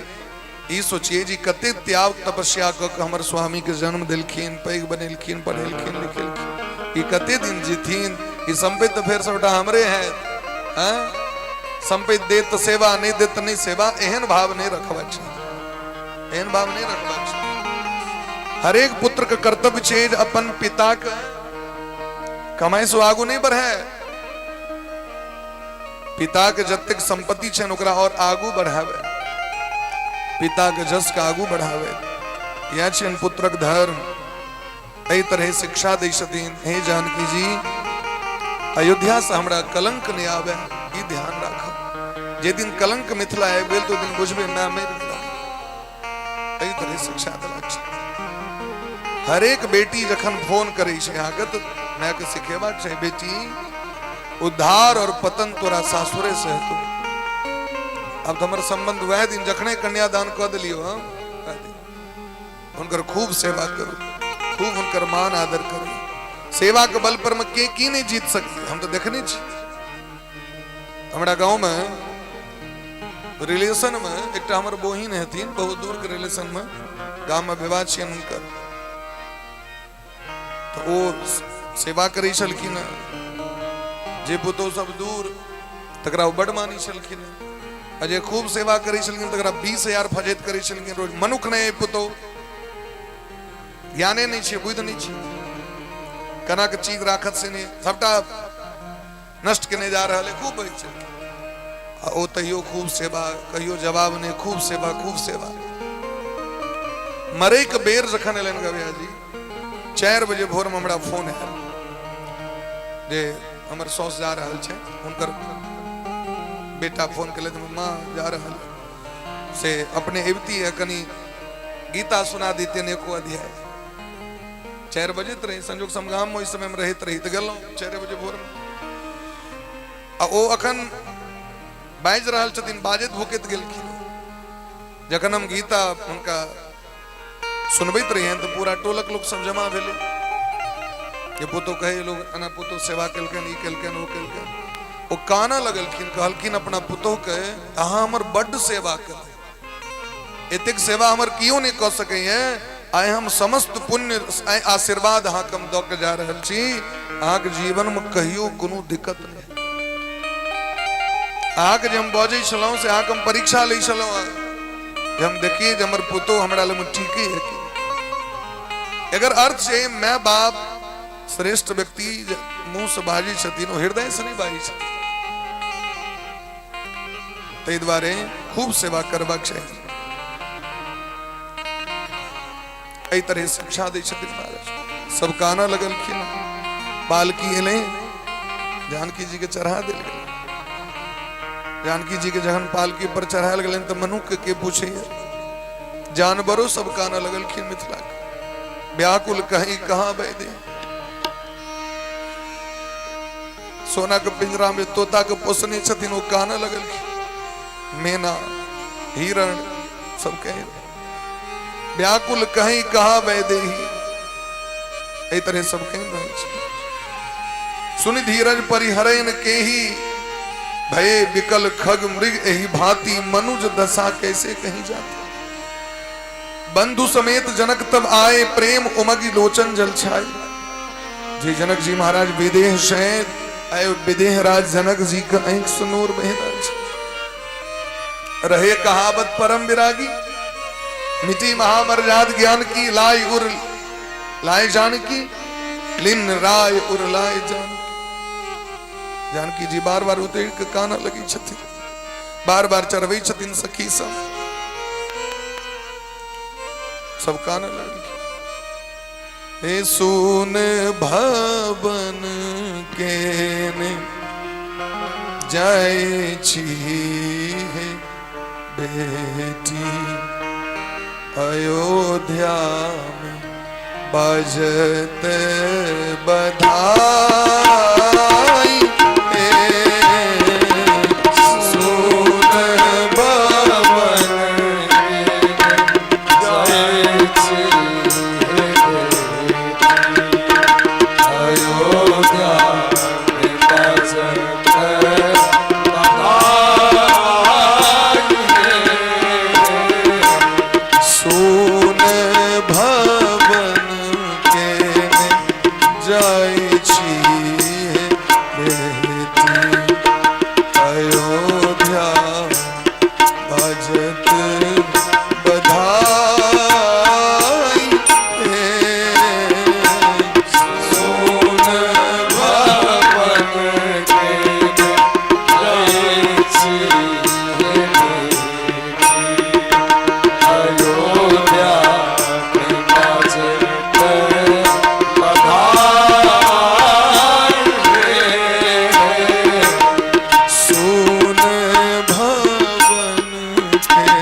S3: ई सोचिए जी कते त्याग तपस्या कऽ के हमर स्वामी के जन्म देलखिन, पैघ बनेलखिन, पढ़ेलखिन लिखेलखिन, ई कते दिन जीथिन? ई संपत्ति तऽ फेर सबटा हमरे है, हैं? संपत्ति देत तऽ सेवा, नहीं देत तऽ नहीं सेवा, एहन भाव नहीं रखबाक छै, एहन भाव नहीं रखबाक छै। हरेक पुत्र के कर्तव्य छै जे अपन पिता के कमाई से आगू नहीं बढ़े, पिता के जतेक संपत्ति छनि ओकरा और आगू बढ़ावे, पिता के जस के आगू बढ़ावे, यह छनि पुत्रक धर्म। एहि तरह शिक्षा दै छथिन, हे जानकी जी, अयोध्या से हमरा कलंक नहीं आवे, ई ध्यान राखब। जे दिन कलंक मिथिला आबि गेल तो दिन बुझबे मैं मरि गेलहुँ। एहि तरह शिक्षा देबाक छै। हरेक बेटी जखन फोन करै छै अहाँके तऽ मायके सिखेबाक छै, बेटी उद्धार और पतन तोरा सासुरे से हेतौ। अब तऽ हमर संबंध वएह दिन जखने कन्यादान कऽ देलियौ हम, वएह दिन हुनकर खूब सेवा करू, खूब हुनकर मान आदर करू। सेवा के बल पर में के की नहीं जीत सकी, हम तो देखने छी। हमरा गांव में रिलेशन में एकटा हमर बहिन हेथिन, बहुत दूर के रिलेशन में, गांव में विवाह छियनि हुनकर, तऽ ओ सेवा करै छलखिन हेँ। जे पुतोह सब दूर तकरा ओ बड मानै छलखिन हेँ, आ जे खूब सेवा करै छलखिन तकरा 20,000 फजैत करै छलखिन रोज। मनुख नहि पुतोह, ज्ञाने नहि छै, बुद्धि नहि छै, केना के चीज राखत से नहि, सबटा नष्ट केने जा रहल है। खूब बजै छलखिन आ ओ तैयो खूब सेवा, कहियो जवाब नहि, खूब सेवा, खूब सेवा। मरैके बेर जखन एलनि गवैया जी, 4 बजे भोरमे हमरा फोन आयल जे हमर साउस जा रहल छै। हुनकर बेटा फोन केलथि, माँ जा रहल से अपने अबती है, कनि गीता सुना दितियनि एको अध्याय। 4 बजैत रही, संजोग हम गाममे ओहि समयमे रहैत रही तऽ गेलहुँ 4 बजे भोरमे। आ ओ अखन बाजि रहल छथिन, बाजैत भुकैत गेलखिन। जखन हम गीता हुनका सुनबैत रहियनि तऽ पूरा टोलक लोक सब जमा भेलै जे पुतोह कहै लोग एना पुतोह सेवा केलकनि, ई केलकनि, ओ केलकनि। ओ कानऽ लगलखिन, कहलखिन अपना पुतोहके, अहाँ हमर बड्ड सेवा केलहुँ, एतेक सेवा हमर केओ नहि कऽ सकैए। आइ हम समस्त पुण्य आइ आशीर्वाद अहाँके हम दऽ के जा रहल छी, अहाँके जीवनमे कहियो कोनो दिक्कत नहि। अहाँके जे हम बजै छलहुँ से अहाँके हम परीक्षा लै छलहुँ जे हम देखिए जे हमर पुतोह हमरा लग ठीके है कि। एकर अर्थ छै माय बाप श्रेष्ठ व्यक्ति जे मुँह से बाजै छथिन ओ हृदय से नहि बाजै छथिन। ताहि दुआरे खूब सेवा करबाक चाही। एहि तरह शिक्षा दै छथिन महाराज। सब कानऽ लगलखिन। पालकी एलै, जानकी जी के चढ़ा देल गेल। जानकी जी के जखन पालकी पर चढ़ायल गेलनि तऽ मनुख के पूछैया, जानवरो सब कानऽ लगलखिन। मिथिला के व्याकुल कहीं कहाँ वैदे, सोना के पिंजरा में तोता के पोसने छथिन, ओ कानऽ लगलखिन। मेना हिरण सब कहे व्याकुल कहीं कहाँ वैदेही, एहि तरह सब कहि रहल छै। सुनि धीरज परिहरैन केही, भये विकल खग मृग एहि भांति, मनुज दशा कैसे कहीं जाती। बंधु समेत जनक तब आए, प्रेम उमगी लोचन जल छाए। जी जनक जी महाराज विदेह से आए, विदेह राज जनक जी के आंखि से नूर बहि रहल छै। रहे कहावत परम विरागी, मिटी महामर्याद ज्ञान की, लाई उर लाए जानकी, लिन राय उर लाए जानकी। जानकी जी बार बार उतरि के कानऽ लगी छथिन, बार बार चढ़बै छथिन सखी सब, सब कानऽ लगलखिन। हे सुन भवन के ने जाय छी हे बेटी, अयोध्या में बजत बधाई। सुन भवन
S1: अयोध्या में बजत बधाई।
S3: सुन भवन के जाय छी बेटी, अयोध्या बजत बधाई।
S1: सुन भवन के जाय छी अयोध्या में बजत बधाई।
S3: सुन भवन के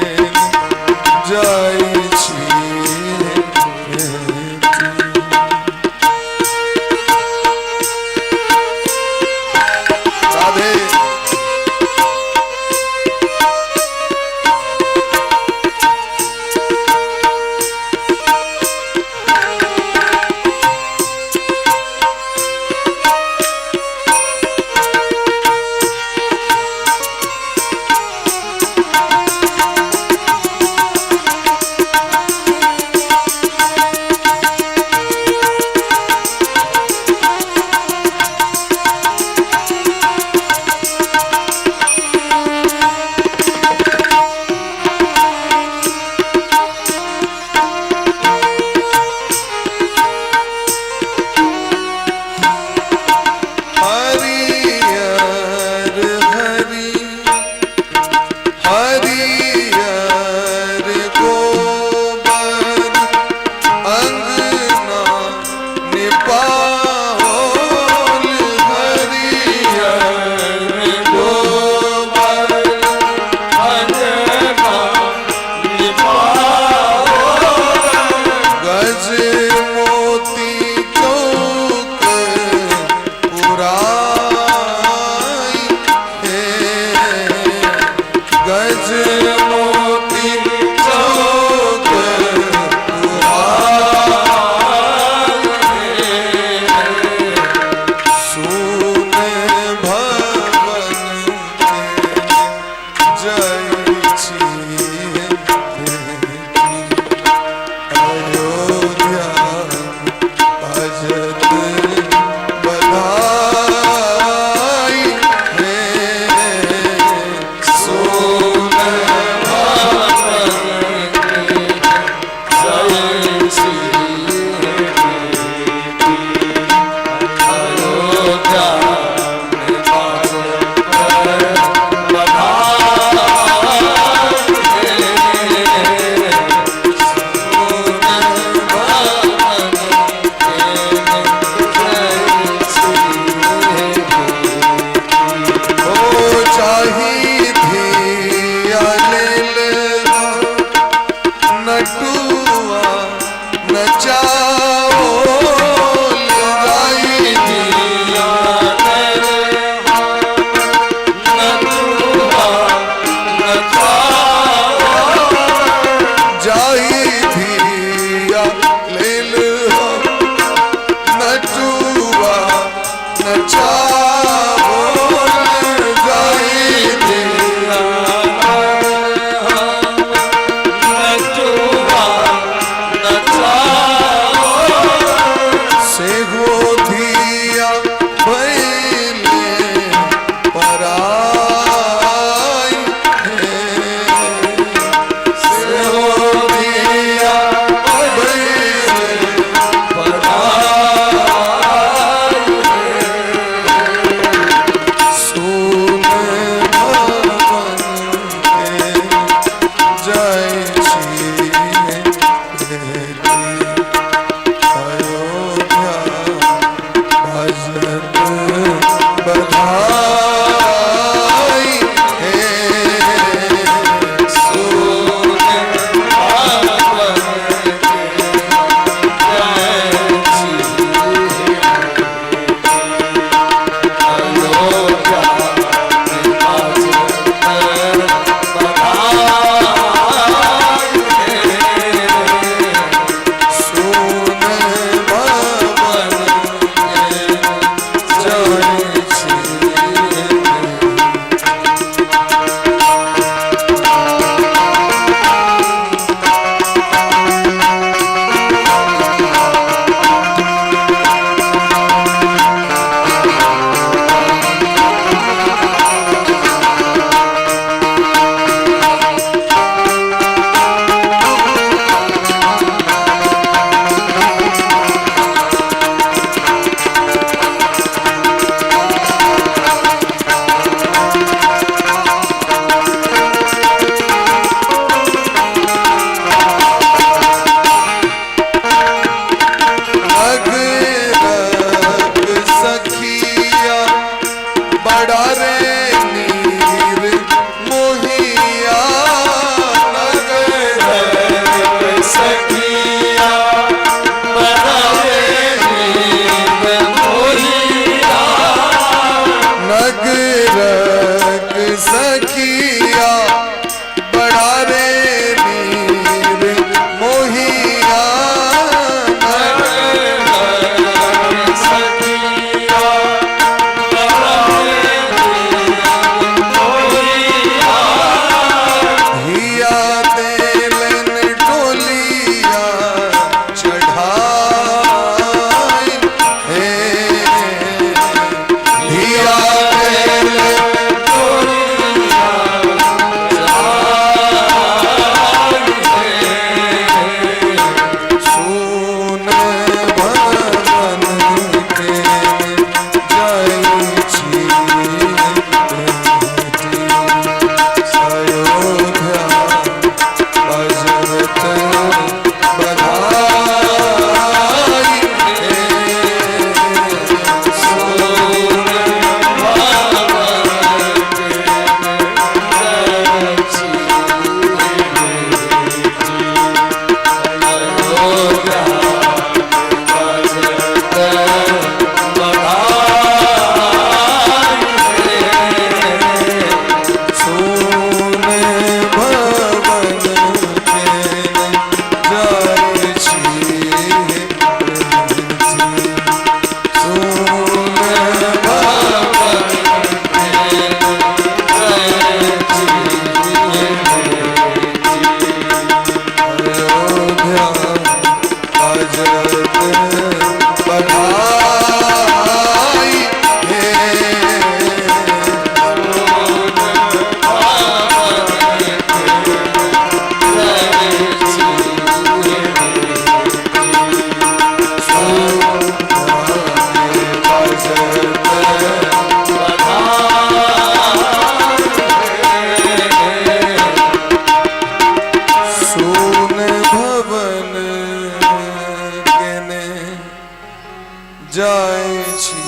S3: जाइ छी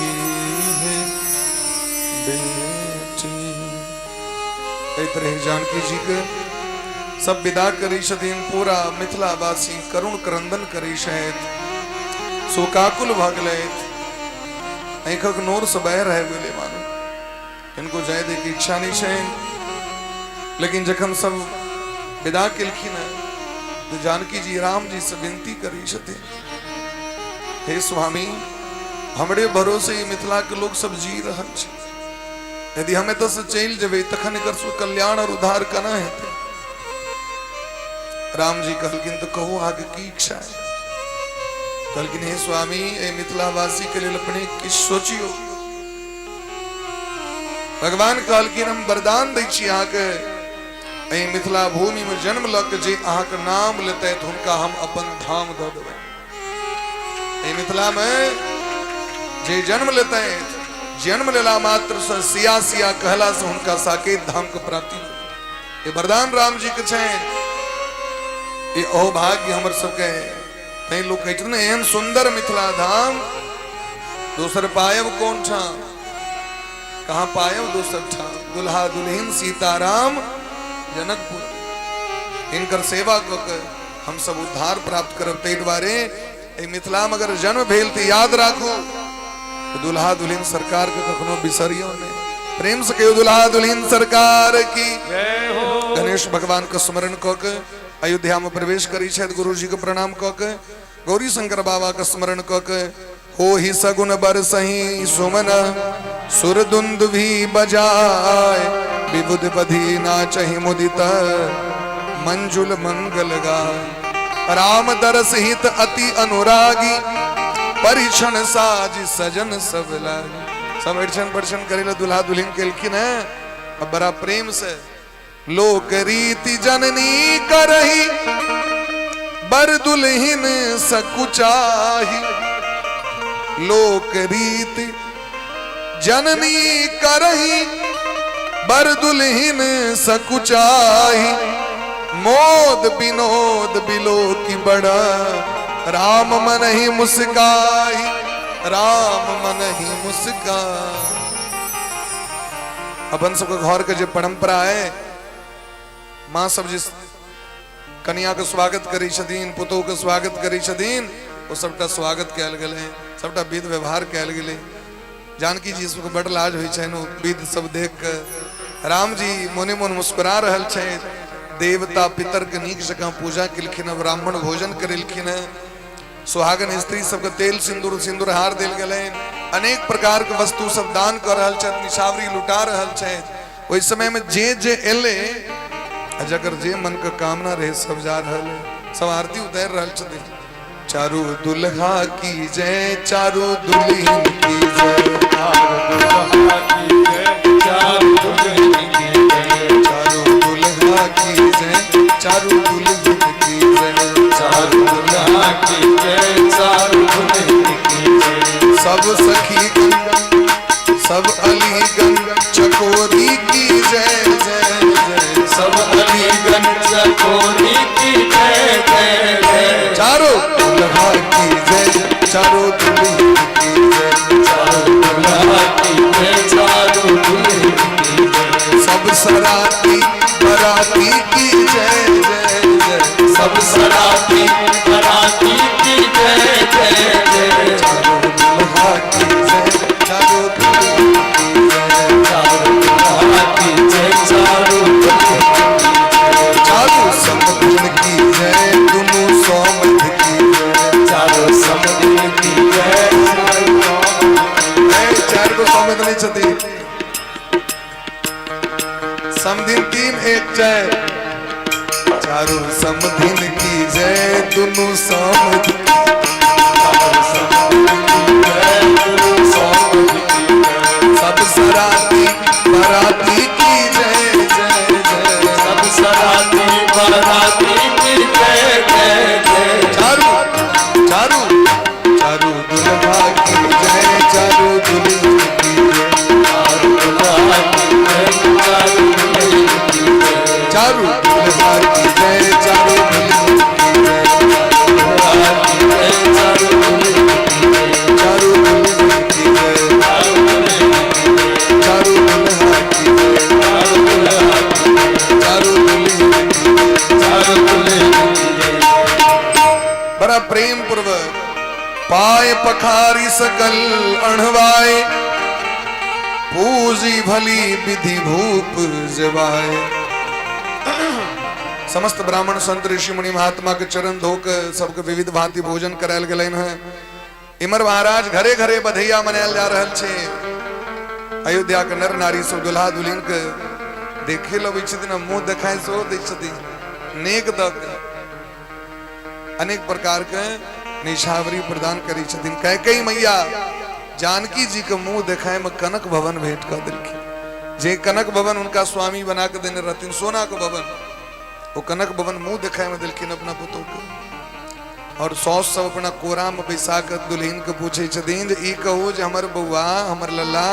S3: हे बेटी। एहि तरह जानकी जी के सब विदा करै छथिन। पूरा मिथिलावासी करुण क्रंदन करै छथि, शोकाकुल भऽ गेलथि, आँखिक नोर से बहि रहि गेलै, मानू हिनको जाय दैके इच्छा नहि छनि। लेकिन जखन सब विदा केलखिन हेँ तऽ जानकी जी राम जी से विनती करै छथिन, हे स्वामी, हमरे भरोसे ई मिथिला के लोग सब जी रहल छै, यदि हम एतऽ से चलि जेबै तखन एकर सब कल्याण और उद्धार केना हेतै? राम जी कहलखिन, तऽ कहू अहाँके की इच्छा है? कहलखिन, हे स्वामी, एहि मिथिलावासी के लेल अपने किछु सोचियौ। भगवान कहलखिन, हम वरदान दै छी अहाँके, एहि मिथिला भूमि में जन्म लऽ के जे अहाँके नाम लेतै तऽ हुनका हम अपन धाम दऽ देबै। एहि मिथिला में जे जन्म लेतै, जन्म लेला मात्र से सिया सिया कहला से हुनका साकेत धाम के प्राप्ति ये वरदान राम जी के छनि। ये अहोभाग्य हमर सबके। तैं लोक कहै छथिन ने, एहन सुंदर मिथिला धाम दोसर पायब कोन ठाम, कहाँ पायब दोसर ठाम, दुल्हा दुल्हिन सीताराम जनकपुर, हिनकर सेवा कऽ के हम सब उद्धार प्राप्त करब। ताहि दुआरे एहि मिथिला में अगर जन्म भेल तऽ याद राखू, दुल्हा दुल्हिन सरकार के कखनो बिसरियो नहीं। प्रेम से कहियो दुल्हा दुल्हिन सरकार की
S1: जय हो।
S3: गणेश भगवान के स्मरण कऽ के अयोध्या में प्रवेश करै छथि, गुरु जी के प्रणाम कऽ के, गौरी शंकर बाबा के स्मरण कऽ के, हो ही सगुन बरसही सुमन सुर दुंद भी बजाय, विबुध बधि नाचहि मुदित मंजुल मंगल गाय, राम दरस हित अति अनुरागी, परिछन साज सजन सब लागी। सब अरिछन परिछन करे ला दुल्हा दुल्हन केलखिन है। अब बड़ा प्रेम से लोक रीति जननी करही, बर दुल्हिन सकुचाही, लोक रीति जननी करही, बर दुल्हिन सकुचाही, मोद विनोद बिलो की बड़ा, राम मन ही मुस्काही, राम मन ही मुस्काही। अपन सबके घर के जे परंपरा है, माँ सब जे कनिया के स्वागत करै छथिन, पुतोह के स्वागत करै छथिन, ओ सबटा स्वागत कयल गेलै, सबटा विध व्यवहार कयल गेलै। जानकी जी सबके बड लाज होइ छनि ओ विध सब देख के। राम जी मोने मोन मुस्कुरा रहल छथि। देवता पितर के नीक जकाँ पूजा केलखिन, ब्राह्मण भोजन करेलखिन हेँ, सुहागन स्त्री सबके तेल सिंदूर सिंदूरहार देल गेलनि, अनेक प्रकार के वस्तु सब दान कऽ रहल छथि, निछावरी लुटा रहल छथि। ओहि समय में जे जे एलै आ जकर जे मन के कामना रहे सब जा रहल है, सब आरती उतारि रहल छथिन। चारू दुल्हा की जय, चारू दुल्हन की जय,
S1: चारू दुल्हा की जय, चारू दुल्हन की जय,
S3: चारू दुल्हा की जय, चारू दुल्हन की जय,
S1: चारू दुल्हा की जय, चारू दुल्हन की जय।
S3: सब सखी सब अलीगन चकोरी की जय जय जय,
S1: सब अलीगन चकोरी की जय जय जय,
S3: चारों दुल्हा की जय, चारों दुल्हन की जय,
S1: चारों दुल्हा की जय, चारों दुल्हन की जय।
S3: सब सराती बराती की जय जय जय,
S1: सब सराती बराती की जय जय जय,
S3: चारों दुल्हा की जय, चारों दुल्हन की जय,
S1: चारों दुल्हा की जय, चारों दुल्हन की जय,
S3: चारों समधन की जय, दुनू सौमध की जय,
S1: चारों समधिन की जय, चारों
S3: ए, चार गो सौमध नहीं छथि, समधिन तीन एक जय, चारों समधिन की जय, दुनू सौमध, सब सराती बराती की जय जय जय,
S1: सब सराती बराती की जय जय जय,
S3: चारू चारू चारू दुल्हा की जय, चारू दुल्हन की जय,
S1: चारू दुल्हा की जय, चारू दुल्हन की जय,
S3: चारू दुल्हा की जय, चारू दुल्हन की जय,
S1: दुल्हा की जय,
S3: बड़ा प्रेम पूर्वक पाय पखारी सकल अणवाए, पूजी भली विधि भूप जवाए। समस्त ब्राह्मण संत ऋषि मुनि महात्मा के चरण धोकर सबके विविध भांति भोजन करायल गेलनि हैं। इमर महाराज घरे घरे बधैया मनायल जा रहल छै। अयोध्या के नर नारी सब दुल्हा दुल्हिन के देखे लबै छथिन, मुंह देखाय सेहो दै छथिन, नेक दऽ के अनेक प्रकार के निछावरी प्रदान करै छथिन। कैकई मैया जानकी जी के मुंह देखाय में कनक भवन भेंट कऽ देलखिन। जे कनक भवन उनका स्वामी बना के देने रहथिन, सोना के भवन, वो कनक भवन मुंह देखाय में देलखिन अपना पुतोह के। और सौस सब अपना कोरा में बैसा के दुल्हन के पूछे छथिन जे ई कहू जे हमर बौआ हमर लल्ला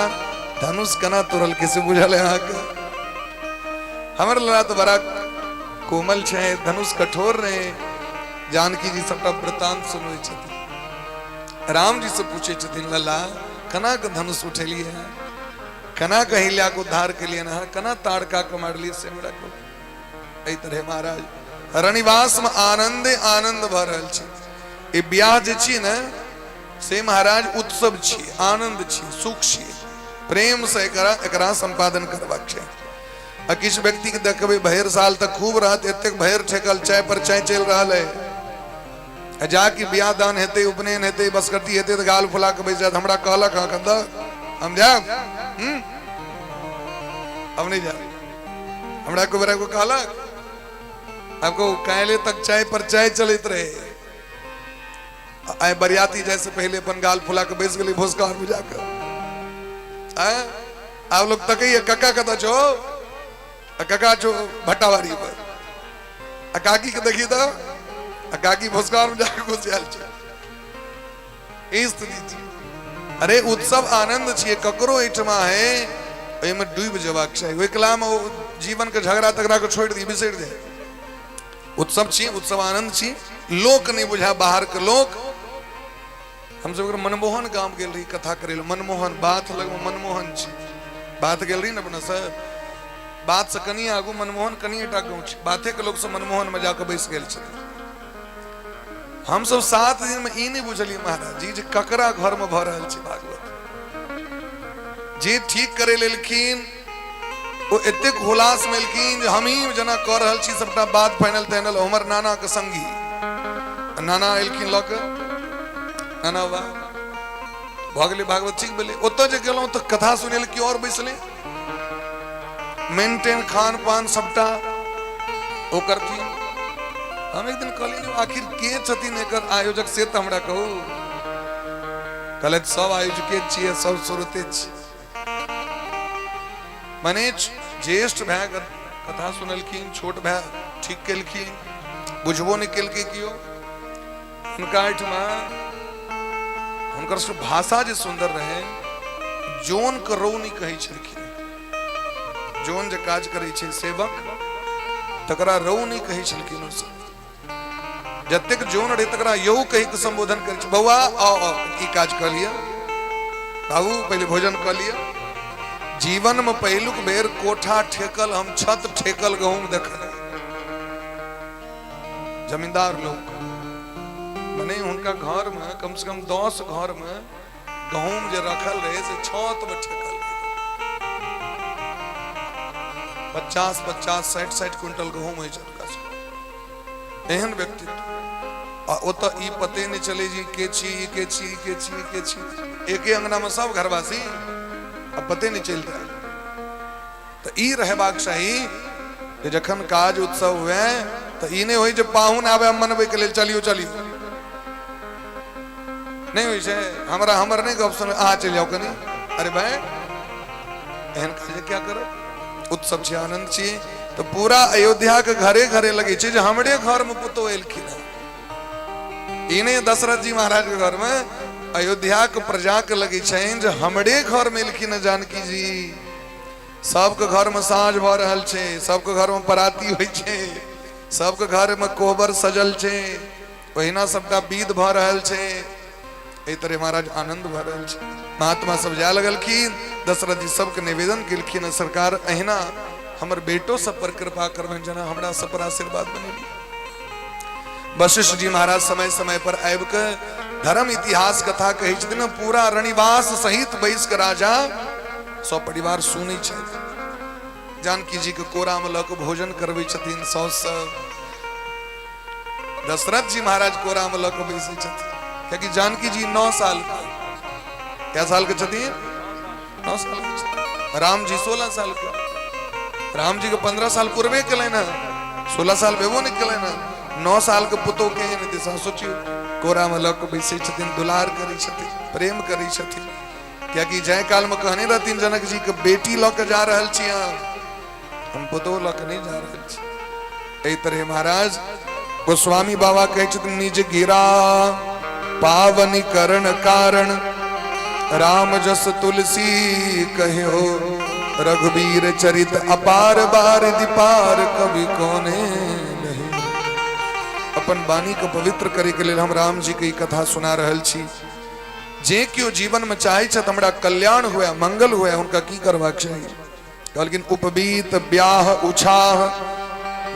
S3: धनुष केना तोड़ल, कैसे बुझल है अहाँके? हमर लल्ला तो बड़ा कोमल छै, धनुष कठोर रहे। जानकी जी सबटा वृतांत सुनबै छथिन। राम जी से पूछे छथिन, लल्ला केना के धनुष उठेलियै हैं, केना के अहिल्या के उद्धार केलियै हैं, केना ताड़का के मारलियै से हमरा कहू। एहि तरह महाराज रनिवास में आनंदे आनंद भऽ रहल छै। ई ब्याह जे छी ने से महाराज उत्सव छी, आनंद छी, सुख छी, प्रेम से एकरा एकरा संपादन करबाक छै। आ किछु व्यक्ति के देखबै भरि साल तक खूब रहत, एतेक भरि ठेकल चाय पर चाय चलि रहल है, आ जाके बियाह दान हेतै, उपनयन हेतै, बसकट्टी हेतै तऽ गाल फुला के बैस जायत, हमरा कहलक हँ कतऽ हम जायब, हम नहीं जायब, हमरा को बेरा को कहलक। आपको काल्हि तक चाय पर चाय चलैत रहे, आइ बरियाती जाय से पहले अपन गाल फुला के बैस गेली भोसकार में जाकर। आब लोग तकैया कक्का कतऽ छौ, आ कक्का छौ भट्टावारी पर, आ काकी के देखी तऽ आ काकी भोसकार में जाके घुस आयल छै। ई स्थिति छै। अरे उत्सव आनंद छियै, ककरो एहिठमा है ओहिमे डूबि जेबाक चाही। ओहि कलामे ओ जीवन के झगड़ा तगड़ा के छोड़ि दी, बिसरि जाय। उत्सव छी, उत्सव आनंद छी, लोक नहीं बुझा बाहर के लोक। हम सब मनमोहन गाम गेल रही कथा करे लए, मनमोहन बात लग मनमोहन छी, बात गेल रही ने अपना से, बात से कनि आगू मनमोहन कनिए टा गाँव छै, बाते के लोक सब मनमोहन में जाके बैस गेल छथिन। हम सब 7 दिन में ई नहीं बुझलियै महाराज जी जे ककरा घर में भऽ रहल छै भागवत। जे ठीक करे लेलखिन ओ एतेक हुलास में एलखिन जे हम ही जेना कऽ रहल छी सबटा बात फाइनल ताइनल। हमर नाना के संगी नाना एलखिन लऽ के, नाना बाबा भऽ गेलै भागवत ठीक भेलै। ओतऽ जे गेलहुँ तऽ कथा सुनै लए केओ और बैसलै, मेंटेन खान पान सबटा ओ करथिन। हम एक दिन कहलियै आखिर के छथिन एकर आयोजक से तऽ हमरा कहू। कहलथि सब आयोजके छियै, सब श्रोते छियै। मने ज्येष्ठ भाय कथा सुनलखिन, छोट भाय ठीक केलखिन, बुझबो नहि केलकै केओ। हुनका एहिठमा हुनकर सब भाषा जे सुंदर रहे, जोन के रौ नहि कहै छलखिन। जोन जे काज करै छै सेवक, तकरा रौ नहि कहै छलखिन। ओ सब जतेक जोन रहे तकरा यौ कहि के संबोधन करै छै, बौआ आओ आओ ई काज कऽ लिअ, बाबू पहिले भोजन कऽ लिअ। जीवन में पहिलुक बेर कोठा ठेकल हम छत ठेकल गहूम देखल। जमींदार लोग मने हुनका घर में कम से कम 10 घर में गहूम जे रखल रहे से छत में ठेकल रहे। 50-50 60-60 क्विंटल गहूम होइ छै हुनका सब। एहन व्यक्तित्व। आ ओतऽ ई पते नहि चले जी के छी, ई के छी, ई के छी, ई के छी, एके अंगना में सब घरवासी, आ पते नहि चलते। तऽ ई रहबाक चाही जे जखन काज उत्सव हुए तऽ ई नहि होइ जे पाहुन आबे मनबै के लेल चलियो चलियो, नहि होइ छै। हमरा हमर नहि गप सुन, अहाँ चलि जाउ कनि। अरे भाई एहन काज क्या करब? उत्सव छै, आनंद छी। तऽ पूरा अयोध्या के घरे घरे लगै छै जे हमरे घर में पुतोह एलखिन हँ। ई नहि दशरथ जी महाराज के घर में, अयोध्या के प्रजा के लगै छनि जे हमरे घर में एलखिन हँ जानकी जी। सबके घर में साँझ भऽ रहल छै, सबके घर में पराती होइ छै, सबके घर में कोहबर सजल छै, ओहिना सबटा विध भऽ रहल छै। एहि तरह महाराज आनंद भऽ रहल छै। महात्मा सब जाय लगलखिन, दशरथ जी सबके निवेदन केलखिन, सरकार अहिना हमर बेटो सब पर कृपा करबनि जेना हमरा सब पर आशीर्वाद बनेली। वशिष्ठ जी महाराज समय समय पर आबि के धर्म इतिहास कथा कहै छथिन ने, पूरा रनिवास सहित बैस के राजा सब परिवार सुनै छथि। जानकी जी के कोरा में लऽ के भोजन करबै छथिन साउस सब। दशरथ जी महाराज कोरा में लऽ के बैसै छथिन, कियाकि जानकी जी 9 साल के, कै साल के छथिन? 9 साल के छथिन। राम जी 16 साल के, राम जी के 15 साल पूर्वे केलनि हँ, 16 साल भेबो नहि केलनि हँ, 9 साल के पुतोह केहन हेतै से सोचियौ। कोरा में लऽ के बैसै छथिन, दुलार करै छथिन, प्रेम करै छथिन, कियाकि जाय काल में कहने रहथिन जनक जी के बेटी लऽ के जा रहल छी हम पुतोह लऽ के नहि जा रहल छी। एहि तरह महाराज गोस्वामी बाबा कहै छथिन, निज गिरा पावन करण कारण, राम जस तुलसी कहो, रघुबीर चरित अपार बार दिपार कवि कोने नहीं। अपन वाणी के पवित्र करे के लेल हम राम जी के ई कथा सुना रहल छी। जे केओ जीवन में चाहे छथि हमरा कल्याण हुए, मंगल हुए, हुनका की करबाक चाही? कहलखिन उपवीत ब्याह उछाह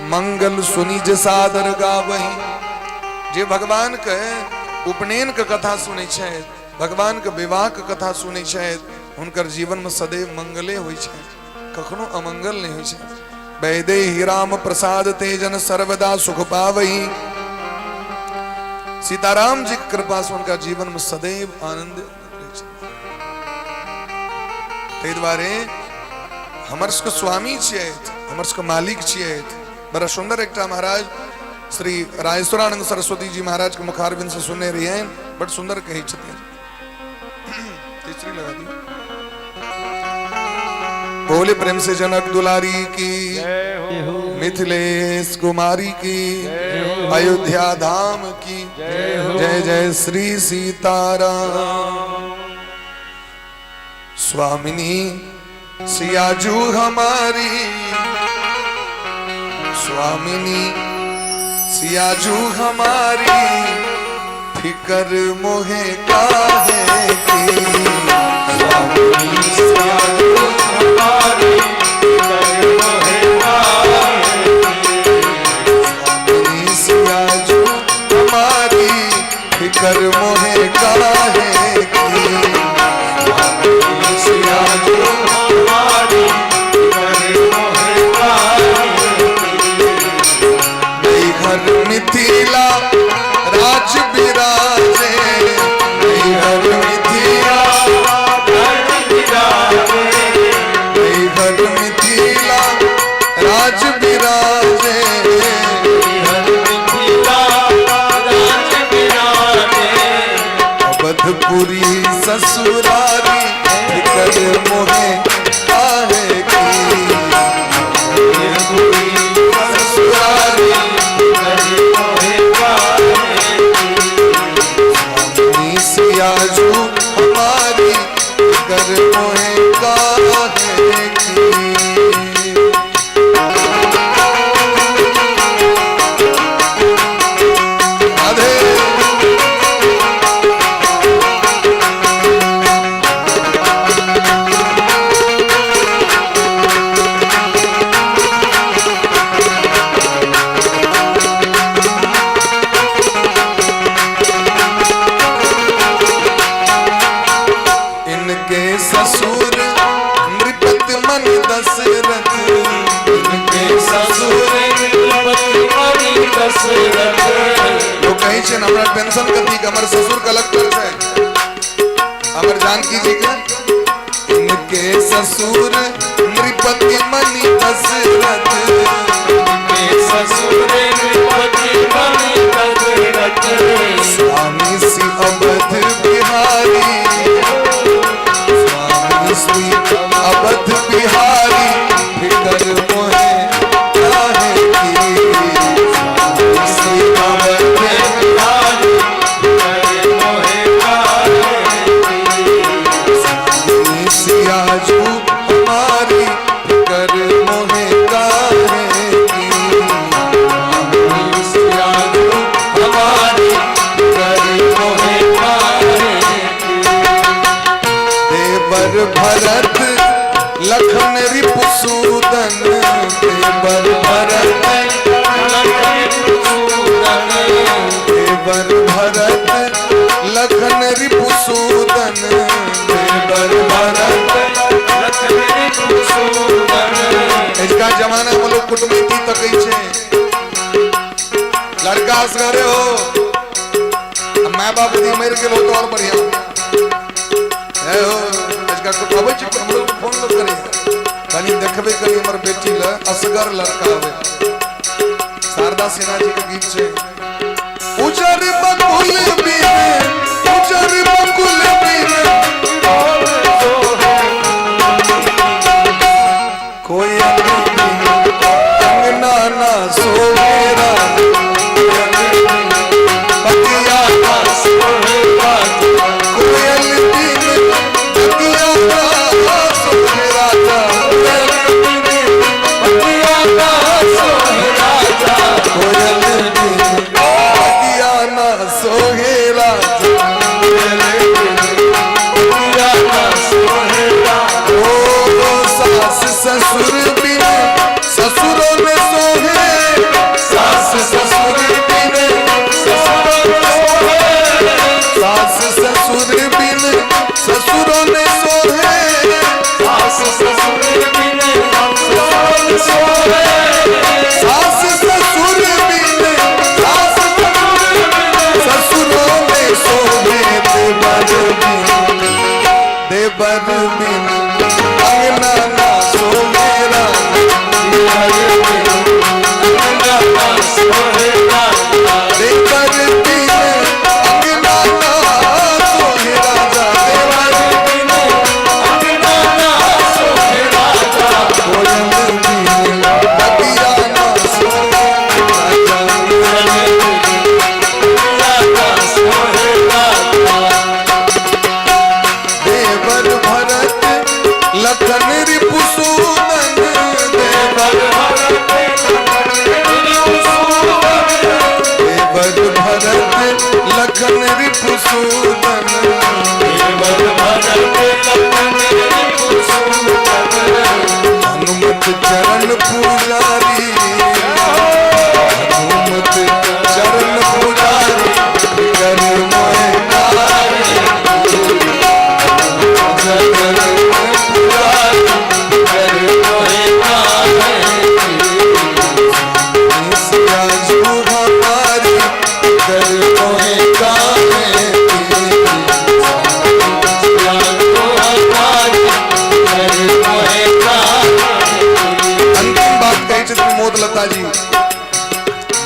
S3: मंगल सुनी जे सादर गावही। जे भगवान के उपनयन के कथा सुनै छथि, भगवान के विवाह के कथा सुनै छथि, हुनकर जीवन में सदैव मंगले होइ छै, कखनो अमंगल नहीं होइ छै। वैदेही राम प्रसाद तेजन सर्वदा सुख पावही। सीताराम जी के कृपा से हुनका जीवन में सदैव आनंद रहै छै। ताहि दुआरे हमर सबके स्वामी छियै, हमर सबके मालिक छियै। बड़ा सुंदर एकटा महाराज श्री राजेश्वरानंद सरस्वती जी महाराज के मुखारविंद से सुनने रहियनि, बड़ सुंदर कहै छथिन। तीसरी लगा दी। बोले प्रेम से जनक दुलारी की, मिथिलेश कुमारी की, अयोध्या धाम की जय जय श्री सीताराम। स्वामिनी सियाजू हमारी, स्वामिनी सियाजू हमारी, फिकर मोहे काहे की।
S1: स्वामिनी सियाजू हमारी, फिकर मोहे काहे की।
S3: स्वामिनी सियाजू हमारी, फिकर मोहे काहे की।
S1: स्वामिनी सियाजू हमारी, फिकर मोहे काहे की।
S3: नैहर मिथिला राज बिराजे, नैहर मिथिला
S1: राज बिराजे,
S3: नैहर मिथिला राज बिराजे,
S1: नैहर मिथिला राज बिराजे।
S3: अवधपुरी ससुरारी, फिकर मोहे काहे की।
S1: अवधपुरी ससुरारी, फिकर मोहे काहे की।
S3: स्वामी सियाजू हमारी, फिकर मोहे काहे की। राधे। इनके ससुर नृपति मन दशरथ,
S1: इनके ससुर नृपति मन दशरथ।
S3: लोग कहै छै हमरा पेंशन कथी के, हमर ससुर कलेक्टर छै, हमर जानकी जी के। इनके ससुर नृपति मन दशरथ,
S1: इनके ससुर नृपति मन दशरथ।
S3: स्वामी श्री अवध बिहारी, स्वामी श्री अवध बिहारी, फिकर मोहे काहे की। स्वामी श्री अवध
S1: बिहारी, फिकर मोहे काहे की।
S3: स्वामी सियाजू हमारी, फिकर मोहे काहे की।
S1: स्वामी सियाजू हमारी, फिकर मोहे काहे की।
S3: देवर भरत लखन रिपुसूदन, देवर भरत
S1: लखन रिपुसूदन।
S3: लड़का असगरे हो आ my बाप यदि मरि गेल हो तऽ आओर बढ़िया हे हो। आजकल अबै छै, हमरो फोन लोग करै, कनी देखबै कनी हमर बेटी ल असगर लड़का होवे। शारदा सिन्हा जी के गीत छै, उजर बकुल बिन, उजर बकुल बिन कोयल बिन अंगना ना सोहे राम, बगिया ना सोहे राजा, कोयल बिन बगिया ना सोहे राजा,
S1: बगिया ना सोहे राजा,
S3: कोयल बिन बगिया ना सोहे राजा,
S1: बगिया ना सोहे राजा।
S3: ओ सास ससुर बिन ससुरों में सोहे, सास ससुर बिन ससुरों में सोहे, सास ससुर बिन ससुरों में सोहे,
S1: सास ससुर बिन ससुर सोहे,
S3: सास ससुर बिन सास ससुरों में सोहे, देवर बिन, देवर बिन अंगना ना सोहे राम,
S1: अंगना ना सोहे राजा,
S3: देवर बिन अंगना ना सोहे राजा, देवर
S1: बिन अंगना ना सोहे राजा,
S3: कोयल बिन बगिया ना सोहे राजा,
S1: बगिया ना सोहे राजा।
S3: देवर भरत लखन रिपुसूदन, देवर देवर भरत लखन रिपुसूदन, हनुमत चरण पुजारी, हनुमत चरण पुजारी, कर मोहे तारी, चरण पुजारी सिया जू हमारी, कर मोहे काहे। अंतिम बात कही छथिन मोद लता जी,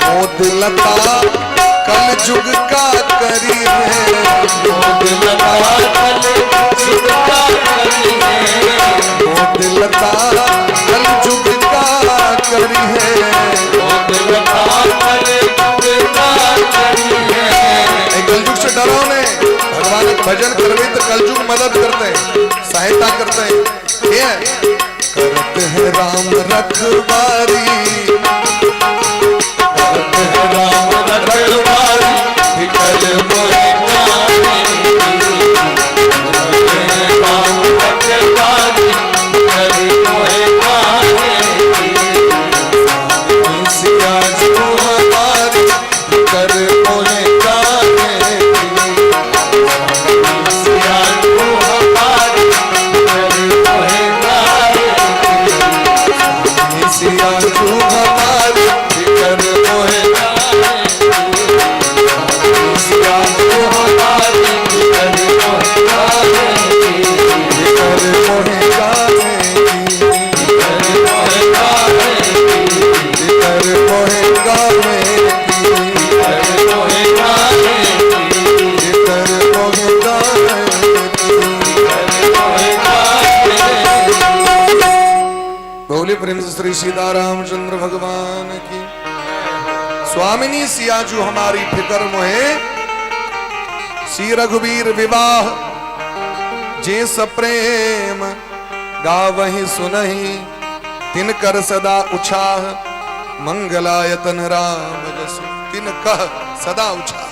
S3: मोद लता कल युग का करी है, मोद लता कल मोद लता कल युग का करी है। ए कलयुग से डरो ने, भगवान के भजन करवे तो कलयुग मदद करते हैं, सहायता करते हैं। ये करते हैं राम रखवारी, करते हैं राम रखवारी, कर मोहे सिया जू हमारी, कर मोहे काहे, सिया जू हमारी, कर मोहे सिया जू हमारी, कर मोहे काहे, कर मोहे काहे, कर मोहे काहे। बोले प्रेम से श्री सीताराम चंद्र भगवान की। स्वामिनी सियाजू हमारी फिकर मोहे, श्री रघुवीर विवाह जे सप्रेम गावहि सुनहि, तिन कर सदा उछाह, मंगलायतन राम जस, तिन कह सदा उछाह।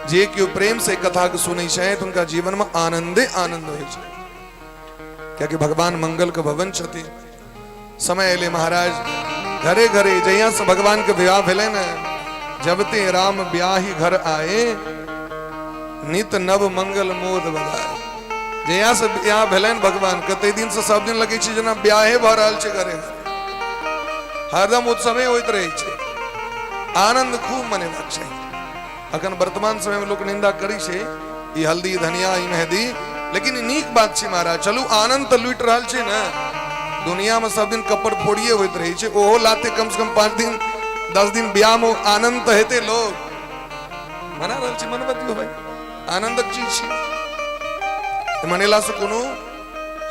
S3: जे केओ प्रेम से कथा के सुनै छै तऽ हुनका जीवन में आनंदे आनंद होइ छै, कियाकि भगवान मंगल के भवन छथिन। समय एलै महाराज, घरे घरे जहिया से भगवान के विवाह भेलै ने, जबते राम ब्याही घर आए, नित नव मंगल मोद बधाए। जहिया से ब्याह भेलै ने भगवान के, तै दिन से सब दिन लगै छै जेना ब्याहे भऽ रहल छै, घरे घरे हरदम उत्सवे होइत रहै छै। आनंद खूब मनेबाक चाही। अखन वर्तमान समय में लोक निंदा करै छै, ई हल्दी धनिया ई मेहदी, लेकिन ई नीक बात छै महाराज। चलू आनंद तऽ लूटि रहल छै ने। दुनिया में सब दिन कपड़ फोड़िए होइत रहै छै, ओहो लाते कम से कम 5 दिन 10 दिन ब्याह में आनंद तऽ हेतै। लोग मना रहल छै, मनबऽ दियौ भाई, आनंदक चीज छै, मनेला से कोनो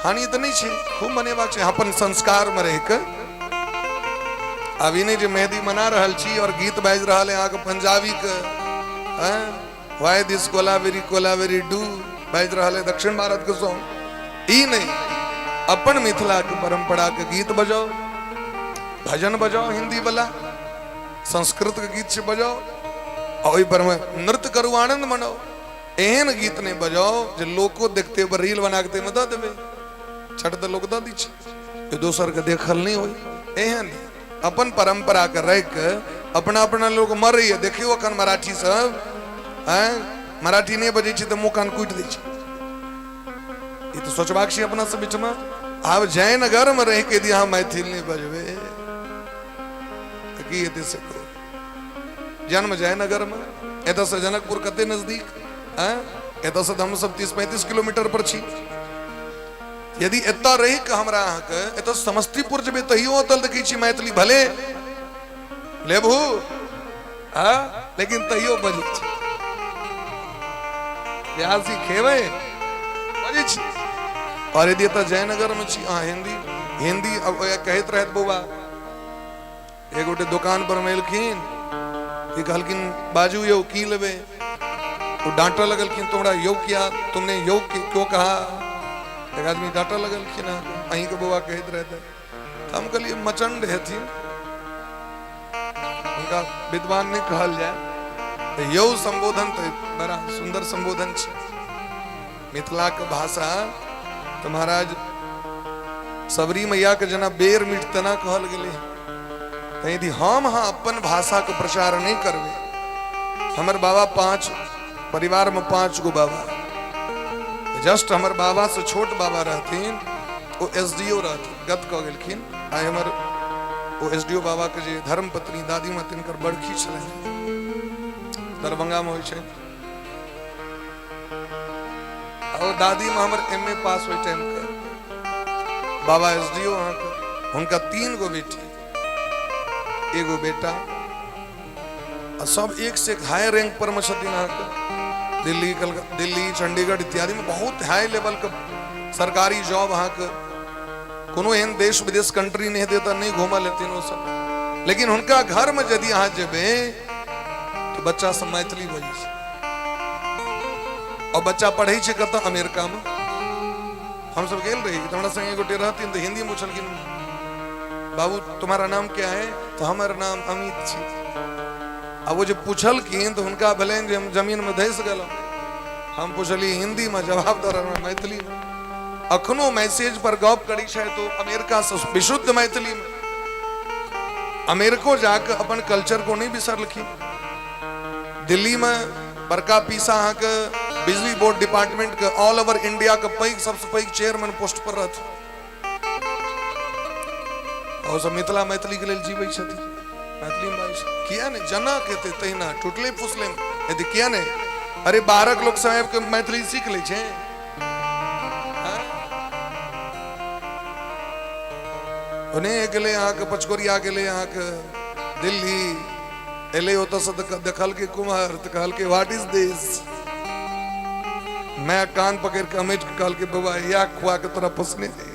S3: हानि तऽ नहि छै। खूब मनेबाक छै अपन संस्कार में रहि कऽ। अभी नहि जे मेहदी मना रहल छी और गीत बाजि रहल है अहाँके पंजाबी के, why this Kolaveri Kolaveri do बाजि रहल है दक्षिण भारत के सॉन्ग, ई नहीं। अपन मिथिला के परंपरा के गीत बजाओ, भजन बजाओ, हिंदी वाला संस्कृत के गीत से बजाओ आ ओहि पर में नृत्य करू, आनंद मनाओ। एहन गीत नहीं बजाओ जे लोको देखते पर रील बना के ताहिमे दऽ देबै, छठ तऽ लोक दऽ दै छै जे दोसर के देखल नहि होइ। एहन अपन परंपरा के राखि के अपना अपना लोक मरैया। देखियौ अखन मराठी सब आँय मराठी नहि बजै छै तऽ मुँह कान कुटि दै छै। ई तऽ सोचबाक छै अपना सब बीचमे। आब जयनगर मे रहि के यदि अहाँ मैथिल नहि बजबै तऽ की हेतै से कहू। जन्म जयनगर में, एतऽ से जनकपुर कते नजदीक, एतऽ से हम सब 30-35 किलोमीटर पर छी। यदि एतऽ रहि के हमरा अहाँके एतऽ समस्तीपुर जेबै तैयो ओतऽ देखै छी मैथिली भले लेबहू, हाँ, लेकिन तैयो बजै छै, प्यासी खेबै बजै छी। और यदि एतऽ जयनगर में छी अहाँ हिंदी हिंदी, अब कहैत रहत बौआ, एक गोटे दोकान पर मे एलखिन कि कहलखिन बाजू यौ की लेबै, ओ डांटऽ लगलखिन, तोरा यौ किया, तुमने यौ क्यों कहा। एक आदमी डांटऽ लगलखिन, अहींके बौआ कहैत रहते। हम कहलिए मचंड हेथिन, हुनका विद्वान नहि कहल जाय। तऽ यौ संबोधन तऽ बड़ा सुंदर संबोधन छै मिथिलाके भाषा। तऽ महाराज सबरी मैया के जेना बेर मीठ तेना कहल गेलै। तऽ यदि हम अहाँ अपन भाषाके प्रचार नहि करबै, हमर बाबा 5 परिवार में 5 गो बाबा, जस्ट हमर बाबा से छोट बाबा रहथिन ओ एस डी ओ रहथिन, गत कऽ गेलखिन। आइ हमर ओ एस डी ओ बाबा के जे धर्मपत्नी दादी माँ तिनकर बरखी छलनि, दरभंगा में होइ छै। और दादी माँ हमर एम ए पास होइ टाइम के, बाबा एस डी ओ अहाँके, हुनका 3 गो बेटी एगो बेटा, आ सब एक से एक हाई रैंक पर में छथिन अहाँके। दिल्ली, कलकत्ता, दिल्ली, चंडीगढ़ इत्यादि में बहुत हाई लेवल के सरकारी जॉब अहाँके। कोनो एहन देश विदेश कंट्री नहीं हेतै तऽ नहि घूमल हेथिन ओ सब। लेकिन हुनका घर में यदि अहाँ जेबै तऽ बच्चा सब मैथिली बजै छै। और बच्चा पढ़ै छै कतऽ? अमेरिका में। हमसब गेल रही तऽ हमरा संगे गोटे रहथिन तऽ हिंदी में पुछलखिन, बाबू तुम्हारा नाम क्या है? तऽ हमर नाम अमित छी। आ ओ जे पुछलखिन तऽ हुनका भेलनि जे हम जमीन में धसि गेलहुँ। हम पुछलियै हिंदी में, जवाब दऽ रहल मैथिली में। अखनो मैसेज पर गप करै छै तो अमेरिका से विशुद्ध मैथिली में। अमेरिको जाके अपन कल्चर को नहीं बिसरलखिन। दिल्ली में बड़का पीसा अहाँके बिजली बोर्ड डिपार्टमेंट के ऑल ओवर इंडिया के पैघ सबसे पैघ चेयरमैन पोस्ट पर रहथिन, और सब मिथिला मैथिली के लेल जीबै छथिन, मैथिली में बाजै छथिन। किया नहि जनक हेतै तहिना टूटले फुसले हेतै, किया नहि? अरे बाहरक लोक सब आबि के मैथिली सीख लै छै। ओने गेलै अहाँके पचकोरिया गेलै अहाँके दिल्ली एलै, ओतऽसँ देखलकै कुम्हर तऽ कहलकै what is दिस। मैं कान पकड़ के अमेट के कहलकै बौआ इएह खुआ के तोरा पोसने रही।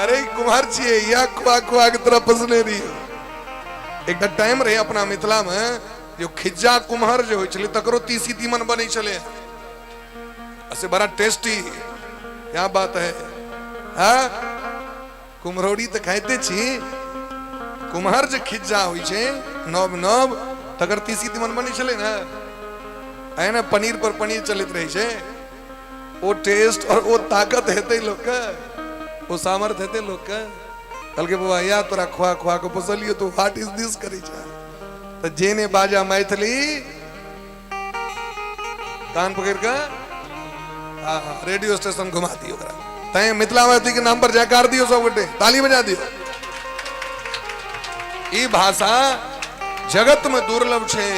S3: अरे कुम्हर छियै, इएह खुआ खुआ के तोरा पोसने रही। एकटा टाइम रहे अपना मिथिला में जो खिज्जा कुम्हर जे होइ छलै तकरो तीसी तीमन बनै छलै, से बड़ा टेस्टी। क्या बात है, हाँ? कुम्हरौड़ी तऽ खाइते छी, कुम्हर जे खिज्जा होइ छै नव नव तकर तीसी तीमन बनै छलै ने, एहने पनीर पर पनीर चलैत रहै छै। ओ टेस्ट और ओ ताकत हेतै लोकके, ओ सामर्थ्य हेतै लोकके। कहलकै बौआ या तोरा खुआ खुआ के पोसलियो, तू what is दिस करै छै। तऽ जे ने बाजा मैथिली कान पकड़ के रेडियो स्टेशन घुमा दियौ ओकरा। तैं मिथिला मैथिली के नाम पर जयकार दियौ सब गोटे, ताली बजा दियौ। ई भाषा जगत में दुर्लभ छै।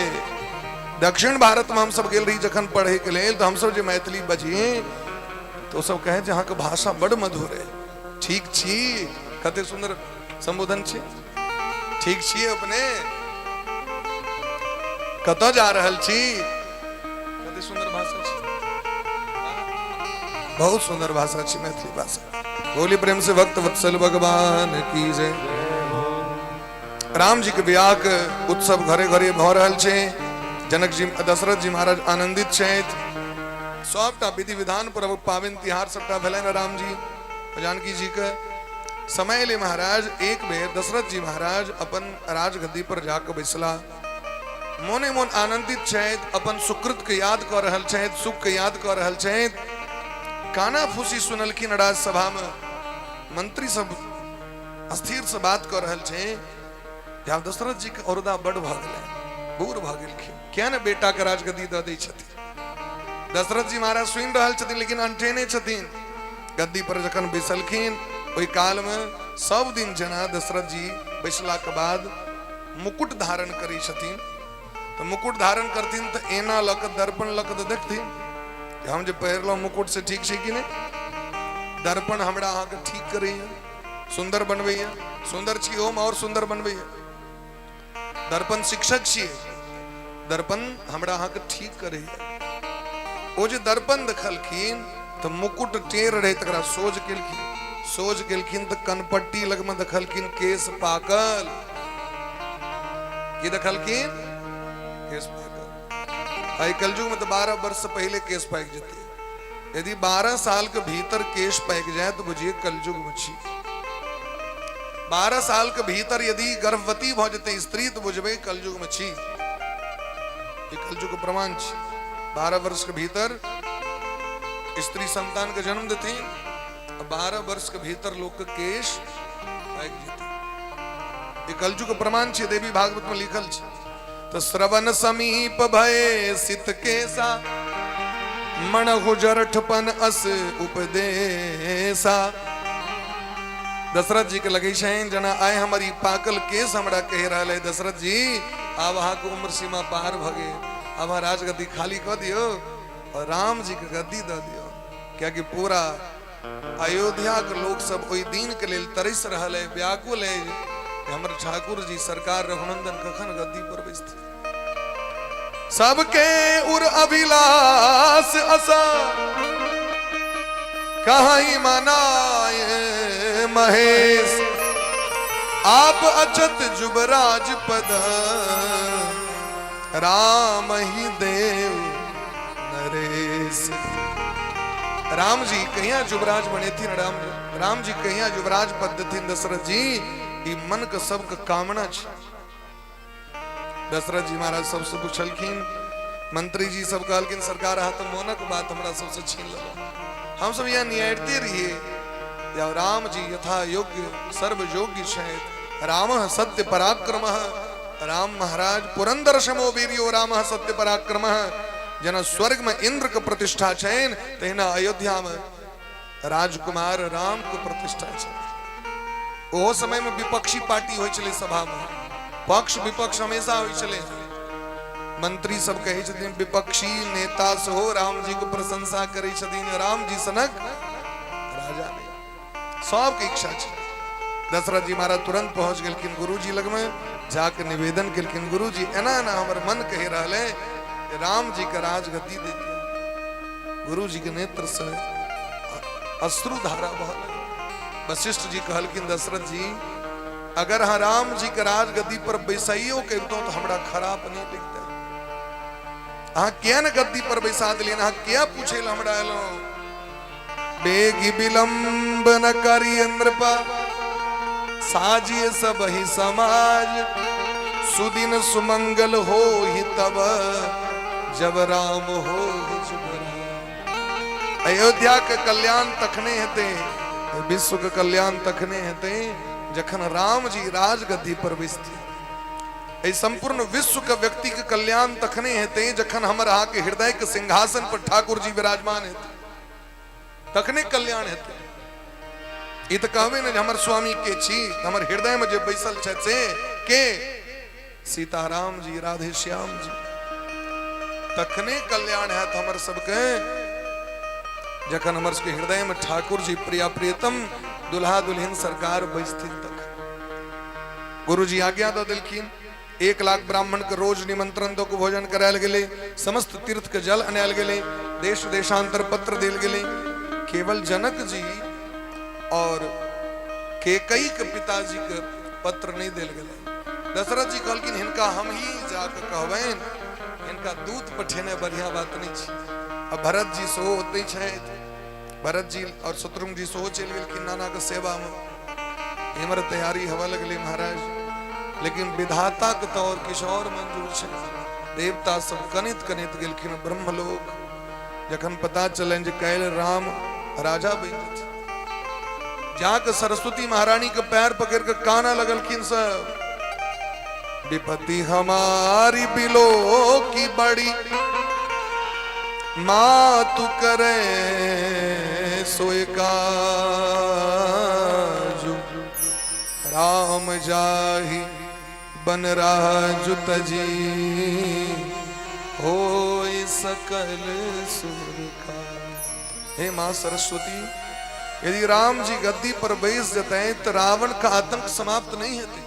S3: दक्षिण भारत में हम सब गेल रही जखन पढ़े के लेल, तो हम सब जे मैथिली बजिए तो ओ सब कहे जे अहाँके भाषा बड़ मधुर है। ठीक छी, कते सुंदर संबोधन छै। ठीक छी अपने, कतऽ जा रहल छी, कते सुंदर भाषा छै, बहुत सुंदर भाषा छै मैथिली भाषा। बोली प्रेम से भक्त वत्सल भगवान की जय। राम जी के बियाह के उत्सव घरे घरे भऽ रहल छै। जनक जी दशरथ जी महाराज आनंदित छथि। सबटा विधि विधान पर पाबनि तिहार सबटा भेलनि राम जी जानकी जी के। समय ले महाराज, एक बेर दशरथ जी महाराज अपन राजगद्दी पर जाके बैसला, मोने मोन आनंदित छथि, अपन सुकृत के याद कऽ रहल छथि, सुख के याद कऽ रहल छथि। काना फूसी सुनलखिन राजसभा में मंत्री सब अस्थिर से बात कऽ रहल छै जे आब दशरथ जी के औरदा बड भऽ गेलै, बूढ़ भऽ गेलखिन, किया ने बेटा के राजगद्दी दऽ दै छथिन। दशरथ जी महाराज सुनि रहल छथिन लेकिन अंठेने छथिन। गद्दी पर जखन बैसलखिन ओहि काल में सब दिन जेना दशरथ जी बैसला के बाद मुकुट धारण करै छथिन, तऽ मुकुट धारण करथिन तऽ एना लऽ कऽ दर्पण लऽ कऽ तऽ देखथिन कि हम जे पहिरलहुँ मुकुट से ठीक छै कि नहि। दर्पण हमरा अहाँके ठीक करैए, सुन्दर बनबैए, सुन्दर छी ओम आओर सुन्दर बनबैए। दर्पण शिक्षक छियै, दर्पण हमरा अहाँके ठीक करैए। ओ जे दर्पण देखलखिन तऽ मुकुट टेढ़ रहै तकरा सोझ केलखिन, सोझ केलखिन तऽ कनपट्टी लगमे देखलखिन केश पाकल। की देखलखिन? केश पाकल। आइ कलयुग में तऽ 12 वर्ष से पहले केश पाकि जेतै। यदि 12 साल के भीतर केश पाकि जाए तो बुझिए कलयुग में छी। 12 साल के भीतर यदि गर्भवती भऽ जेतै स्त्री तो बुझबै कलयुग में छी। ई कलयुग के प्रमाण छी। 12 वर्ष के भीतर स्त्री संतान के जन्म देथिन, 12 वर्ष के भीतर लोक के केश पाकि जेतै। ई कलयुग के प्रमाण छै, देवी भागवत में लिखल छै। तो श्रवण समीप भय सित केसा, मन गुजरठपन अस उपदेशा। दशरथ जी के लगे छनि जेना आइ हमर ई पाकल केस हमरा कहि रहल है, दशरथ जी आब अहाँके उम्र सीमा पार भऽ गेल, आब अहाँ राजगद्दी खाली कऽ दियौ और राम जी के गद्दी दऽ दियौ। कियाकि पूरा अयोध्या के लोक सब ओहि दिन के लेल तरस रहल है, व्याकुल है कि हमर ठाकुर जी सरकार रघुनंदन कखन गद्दी पर बैसथिन। सबके उर अभिलाष असा कहीं मनाए महेश, आप अचत जुबराज पद राम ही देव नरेश। राम जी कहिया युवराज बनेथिन, राम राम जी कहिया युवराज पद देथिन दशरथ जी, ई मन के सबके कामना छै। दशरथ जी महाराज सबसे पूछलखिन, मंत्री जी सब कहलखिन सरकार अहाँ तऽ मोनक बात हमरा सबसे छीन लेलहुँ, हम सब यहाँ निहारिते रहिए जब राम जी यथा योग्य सर्व योग्य छथि। राम सत्य पराक्रम, राम महाराज पुरंदर समो वीर्यो राम सत्य पराक्रम। जेना स्वर्ग में इंद्र के प्रतिष्ठा छनि तहिना अयोध्या में राजकुमार राम के प्रतिष्ठा छनि। ओहो समय में विपक्षी पार्टी होइ छलै सभा में, पक्ष विपक्ष हमेशा होइ छलै। मंत्री सब कहै छथिन विपक्षी नेता सेहो राम जी के प्रशंसा करै छथिन, राम जी सनक राजा नहि, सबके इच्छा छै। दशरथ जी महाराज तुरंत पहुंच गेलखिन गुरुजी लगमे, जाके निवेदन केलखिन, गुरुजी एना एना हमर मन कहि रहल है राम जी के राजगद्दी दे दियौ। गुरुजी के नेत्र से अश्रु धारा बह लगल। वशिष्ठ जी कहलखिन दशरथ जी अगर अहाँ राम जी के राजगद्दी पर बैसाइयो के अबितहुँ तऽ हमरा खराब नहि लगतै। अहाँ किया ने गद्दी पर बैसा देलियनि, अहाँ किया पूछे लए हमरा एलहुँ? बेगी विलंब न करी नृपा, साजिए सब ही समाज, सुदिन सुमंगल हो ही तब, जब राम हो ही जुबराज। अयोध्या के कल्याण तखने हेतै, विश्व के कल्याण तखने हेतै जखन राम जी राजगद्दी पर बैसथिन। एहि संपूर्ण विश्व के व्यक्ति के कल्याण तखने हेतै जखन हमर अहाँ के हृदय के सिंहासन पर ठाकुर जी विराजमान हेतै, तखने कल्याण हेतै। ई तऽ कहबै ने जे हमर स्वामी के छी, हमर हृदय में जे बैसल छथि से के? सीताराम जी, राधे श्याम जी। तखने कल्याण हैत हमर सबके जखन हमर सबके हृदय में ठाकुर जी प्रिया प्रियतम दुल्हा दुल्हन सरकार बैसथिन। तखन गुरु जी आज्ञा दऽ देलखिन। 1 लाख ब्राह्मण के रोज निमंत्रण दऽ के भोजन करायल गेलै, समस्त तीर्थ के जल अनायल गेलै, देश देशांतर पत्र देल गेलै। केवल जनक जी और केकई के पिताजी के पत्र नहीं देल गेलै। दशरथ जी कहलखिन हिनका हम ही जाके कहबनि, हिनका दूत पठेने बढ़िया बात नहीं छै। आ भरत जी सेहो ओतहि छथि। भरत जी और शत्रुघ्न जी सेहो चलि गेलखिन नाना के सेवा में। इम्हर तैयारी हवा लगलै महाराज, लेकिन विधाता के तो और किछु और मंजूर छै। देवता सब कनित कनित गेलखिन ब्रह्मलोक। जखन पता चलनि जे काल्हि राम राजा बनि जेथिन, जाके सरस्वती महारानी के पैर पकड़ के काना लगलखिन सब, विपत्ति हमारी बिलो की बड़ी, माँ तू करे सोए काजु, राम जाहि बन राजु तजी, होय सकल सुर का। हे माँ सरस्वती, यदि राम जी गद्दी पर बैस जते तो रावण का आतंक समाप्त नहीं हेतै।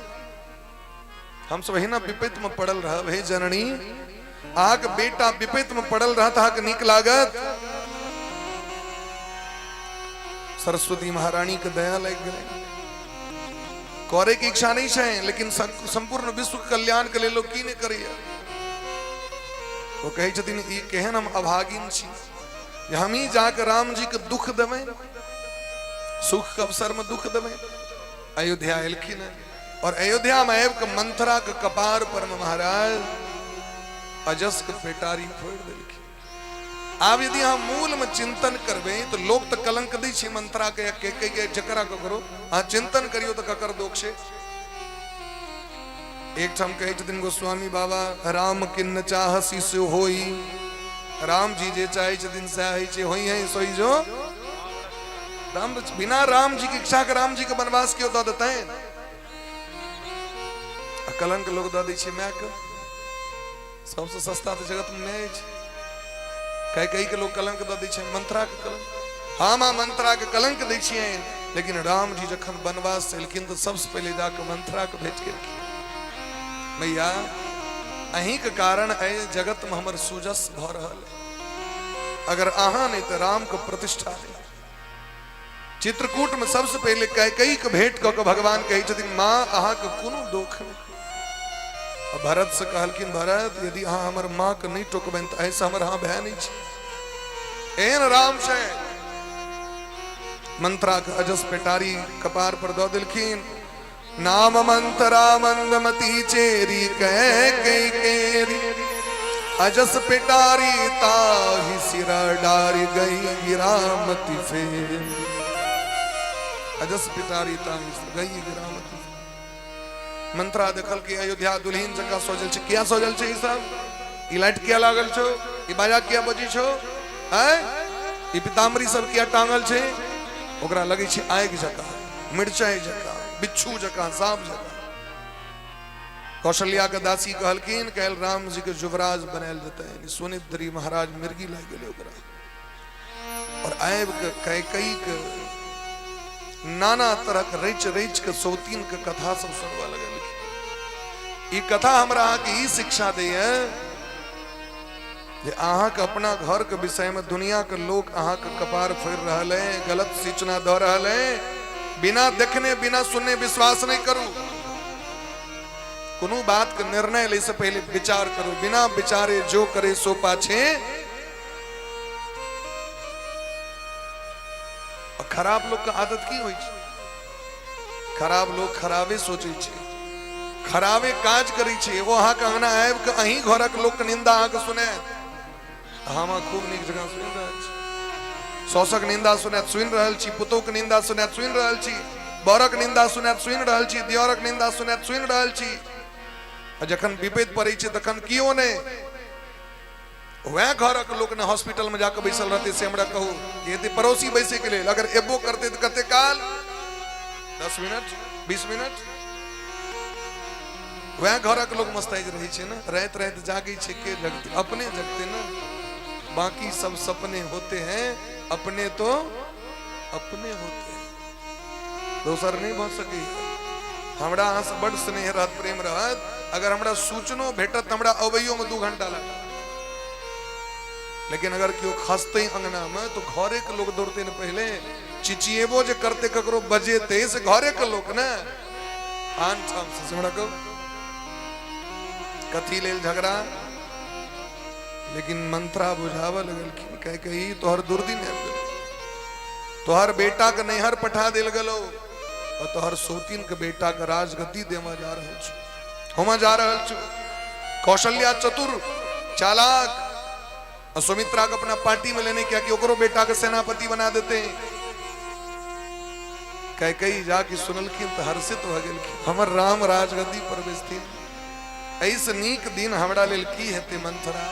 S3: हम सब एहिना विपैत में पड़ल रहब। हे जननी, अहाँके बेटा विपैत में पड़ल रहत, अहाँके नीक लागत? सरस्वती महारानी के दया लागि गेलै। करे के इच्छा नहीं छै, लेकिन संपूर्ण विश्व के कल्याण के लेल लोग की नहीं करैया। ओ कहै छथिन ई केहन हम अभागिन छी जे हम ही जाके राम जी के दुख देबै, सुख के अवसर में दुख देबै। अयोध्या एलखिन हैं और अयोध्या में आबि के मंथरा के कपार पर में महाराज अजस के पेटारी फोड़ि देलखिन। आब यदि अहाँ मूल में चिंतन करबै तो लोक तऽ कलंक दै छै मंथरा के या के के के जकरा ककरो। अहाँ चिंतन करियौ तऽ ककर दोष छै? एकठाम कहै छथिन गोस्वामी बाबा, राम किन्न चाहसी से होई। राम जी जे चाहै छथिन सएह होइ छै। होई है सोई जो राम, बिना राम जी के इच्छा के राम जी के वनवास केओ दऽ देतै? आ कलंक लोग दऽ दै छै माय के। सबसे सस्ता तऽ जगत में माय छै। कई कई के लोग कलंक दऽ दै छै, मंत्रा के कलंक। हाँ माँ, मंत्रा के कलंक दै छियै, लेकिन राम जी जखन वनवास से एलखिन तऽ सबसे पहिले जाके मंत्रा के भेट गेलखिन। मैया, अहीं के कारण एहि जगत में हमर सुजस भऽ रहल है। अगर अहाँ नहीं तऽ राम के प्रतिष्ठा नहीं। चित्रकूट में सबसे पहले कैकेयी के भेंट कऽ के भगवान कहै छथिन, माँ अहाँके कोनो दोख नहि। आ भरत से कहलखिन, भरत यदि अहाँ हमर माँ के नहि टोकबनि तऽ एहिसँ हमर अहाँ भय नहि छै। एहन राम छै। मंत्रा के अजस पेटारी कपार पर दऽ देलखिन। नाम मंत्रा मंदमती चेरी कै केरी, अजस पिटारी ताहि सिरा डारी गई गिरामती फेर। अजस पिटारी ताहि गई गिरामती। मंत्रा देखल कि अयोध्या दुल्हन जकाँ सजल छै। किया सजल छै ई सब? ई लाइट किया लागल छौ? ई बाजा किया बजै छौ? आँय, ई पीताम्बरी सब किया टांगल छै? ओकरा लगै छै आगि जकाँ, मिरचाई जकाँ, बिच्छू जकाँ, सांप जकाँ। कौशल्या के दासी कहलखिन, काल्हि राम जी के युवराज बनायल जेतनि। सुनिद्री महाराज मिर्गी लागि गेलै ओकरा। और आबि के कैकेयी के नाना तरहक रचि रचि के सौतीन के कथा सब सुनबऽ लगलखिन। ई कथा हमरा अहाँके ई शिक्षा दैए जे अहाँके अपना घर के विषय में दुनिया के लोग अहाँके कपार फोड़ि रहल है, गलत सूचना दऽ रहल है, बिना देखने बिना सुनने विश्वास नहीं करू। कोनो बात के निर्णय लै से पहले विचार करू। बिना विचारे जो करे सो पाछे। और खराब लोग के आदत की होइ छै? खराब लोग खराबे सोचै छै, खराबे काज करै छै। ओ अहाँके अंगना आबि कऽ अहीं घरक लोकके निंदा अहाँके सुनायत। हम खूब नीक जकाँ सुनि रहल छी। सौसक निंदा सुनायत, सुनि रहल छी। पुतोहके निंदा सुनायत, सुनि रहल छी। बरक निंदा सुनायत, सुनि रहल छी। दियरक निंदा सुनायत, सुनि रहल छी। आ जखन विपैत पड़ै छै तखन कियो नहि, वएह घरक लोक ने हॉस्पिटल में जाके बैसल रहते से हमरा कहू कि एते पड़ोसी बैसे के लेल अगर एबो करते तऽ कते काल। 10 मिनट, 20 मिनट। वएह घरक लोग मुस्तैद रहै छै ने। राति राति जागै छै। के जगते? अपने जगते ने। बाकी सब सपने होते हैं, अपने तो अपने होते हैं, दोसर नहीं भऽ सकैए। हमरा अहाँसँ बड्ड स्नेह रहत, प्रेम रहत, अगर हमरा सूचनो भेटत तऽ हमरा अबैयोमे 2 घंटा लागत। लेकिन अगर केओ खसतै अंगनामे तऽ घरे के लोग दौड़ते ने पहिले। चिचिएबो जे करते, ककरो बजेते, से घरे के लोक ने, आन ठाम से हमरा कहू कथी लेल झगड़ा? लेकिन मंथरा बुझाबऽ लगलखिन, कहे के ई तोहर दुर्दिन आबि गेल। तोहर बेटा के नैहर पठा देल गेलो और तोहर सौतीन के बेटा के राजगद्दी देमा जा रहल छौ, होमा जा रहल छौ। कौशल्या चतुर, चालाक और सुमित्रा के अपना पार्टी में लेने, क्या कि ओकरो बेटा के सेनापति बना देते। कैकई जाके सुनलखिन तऽ हर्षित भऽ गेलखिन, हमर राम राजगद्दी पर बैसथिन, एहिसँ नीक दिन हमरा लेल की हेतै? मंथरा,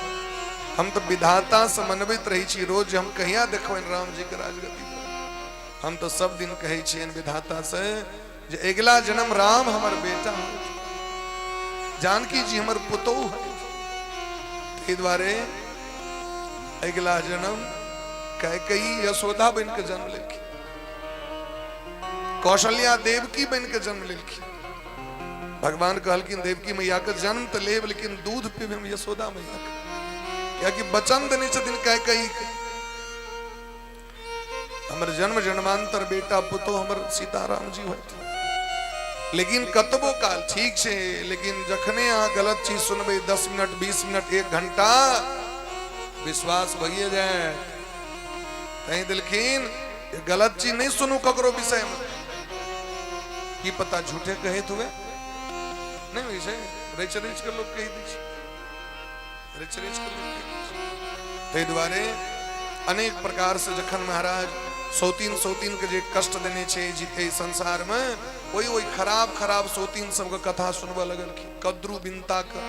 S3: हम तऽ विधाता से मनबैत रहै छी रोज जे हम कहिया देखबनि राम जी के राजगद्दी पर। हम तऽ सब दिन कहै छियनि विधाता से जे अगिला जन्म राम हमर बेटा हो, जानकी जी हमर पुतोहु है। ताहि दुआरे अगिला जन्म कैकई यशोदा बनि के जन्म लेलखिन, कौशल्या देवकी बनि के जन्म लेलखिन। भगवान कहलखिन, देवकी मैया के जन्म तऽ लेब, लेकिन दूध पीबे हम यशोदा मैया के, कियाकि वचन देने छथिन कैकई के, हमर जन्म जन्मांतर बेटा पुतो हमर सीताराम जी होत। लेकिन कतबो काल ठीक छै, लेकिन जखने अहाँ गलत चीज सुनबै, 10 मिनट, 20 मिनट, 1 घंटा, विश्वास भइए जायत। तैं देलखिन जे गलत चीज नहि सुनू ककरो विषयमे, की पता झूठे कहैत हुए। नहि होइ छै? रचि रचि के लोक कहि दै छै, रचि रचि के लोक कहि दै छै। ताहि दुआरे अनेक प्रकार से जखन महाराज सौतीन सौतीन के जे कष्ट देने छै जे एहि संसार में, ओहि ओहि खराब खराब सौतीन सबके कथा सुनबऽ लगलखिन, कद्रू बिनता के।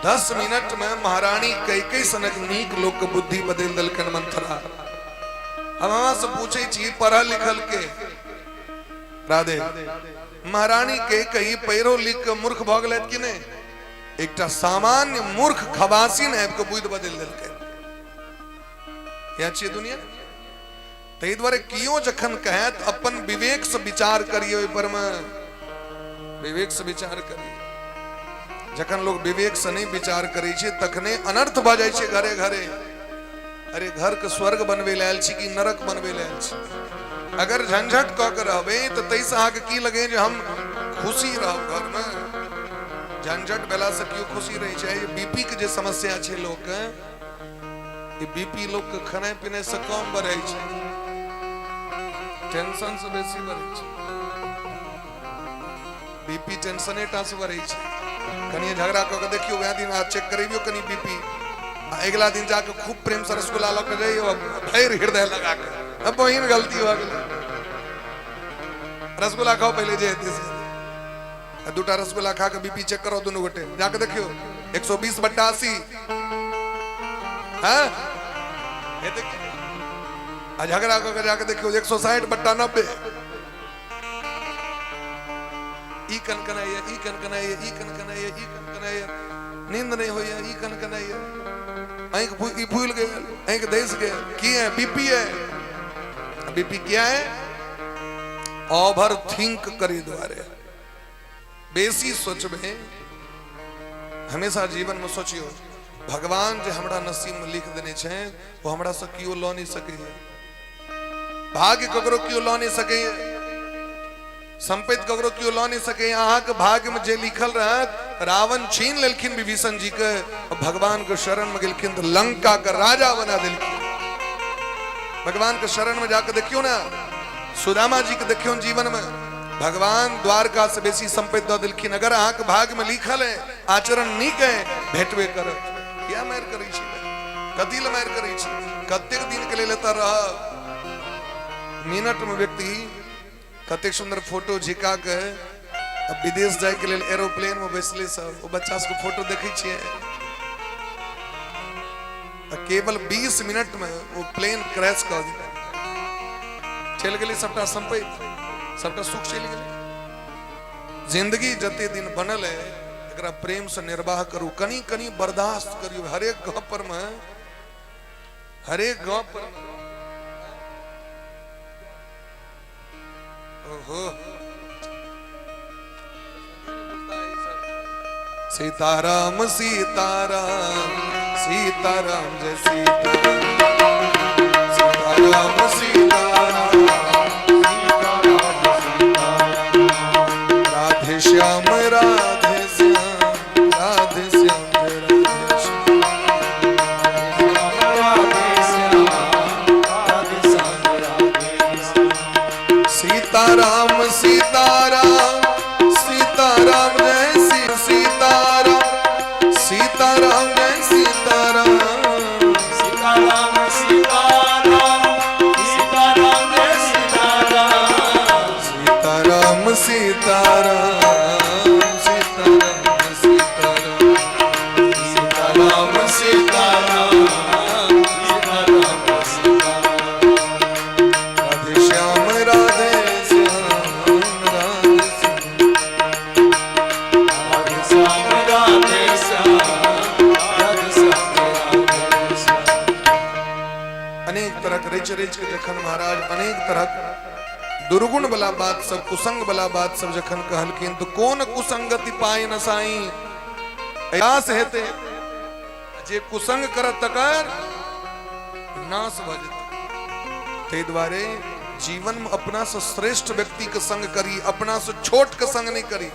S3: 10 मिनट में महारानी कैकई सनक नीक लोक के बुद्धि बदलि देलकनि मंथरा। हम अहाँ से पूछे छी, पढ़ल लिखल के राधे, महारानी कैकई पैरो लिख के मूर्ख भऽ गेलथि कि नहि? एकटा सामान्य मूर्ख खबासिन आबि के बुद्धि बदलि देलकै। इएह छियै दुनिया। ताहि दुआरे कियो जखन कहत, अपन विवेक से विचार करिए, ओहि पर में विवेक से विचार करिए। जखन लोग विवेक से नहीं विचार करै छै, तखने अनर्थ भऽ जाइ छै घरे घरे। अरे, घर के स्वर्ग बनबै लए आयल छी कि नरक बनबै लए आयल छी? अगर झंझट कऽ के रहबै तऽ ताहिसँ अहाँके की लगे जे हम खुशी रहब घरमे? झंझट भेलासँ केओ खुशी रहै छै? बीपी के जे समस्या छै लोकके, ई बीपी लोकके खेनाइ पिनाइ से कम बढ़ै छै, टेंशन से बेसी बढ़ै छै। बीपी टेंशने टा से बढ़ै छै। कनि झगड़ा कऽ के देखियौ वएह दिन, आ चेक करेबियौ कनि बीपी, आ अगिला दिन जाके खूब प्रेम से रसगुल्ला लऽ के जइयौ, भरि हृदय लगा के, अब बहिन गलती भऽ गेलै, रसगुल्ला खाओ पहिले, जे हेतै से। आ दूटा रसगुल्ला खा के बीपी चेक करो दुनू गोटे जाके, देखियौ 120/80। हाँ, हेतै कि? आ झगड़ा कऽ के जाके देखियौ, 160/90। ई कनकनाइए, ई कनकनाइए, ई कनकनाइए, ई कनकनाइए, नींद नहीं होइए, ई कनकनाइए, आँखि ई फूल गेल, आँखि धसि गेल। की है? बीपी है। बीपी क्या है? ओवर थिंक करी दुआरे, बेसी सोचबे। हमेशा जीवन में सोचियो, भगवान जे हमरा नसीब में लिख देने छै, वो हमरा से केओ लऽ नहीं सकैए। भाग्य ककरो केओ लऽ नहीं सकैए, संपत्ति ककरो केओ लऽ नहीं सकैए। अहाँके भाग्य में जे लिखल रहत, रावण छीन लेलखिन विभीषण जी के और भगवान के शरण में गेलखिन तऽ लंका के राजा बना देलखिन। भगवान के शरण में जाके देखियो ना, सुदामा जी के देखियो जीवन में, भगवान द्वारका से बेसी संपत्ति दऽ देलखिन। अगर अहाँके भाग्य में लिखल है, आचरण नीक है, भेटबे करत। किया मारि करै छी? कथी लए मारि करै छी? कतेक दिन के लेल एतऽ रहब? मिनट में व्यक्ति कतेक सुंदर फोटो झिका के अब विदेश जाय के लेल एरोप्लेन में बैसले सब, ओ बच्चा सबके फोटो देखै छियै। आ केवल 20 मिनट में ओ प्लेन क्रैश कऽ गेलै। चलि गेलै सबटा संपत्ति, सबटा सुख चलि गेलै। जिंदगी जते दिन बनल है एकरा प्रेम से निर्वाह करू, कनी कनी बर्दाश्त करियो। हरेक गप पर में, हरेक गप पर में। ओहो सीताराम सीताराम सीताराम जय सीताराम, सीताराम सीताराम राधे श्याम राधे श्याम राधे श्याम जय राधे श्याम। सीताराम सीताराम सीताराम जय श्री सीताराम, सीताराम जय सीताराम।
S1: सीताराम सीताराम सीताराम जय सीताराम।
S3: सीताराम सीताराम सीताराम सीताराम
S1: सीताराम सीताराम सीताराम सीताराम।
S3: राधे श्याम राधे श्याम राधे श्याम
S1: राधे श्याम राधे श्याम राधे श्याम राधे श्याम।
S3: अनेक तरहक रचि रचि के जखन महाराज अनेक तरहक दुर्गुण वाला बात सब, कुसंग वाला बात सब जखन कहलखिन, तऽ कोन कुसंगति पाय न साई आस हेतै जे कुसंग करत तकर नाश भऽ जेतै। ताहि दुआरे जीवन में अपना से श्रेष्ठ व्यक्ति के संग करी, अपना से छोट के संग नहीं करी।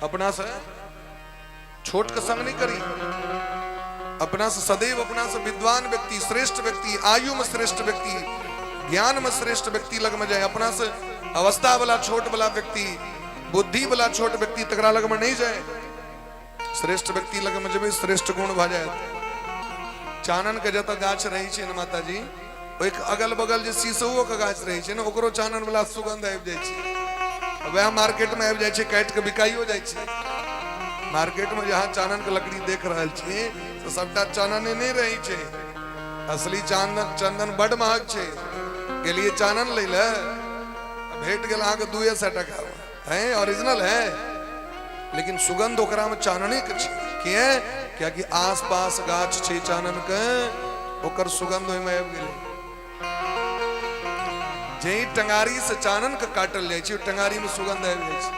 S3: अपना से छोट के संग नहीं करी, अपना से सदैव अपना से विद्वान व्यक्ति, श्रेष्ठ व्यक्ति, आयु में श्रेष्ठ व्यक्ति, ज्ञान में श्रेष्ठ व्यक्ति लग में जाए। अपना से अवस्था वाला छोट वाला व्यक्ति, बुद्धि वाला छोट व्यक्ति तकरा लग में नहीं जाए। श्रेष्ठ व्यक्ति लग में जेबै, श्रेष्ठ गुण भऽ जायत। चानन के जतऽ गाछ रहै छै ने माताजी, ओहिके अगल बगल जे शीशोओ के गाछ रहै छै ने, ओकरो चानन वाला सुगंध आबि जाइ छै। वएह मार्केट में आबि जाइ छै, काटि के बिकाइयो जाइ छै। मार्केट में जहाँ चानन के लकड़ी देख रहल छी तऽ सबटा चानने नहि रहै छै। असली चानन चंदन बड महग छै। गेलियै चानन लै लए, भेट गेल अहाँके 200 टका में। है ओरिजिनल है, लेकिन सुगंध ओकरा में चानने के छै। किए? कियाकि आस पास गाछ छै चानन के, ओकर सुगंध ओहिमे आबि गेलै। जहि टंगारी से चानन के काटल जाइ छै, ओहि टंगारी में सुगंध आबि जाइ छै।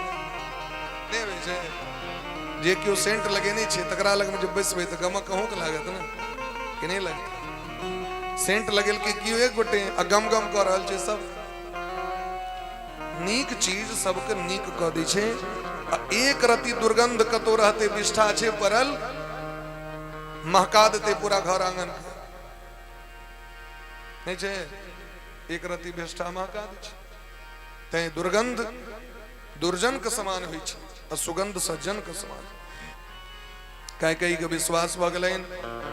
S3: नहि आबै छै? जे केओ सेंट लगेने छै तकरा लग में जे बैसबै तऽ गमक अहूँ के लागत ने कि नहि लागत? सेंट लगेलकै केओ एक गोटे आ गम गम कऽ रहल छै सब। नीक चीज सबके नीक कऽ दै छै आ एक रति दुर्गंध कतौ रहतै, विष्ठा छै पड़ल, महका देतै पूरा घर आंगन के। नहि छै? एक रति विष्ठा महका दै छै। तैं दुर्गंध दुर्जन के समान होइ छै आ सुगंध सज्जन के समान। कैकेयी के विश्वास भऽ गेलनि।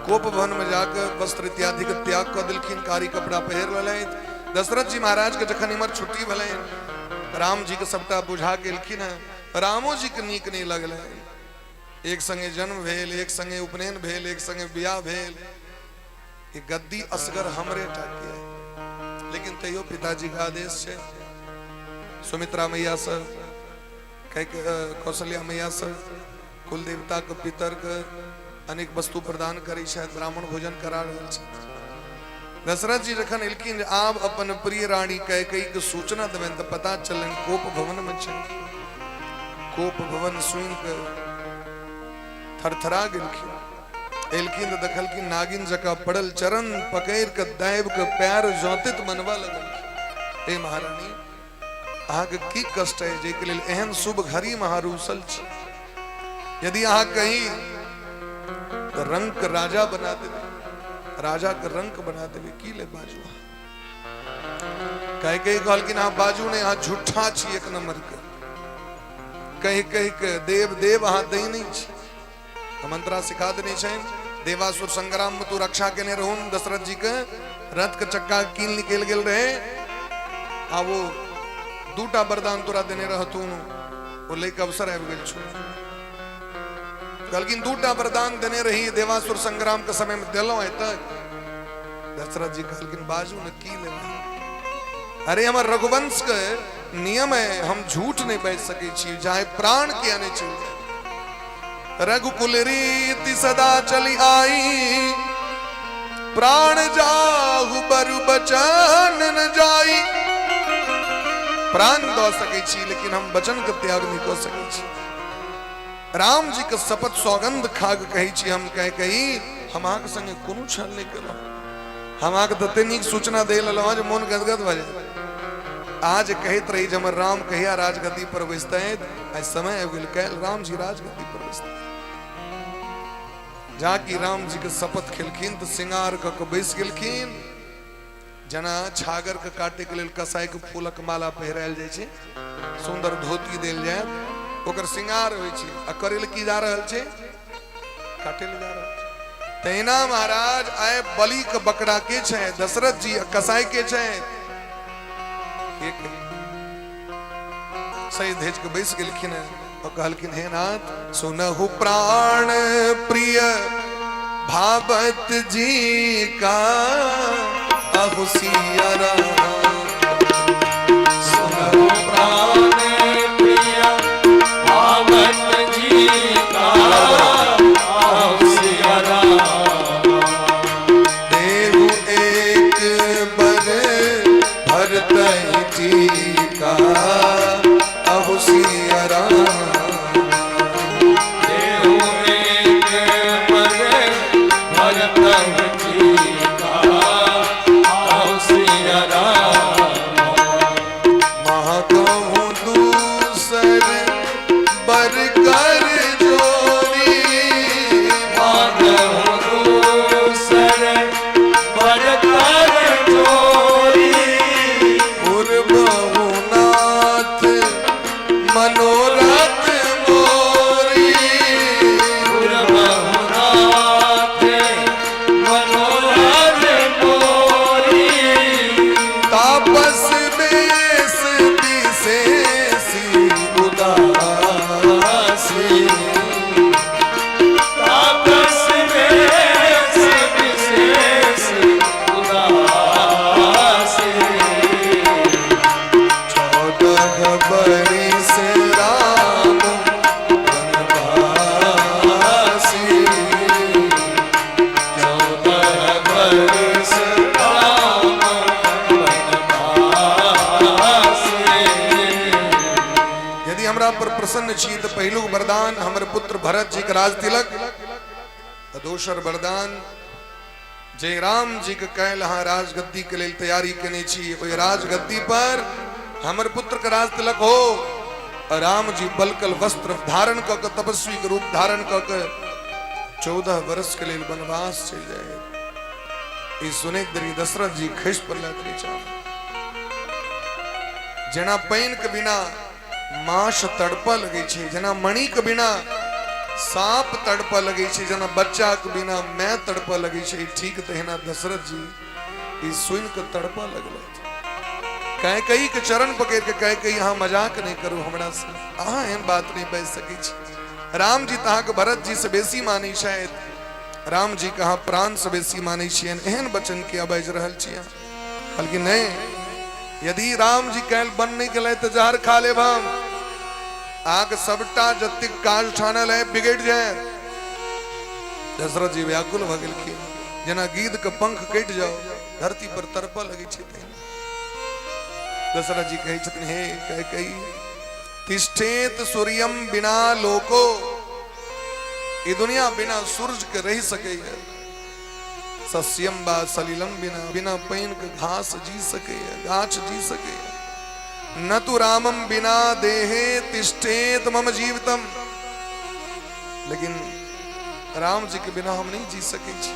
S3: कोप भवन में जाके वस्त्र इत्यादि के त्याग कऽ देलखिन, कारी कपड़ा पहिर लेलथि। दशरथ जी महाराज के जखन इमहर छुट्टी भेलनि, राम जी के सबटा बुझा के एलखिन हेँ। रामो जी के नीक नहि लगलनि। एक संगे जन्म भेल, एक संगे उपनयन भेल, एक संगे बियाह भेल, ई गद्दी असगर हमरे टा के है। लेकिन तैयो पिताजी के आदेश छै, सुमित्रा मैया से, कौशल्या मैया से, कुल देवता के, पितर के अनेक वस्तु प्रदान करै छथि, ब्राह्मण भोजन करा रहल छथि। दशरथ जी जखन एलखिन जे आब अपन प्रिय रानी कैकेयी के सूचना देबनि, तऽ पता चललनि कोप भवन में छै। कोप भवन सुनि कऽ थरथरा गेलखिन। एलखिन तऽ देखलखिन नागिन जकाँ पड़ल, चरण पकड़ि कऽ दाबि कऽ पैर जौतित मनबऽ लगलखिन, हे महारानी, अहाँके की कष्ट है जाहिके लेल एहन शुभ घड़ी में अहाँ रूसल छी? यदि अहाँ कही तऽ रंक राजा बना देबै, राजा के रंक बना देबै। की ले बाजू अहाँ? कैकेयी कहलखिन, अहाँ बाजू नहि, अहाँ झूठा छी एक नंबर के। कहि कहि के देव देव अहाँ दै नहि छी। मंत्रा सिखा देने छनि, देवासुर संग्राम में तू रक्षा केने रहून दशरथ जी के, रथ के चक्का कील निकल गेल रहे आ वो दूटा वरदान तोरा देने रहतून, ओ लैके अवसर आबि गेल छौ। कहलखिन दूटा वरदान देने रही देवासुर संग्राम के समय में देलहुं आइ तक। दशरथ जी कहलखिन बाजू ने की लेबै। अरे हमर रघुवंश के नियम है, हम झूठ नहीं बाजि सकै छी, चाहे प्राण किया नहीं चलि जाए। रघुकुल रीति सदा चली आई, प्राण जाहु बरु बचन न जाई। प्राण दऽ सकै छी लेकिन हम वचन के त्याग नहीं कऽ सकै छी। राम जी के शपथ सौगंध खा के कहै छी हम, कह कही हम अहाँके संगे कोनो छल नहीं केलहुँ। हम अहाँके तते नीक सूचना दे लेलहुँ जे मोन गदगद भऽ जाय। आज कहैत रही जे हमर राम कहिया राजगद्दी पर बैसतै, आइ समय आबि गेल, काल्हि राम जी राजगद्दी पर बैसतै। जाकि राम जी के शपथ खेलखिन तऽ श्रृंगार कऽ के बैस गेलखिन। जेना छागर के काटे के लेल कसाई के फूलक माला पहिरायल जाइ छै, सुंदर धोती देल जाय, ओकर श्रृंगार होइ छै, आ करे लए की जा रहल छै, काटे लए जा रहल छै। तहिना महाराज आय बलि के बकरा के छै दशरथ जी, आ कसाई के छै के कही? सही धेज के बैस गेलखिन हैं और कहलखिन हे नाथ सुनहु प्राण प्रिय भावत जी का अहु सिया राम।
S1: सुनहु प्राण प्रिय भावत जी का अहु सिया राम।
S3: देहु एक बर भरतहि टीका अहु सिया राम।
S1: देहु एक बर भरतहि टीका अहु सिया राम।
S3: महाकहु दूसर बर कर जोरी,
S1: माधव दूसर बर कर जोरी,
S3: पुरबहु नाथ मनोरथ मोरी।
S1: पुरबहुनाथ मनोरथ मोरी।
S3: तापस बेस विशेषी उदासी,
S1: तापस वेश विशेष उदासी।
S3: 14 बरिस राम वनवासी।
S1: 14 बरिस राम वनवासी।
S3: यदि हमरा पर प्रसन्न छी तऽ पहिलुक वरदान हमर पुत्र भरत जी के राज तिलक, आ दोसर वरदान जे राम जी के काल्हि अहाँ राजगद्दी के लेल तैयारी केने छी, ओहि राजगद्दी पर हमर पुत्र के राज तिलक हो, आ राम जी बलकल वस्त्र धारण कऽ के तपस्वी के रूप धारण कऽ के 14 वर्ष के लेल वनवास चलि जाय। ई सुनैत देरी दशरथ जी खसि पड़लथि नीचा। जेना पानि के बिना माछ तड़पऽ लगै छै, जेना मणि के बिना साँप तड़पऽ लगै छै, जेना बच्चा के बिना माय तड़पऽ लगै छै, ठीक तहिना दशरथ जी ई सुनि के तड़पऽ लगलथि। कैकेयी के चरण पकड़ि के कैकेयी अहाँ मजाक नहि करू हमरा से, अहाँ एहन बात नहि बाजि सकै छी। राम जी तऽ अहाँके भरत जी से बेसी मानै छथि, राम जी के अहाँ प्राण से बेसी मानै छियनि, एहन वचन किया बाजि रहल छी अहाँ? कहलखिन नहि, यदि राम जी काल्हि बन नहि गेलथि तऽ जहर खा लेब हम, अहाँके सबटा जतेक काज ठानल है बिगड़ि जायत। दशरथ जी व्याकुल भऽ गेलखिन, जेना गिद्ध के पंख कटि जाओ धरती पर तड़पऽ लगै छै तहिना। दशरथ जी कहै छथिन हे कैकेयी तिष्ठेत सूर्यम बिना लोको, ई दुनिया बिना सूरज के रहि सकैए, सस्यम बा सलिलम बिना, बिना पानि के घास जी सकैए, गाछ जी सकैए, न तु रामम बिना देहे तिष्ठेत मम जीवितम, लेकिन राम जी के बिना हम नहीं जी सकै छी।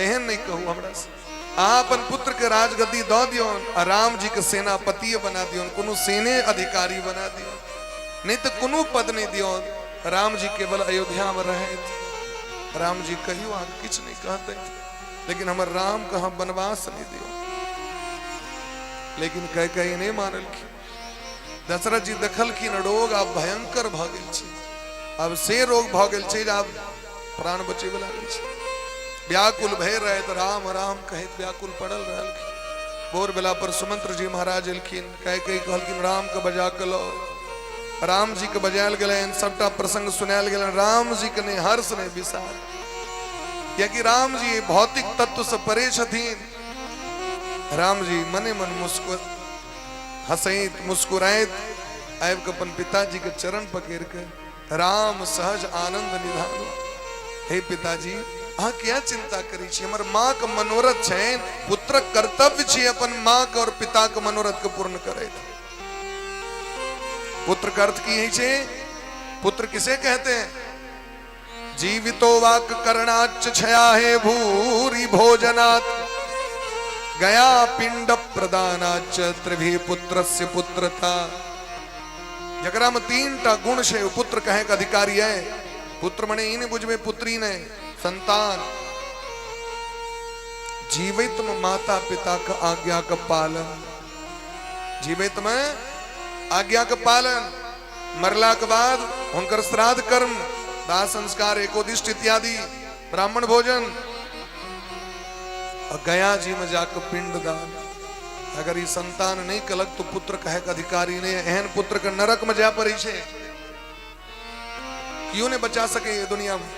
S3: एहन नहीं कहू हमरा से, अहाँ अपन पुत्र के राजगद्दी दऽ दियौन आ राम जी के सेनापति बना दियौन, कोनो सेने अधिकारी बना दियौन, नहीं तऽ कोनो पद नहीं दियौन, राम जी केवल अयोध्या में रहथि। राम जी कहियो अहाँ किछु नहीं कहते, लेकिन हमर राम के अहाँ वनवास नहीं दियौ। लेकिन कैकेयी नहीं मानलखिन। दशरथ जी देखलखिन रोग आब भयंकर भऽ गेल छै। आब से रोग भऽ गेल छै जे आब प्राण बचैवला नहि छै। व्याकुल भय रहैत राम राम कहैत व्याकुल पड़ल रहलखिन। भोर बेला पर सुमंत्र जी महाराज एलखिन, कह कह कहलखिन राम के बजा के लो। राम जी के बजायल गेलनि, सबटा प्रसंग सुनायल गेलनि। राम जी के नहि हर्ष नहि विषाद, कियाकि राम जी भौतिक तत्व से परे छथिन। राम जी मने मन मुस्कुर हंसैत मुस्कुराइत आबि कऽ अपन पिताजी के चरण पकड़ के राम सहज आनंद निधान, हे पिताजी अहाँ किया चिंता करै छी? हमर माँ के मनोरथ छनि, पुत्रक कर्तव्य छी अपन माँ के और पिता के मनोरथ के पूर्ण करैत। पुत्र का अर्थ की है छे? पुत्र किसे कहते हैं? जीवितो वाक करणाच छया है भूरी भोजनात् गया पिंड प्रदानाच त्रिभी पुत्रस्य पुत्रता। जकरा में तीन टा गुण छै ओ पुत्र कहे के अधिकारी है। पुत्र मने ई नहीं बुझबे पुत्री ने, संतान। जीवित में माता पिता के आज्ञा के पालन, जीवित में आज्ञा के पालन, मरला के बाद हुनकर श्राद्ध कर्म, दाह संस्कार, एकोदिष्ट इत्यादि, ब्राह्मण भोजन, और गया जी में जाकर पिंड दान। अगर ये संतान नहीं कलक तो पुत्र कहे के अधिकारी नहीं। एहन पुत्र के नरक में जाय पड़े छे, क्यों नहीं बचा सके ये दुनिया में?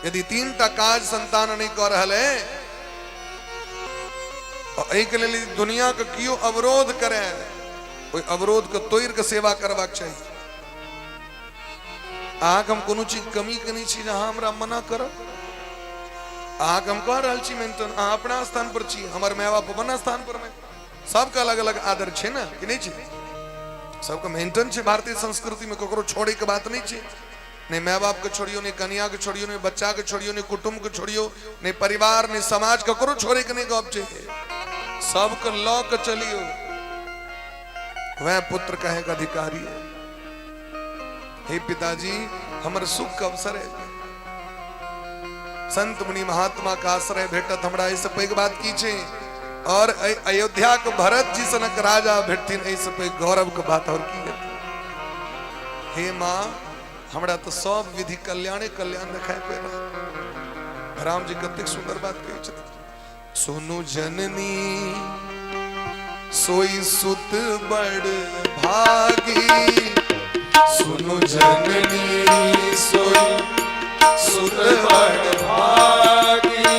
S3: यदि तीन टा काज संतान नहीं कर रहा है, और एहि के लेल दुनिया के क्यों अवरोध करे, ओहि अवरोध के तोड़ि के सेवा करबाक चाही। अहाँके हम कोनो चीज कमी के नहि छी जे अहाँ हमरा मना करब। अहाँके हम कह रहल छी मेंटन, अहाँ अपना स्थान पर छी, हमर माय बाप अपन स्थान पर में। सबके अलग अलग आदर छै ने, कि नहि छै? सबके मेंटन छै। भारतीय संस्कृति में ककरो छोड़े के बात नहीं छै। नहीं माय बाप के छोड़ियो, नहीं कनिया के छोड़ियो, नहीं बच्चा के छोड़ियो, नहीं कुटुंब के छोड़ियो, नहीं परिवार, नहीं समाज, ककरो छोड़े के नहीं गप छै। सबके ल के चलियो, वह पुत्र कहे का अधिकारी है। हे पिताजी हमर सुख के अवसर है, संत मुनि महात्मा का आश्रय भेटत हमरा, एहिसँ पैघ बात की छै? और अयोध्या के भरत जी सनक राजा भेटथिन, एहिसँ पैघ गौरव के बात और की हेतै? हे माँ हमरा तो सब विधि कल्याणे कल्याण देखाय पड़ि रहल। राम जी कतेक सुंदर बात कहै छथिन। सुनु जननी सोई सुत बड़ भागी, सुनु जननी सोई सुत बड़ भागी,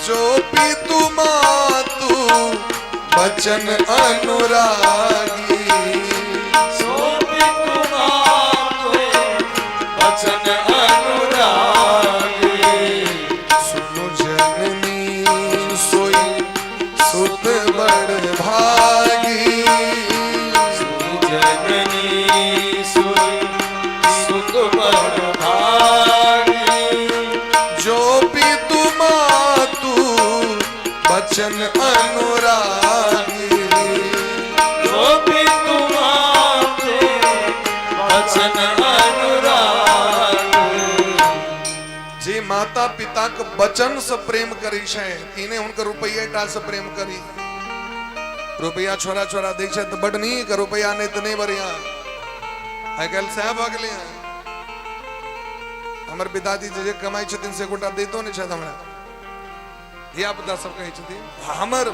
S3: जो पितु मातु बचन अनुरागी,
S1: सो पितु मातु बचन अनुरागी,
S3: सुनु जननी सोई सुत बड़ भागी,
S1: सुनु जननी सोई सुत बड़ भागी,
S3: जो पितु मातु बचन अनुरागी,
S1: जो पितु मातु बचन अनुरागी।
S3: जे माता पिता के वचन से प्रेम करी छै, ई नहि हुनकर रुपैया टा से प्रेम करी। रुपैया छोरा छोरा दै छै तऽ बड नीक, रुपैया नहि तऽ नहि बढ़िया। आइ काल्हि सएह भऽ गेलै हँ। हमर पिताजी जे कमाइ छथिन से एकोटा दैतो नहि छथि हमरा। धिया पुता सब कहै छथिन हमर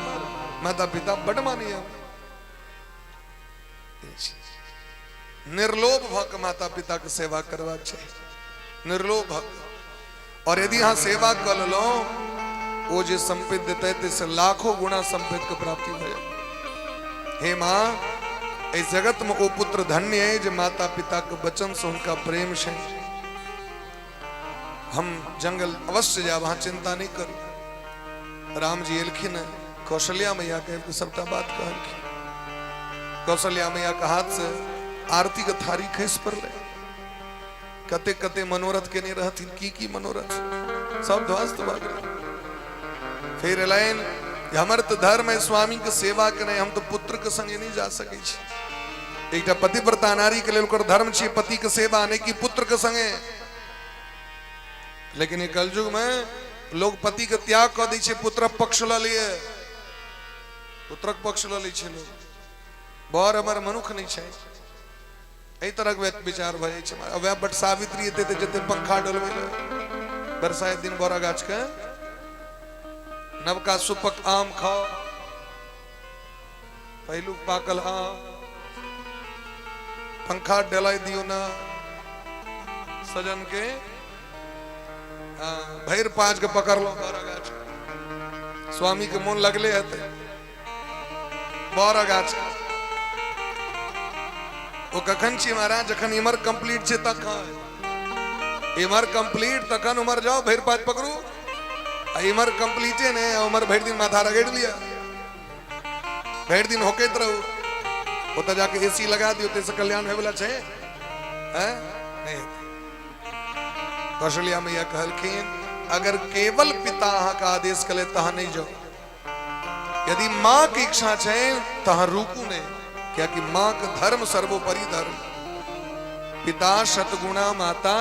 S3: माता पिता बड मानैया। निर्लोभ भऽ कऽ माता पिता के सेवा करबाक छै, निर्लोभ भऽ कऽ। और यदि अहाँ सेवा कऽ लेलहुँ, ओ जे सम्पत्ति देतै ताहिसँ लाखों गुणा सम्पत्ति के प्राप्ति भऽ जायत। हे माँ, एहि जगत में ओ पुत्र धन्य है जे माता पिता के वचन से हुनका प्रेम छै। हम जंगल अवश्य जायब, अहाँ चिंता नहीं करू। राम जी एलखिन, कौशल्या मैया के सबटा बात कहलखिन। कौशल्या मैया के हाथ से आरती के थारी खसि पड़लै। कते कते मनोरथ केने रहथिन, की की मनोरथ सब ध्वस्त भऽ गेलै। फिर एलनि, हमर तऽ धर्म है स्वामी के सेवा केनाइ, हम तऽ पुत्र के संगे नहि जा सकै छी। एकटा पतिव्रता नारी के लेल ओकर धर्म छी पति के सेवा, नहि कि पुत्र के संगे। लेकिन ई कलयुग में लोग पति के त्याग कऽ दै छै, पुत्रक पक्ष लऽ लिए, पुत्रक पक्ष लऽ लै छै लोग। बर हमर मनुख नहि छै। एहि तरहक विचार भऽ जाइ छै। वएह बट सावित्री एतै तऽ जेतै पंखा डोलबै लए बरसाइत दिन बड़ा गाछके नवका सुपक आम खाओ, पहिलुक पाकल आम, पंखा डलाइ दियौ ना सजन के, भरि पाँच के पकड़लहुँ बड़ा गाछ, स्वामी के मोन लगले हेतै बड़ा गाछ। ओ कखन छी महाराज? जखन इमर कंप्लीट छै तखन, इमर कंप्लीट तखन उमर जाओ भरि पाँच पकड़ू, आ इमर कंप्लीटे ने उमर भरि दिन माथा रगड़ि लिअ, भरि दिन होकैत रहू, ओतऽ जाके एसी लगा दियौ, ताहिसँ कल्याण होयवला छै? नहि हेतै। कौशल्या मैया कहलखिन अगर केवल पिता अहाँके आदेश कले तऽ अहाँ नहि जाउ, यदि माँ के इच्छा छै तऽ अहाँ रुकू नहि, कियाकि माँ के धर्म सर्वोपरि धर्म। पिता शतगुणा माता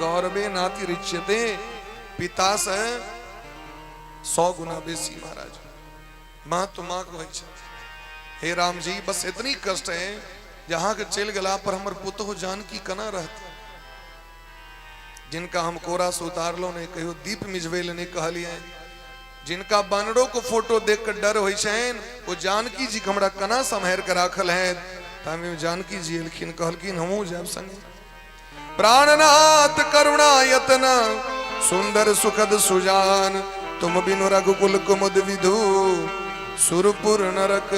S3: गौरवे नाति रिच्यते, पिता से 100 गुना बेसी महाराज माँ तो माँ के होइ छै। हे राम जी बस इतनी कष्ट है जे अहाँके चलि गेला पर हमर पुतोहु जानकी केना रहतै, जिनका हम कोरा से उतारलहुँ नहि, कहियो दीप मिझबै लए नहि कहलियनि, जिनका बानरो के फोटो देख के डर होइ छनि, ओ जानकी जी के हमरा केना सम्हारि के राखल है। तामे जानकी जी एलखिन, कहलखिन हमहूँ जायब संगे। प्राणनाथ करुणा यतन सुंदर सुखद सुजान, तुम बिनु रघुकुल कुमुद विधु सुरपुर नरक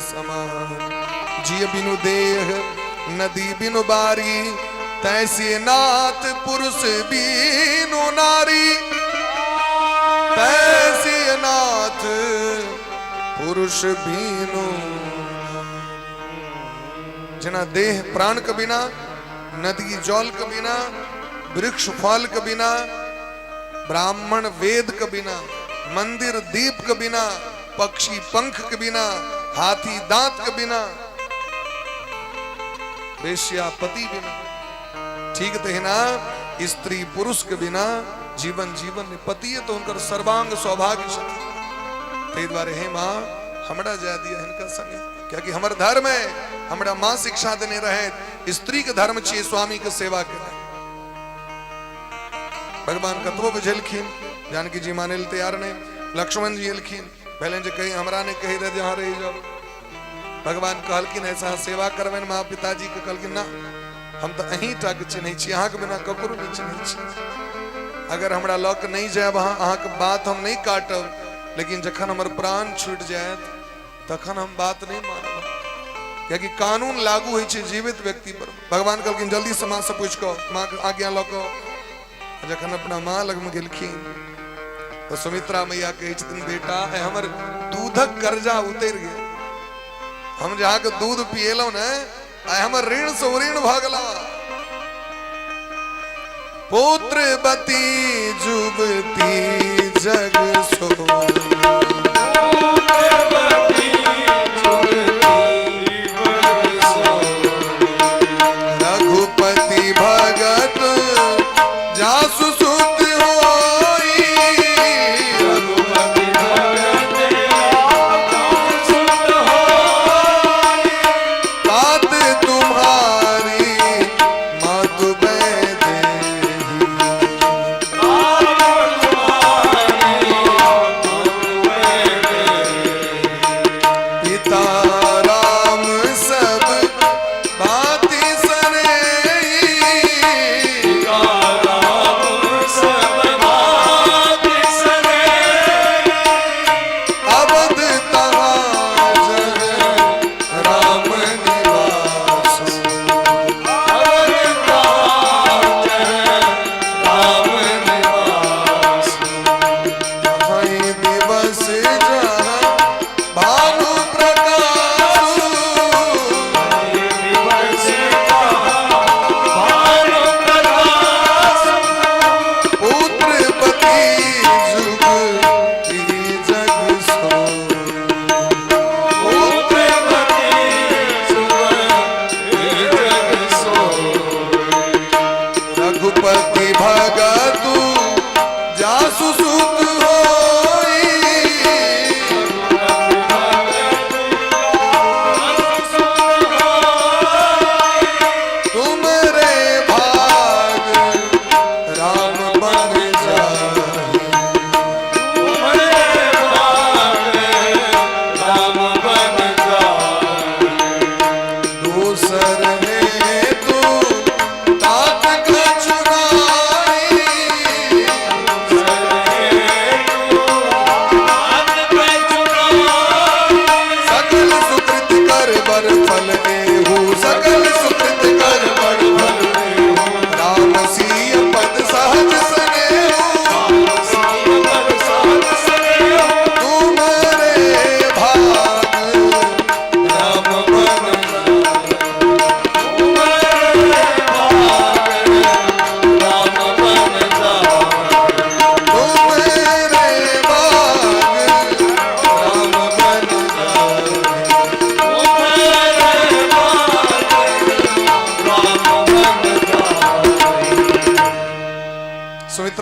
S3: समान। जिय बिनु देह नदी बिनु बारी, तैसे नाथ पुरुष बिनु नारी, तैसे नाथ पुरुष बिनु। जेना देह प्राण के बिना, नदी जल के बिना, वृक्ष फल के बिना, ब्राह्मण वेद के बिना, मंदिर दीप के बिना, पक्षी पंख के बिना, हाथी दांत के बिना, वेश्या पति बिना, ठीक तहिना स्त्री पुरुष के बिना जीवन जीवन नहीं। पति तो उनकर सर्वांग सौभाग्य छथिन। ताहि दुआरे हे माँ हमरा जाय दिया हिनका संगे, कियाकि हमर धर्म है, हमरा माँ शिक्षा देने रहे स्त्री के धर्म छियै स्वामी के सेवा केनाइ। भगवान कतबो बुझेलखिन, जानकी जी माने लए तैयार नहीं। लक्ष्मण जी एलखिन, भेलनि जे कहीं हमरा नहीं कहि दे जे अहाँ रहि जाउ। भगवान कहलखिन ऐसा अहाँ सेवा करबनि माँ पिताजी के, कहलखिन ना हम तऽ अहीं टा के चिन्है छी, अहाँके बिना ककरो नहि चिन्है छी। अगर हमरा लऽ के नहि जायब अहाँ, अहाँके बात हम नहि काटब, लेकिन जखन हमर प्राण छूटि जायत तखन हम बात नहि मानब, कियाकि कानून लागू होइ छै जीवित व्यक्ति पर। भगवान कहलखिन जल्दी से माँ से पूछि कऽ, माँ के आज्ञा लऽ कऽ। जखन अपना माँ लगमे गेलखिन तऽ सुमित्रा मैया कहै छथिन बेटा आइ हमर दूधक कर्जा उतरि गेल, हम जे अहाँके दूध पिएलहुँ ने, आइ हमर ऋण से उऋण भऽ गेला। पुत्र बती जुबती जग सो, रघुपति भगत जासु सुत होई, रघुपति भगत जासु सुत होई, बात तुम्हारी मातु वैदेही।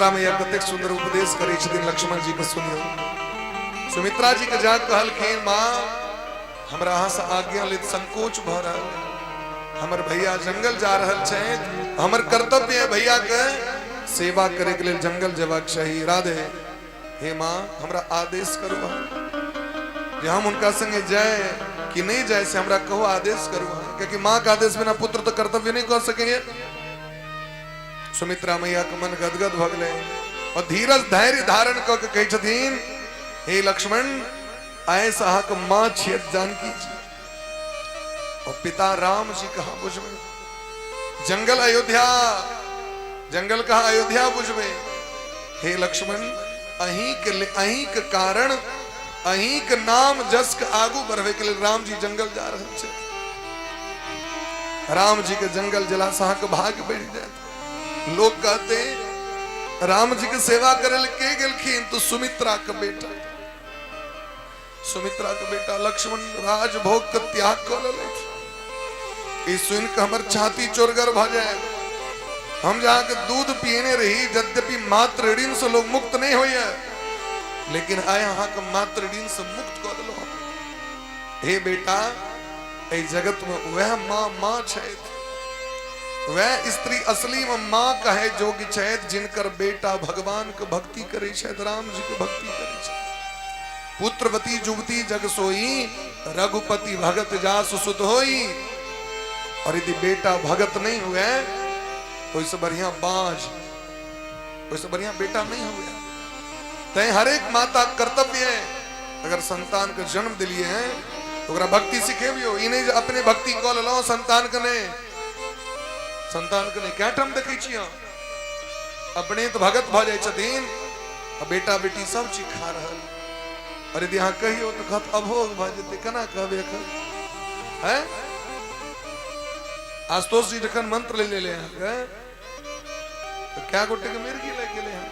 S3: सुमित्रा मैया कतेक सुंदर उपदेश करै छथिन लक्ष्मण जी के सुनियौ। सुमित्रा जी के जा कहलखिन, माँ हमरा अहाँ से आज्ञा लैत संकोच भऽ रहल है। हमर भैया जंगल जा रहल छथि, हमर कर्तव्य है भैया के सेवा करे के लेल जंगल जेबाक चाही। राधे हे माँ, हमरा आदेश करू अहाँ जे हम हुनका संगे जाए कि नहीं जाए, से हमरा कहो, आदेश करू अहाँ, क्योंकि माँ के आदेश बिना पुत्र तो कर्तव्य नहीं कह सकेंगे। सुमित्रा मैया के मन गदगद भऽ गेलै और धीरज धैर्य धारण कऽ के कहै छथिन, हे लक्ष्मण, आइ से अहाँके माँ छियत जानकी जी और पिता राम जी कहाँ बुझबै, जंगल अयोध्या, जंगल कहाँ अयोध्या बुझबै। हे लक्ष्मण, अहीं के कारण, अहीं के नाम जस के आगू बढ़बै के लेल राम जी जंगल जा रहल छथि। राम जी के जंगल जला से अहाँके भाग्य बढ़ि जायत। लोग कहते राम जी के सेवा करे ले के गेलखिन, तो सुमित्रा के बेटा, सुमित्रा के बेटा लक्ष्मण राजभोग के त्याग कऽ लेलथि। ई सुनि के हमर छाती चोरगर भऽ जाय। हम जहाँ के दूध पियने रही, यद्यपि मातृ ऋण से लोग मुक्त नहीं होइए, लेकिन आइ अहाँ के मातृ ऋण से मुक्त कऽ देलहुँ। हे बेटा, एहि जगत में वह माँ माँ छथि, वह स्त्री असली में माँ कहे जोग्य छथि जिनकर बेटा भगवान के भक्ति करे छथि, राम जी के भक्ति करे छथि। पुत्रवती जुवती जग सोई, रघुपति भगत जासु सुत होई। और यदि बेटा भगत नहीं हुए तो इससे बढ़िया बाज, इससे बढ़िया बेटा नहीं हुए। तैं हर एक माता कर्तव्य है, अगर संतान के जन्म दिलिए हैं तो ओकरा भक्ति सिखेबियो। ई नहीं जे अपने भक्ति कऽ लेलहुँ, संतान के नहीं, संतान के नहीं। कै ठाम देखै छियै अपने तऽ भगत भऽ जाइ छथिन आ बेटा बेटी सब चीज खा रहल। और यदि अहाँ कहियो तऽ कहत अभोग भऽ जेतै, केना कहबै एखन? हैं आशुतोष जी जखन मंत्र ले लेले अहाँके तऽ कै गोटे के मिर्गी लागि गेलै हन।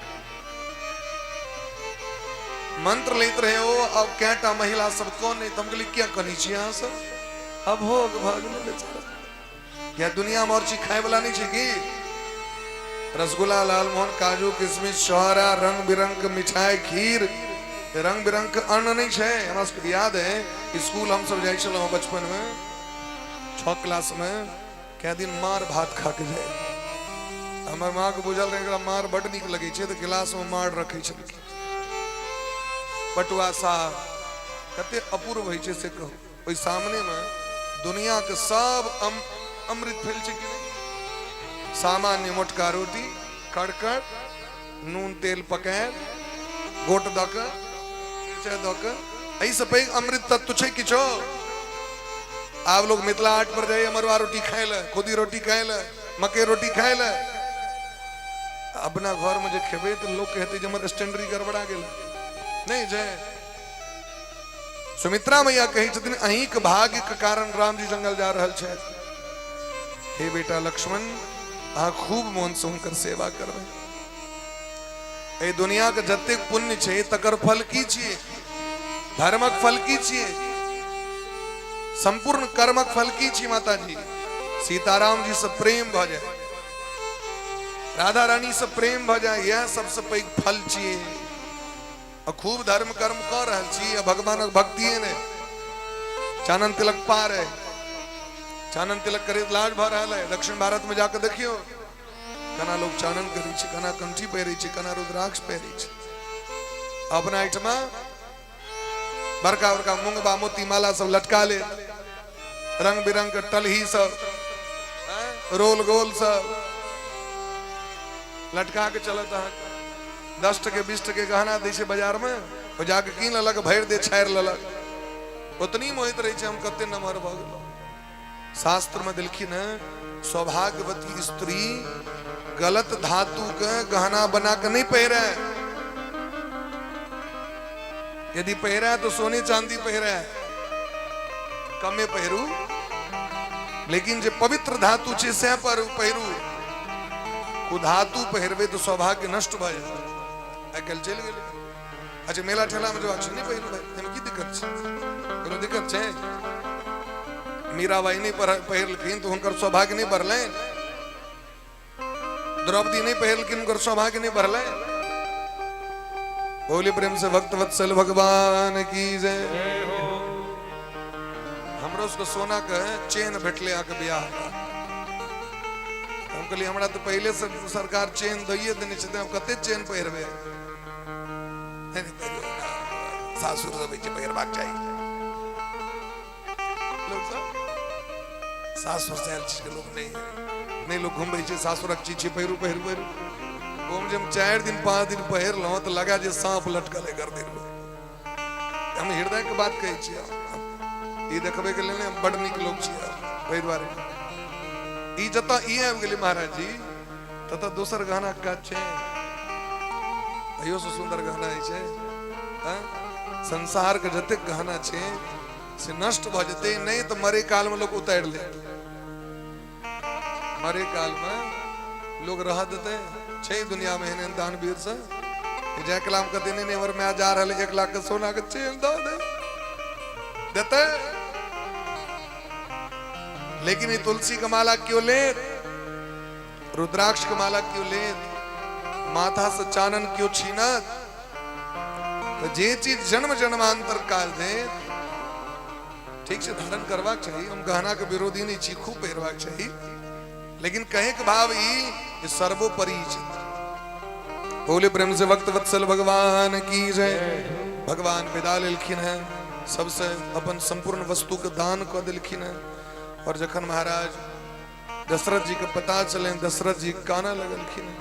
S3: मंत्र लैत रहे ओ, अब कैटा महिला सब कने, तऽ हम कहलियै किया कनै छी अहाँ सब? अभोग भऽ गेलै बेचारा। किया दुनिया में और चीज खाए वाला नहीं छै की? रसगुल्ला, लालमोहन, काजू, किशमिश, छुहारा, रंग बिरंग के मिठाई, खीर, रंग बिरंग के अन्न नहीं छै। हमरा सबके याद है स्कूल हम सब जाइ छलहुँ बचपन में 6 क्लास में, कै दिन मार भात खा के जाय। हमर माँ के बुझल रहे एकरा मार बड नीक लगै छै, तऽ गिलास में मार रखै छलखिन। पटुआ साग कते अपूर्व होइ छै से कहू। ओहि सामने में दुनिया के सब अमृत फैल छै कि नहीं? सामान्य मोटका रोटी, कड़कड़ नून तेल पकायल, गोट दऽ कऽ, मिरचाइ दऽ कऽ, एहिसँ पैघ अमृत तत्व छै किछो? आब लोग मिथिला हाट पर जाइए मरुआ रोटी खाय लए, खुदी रोटी खाय लए, मकई रोटी खाय लए। अपना घर में जे खेबै तऽ लोग कहते जे हमर स्टैंडरी गड़बड़ा गेल। नहीं जे सुमित्रा मैया कहै छथिन अहींक भाग्य के कारण राम जी जंगल जा रहल छथि। हे बेटा लक्ष्मण, अहाँ खूब मोन से हुनकर सेवा करबै। एहि दुनिया के जतेक पुण्य छै तकर फल की छियै? धर्मक फल की छियै? संपूर्ण कर्मक फल की छी? माता जी सीताराम जी से प्रेम भऽ जाय, राधा रानी से प्रेम भऽ जाय, यह सबसे पैघ फल छियै। आ खूब धर्म कर्म कऽ रहल छी आ भगवानक भक्तिए नहि। चानन तिलक पार है, चानन तिलक करैत लाज भऽ रहल है। दक्षिण भारत में जाके देखियौ केना लोग चानन करै छै, केना कंठी पहिरै छै, केना रुद्राक्ष पहिरै छै। अपना एहिठमा बड़का बड़का मूंगबा मोती माला सब लटका ले, रंग बिरंग के टलही सब, रोल गोल सब लटका के चलत। अहाँके 10 टके 20 टके गहना दै छै बाजार में, ओ जाके कीन लेलक, भरि दे छाड़ि लेलक, ओतनी मोहित रहै छै। हम कते नमहर भऽ गेलहुँ। शास्त्र में देलखिन है सौभाग्यवती स्त्री गलत धातु के गहना बना के नहीं पहिरे, यदि पहिरे तो सोने चांदी पहिरे, कमे पहिरू, लेकिन जे पवित्र धातु छै से पर पहिरू। कुधातु पहिरबे तो सौभाग्य नष्ट भऽ जायत। आइ काल्हि चलि गेलै। अच्छा मेला ठेला में जबाक छै नहीं पहिरू भाई, एहिमे की दिक्कत छै? कोनो दिक्कत छै? मीराबाई नहीं पहिरलखिन तऽ हुनकर सौभाग्य नहीं बढ़लनि? द्रौपदी नहि पहिरलखिन, हुनकर सौभाग्य नहि बढ़लै। बोली प्रेम से भक्त वत्सल भगवान की जय। हमरो सबके सोना के चेन भेटले आके बियाह। हम कहलियै हमरा तऽ पहिले से सरकार चेन दैये देने छै, तऽ हम कते चेन पहिरबै? नहि नहि पहिरबै, सासुर सब छै, पहिरबाक चाही। लोक सब सासुर से आयल चीज के लोक नहि नहि लोक घुमबै छै, सासुरक चीज छै, पहिरू पहिरू पहिरू। ओम जे हम 4 दिन 5 दिन पहिरलहुँ तऽ लगा जे साँप लटकल है गर्दन में। हम हृदय के बात कहै छियै, ई देखबै के लेल हम बड नीक लोक छियै, ताहि दुआरे ई जतऽ ई आबि गेलै महाराज जी ततऽ दोसर गहना के काज छै, अहियो से सुन्दर गहना होइ छै। संसार के जतेक गहना छै से नष्ट भऽ जेतै, नहि तऽ मरे काल में लोक उतारि लेत, मरे काल में लोग रह देते छै दुनिया में एहन एहन दानवीर से जय कलाम कहते नहीं नहीं हमर माय जा रहल 1 लाख के सोना के चेन दऽ दे देते। लेकिन ये तुलसी के माला क्यों लेत, रुद्राक्ष के माला क्यों लेत, माथा से चानन क्यों छीनत? तो जे चीज जन्म जन्मांतर काल दे ठीक से धारण करबाक चाही। हम गहना के विरोधी नहीं छी, खूब पहिरबाक चाही, लेकिन कहे के भाव ई सर्वोपरि छै। बोले प्रेम से भक्त वत्सल भगवान की जय। भगवान विदा लेलखिन हैं, सबसे अपन संपूर्ण वस्तु के दान कऽ देलखिन हैं। और जखन महाराज दशरथ जी के पता चले, दशरथ जी कानऽ लगलखिन हैं,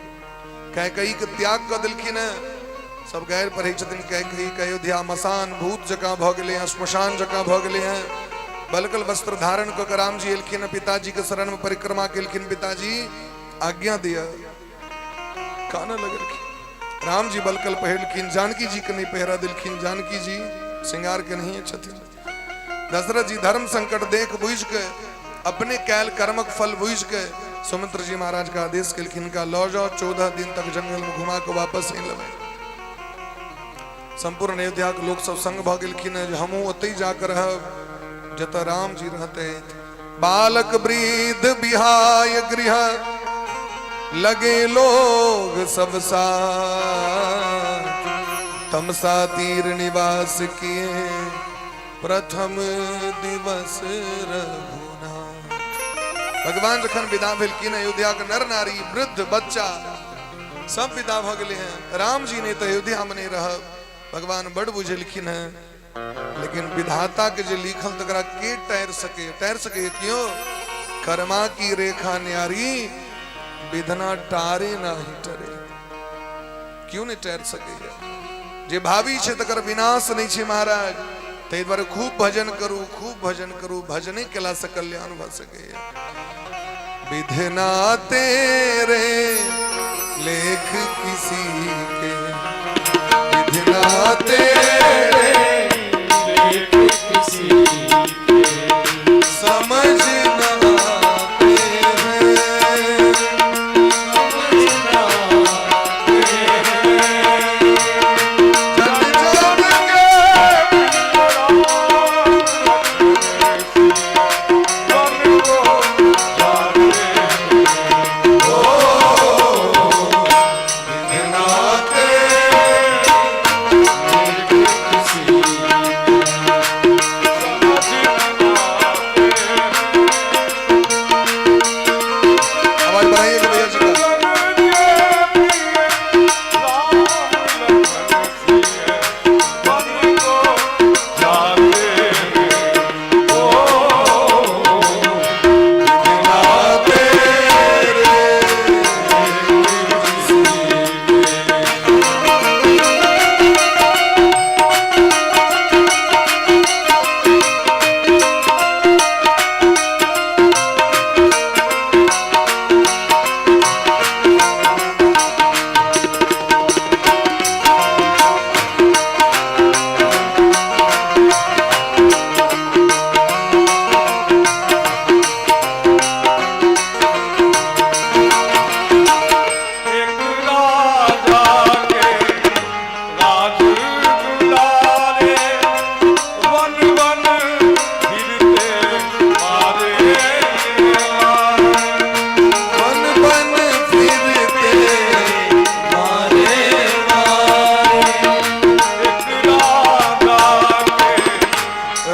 S3: कैकेयी के त्याग कऽ देलखिन हैं। सब गैर पढ़ै छथिन कैकेयी के अयोध्या मसान भूत जकाँ भऽ गेलै हैं, श्मशान जकाँ भऽ गेलै हैं। बलकल वस्त्र धारण कऽ के राम जी एलखिन हैं, पिताजी के शरण में परिक्रमा केलखिन, पिताजी आज्ञा दिया, कानऽ लगलखिन। राम जी बलकल पहिरलखिन, जानकी जी के नहीं पहिरा देलखिन, जानकी जी श्रृंगार के नहीं छथिन। दशरथ जी धर्म संकट देख बुझ के अपने कैल कर्मक फल बुझ के सुमित्र जी महाराज का आदेश केलखिन का लऽ जाओ 14 दिन तक जंगल में घुमा के वापस आनि लेबै। संपूर्ण अयोध्या के लोक सब संग भऽ गेलखिन जे हमहूँ ओतहि जाके रहब जतऽ राम जी रहते। बालक वृद्ध बिहाय गृह लगे लोग सब साथ, तमसा तीर निवास किए प्रथम दिवस रघुनाथ। भगवान जखन विदा भेलखिन अयोध्या के नर नारी वृद्ध बच्चा सब विदा भऽ गेले हैं। राम जी ने तो अयोध्या में नहीं रहब, भगवान बड़ बुझेलखिन हैं, लेकिन विधाता के जे लिखल तकरा के टैर सके, टैर सके क्यों? कर्मा की रेखा न्यारी विधना टारे नाही टरे, क्यों नहीं टैर सके? जे भावी छे तकर विनाश नहीं छे महाराज। ताहि दुआरे खूब भजन करू, खूब भजन करू, भजने केला से कल्याण भऽ सकैया। विधना तेरे लेख किसी के, विधना तेरे
S1: लेख किसी के
S3: समझ न आते हैं,
S1: समझ न आते हैं।
S3: जन जन के
S1: मन को जाते हैं।
S3: विधना तेरे
S1: लेख किसी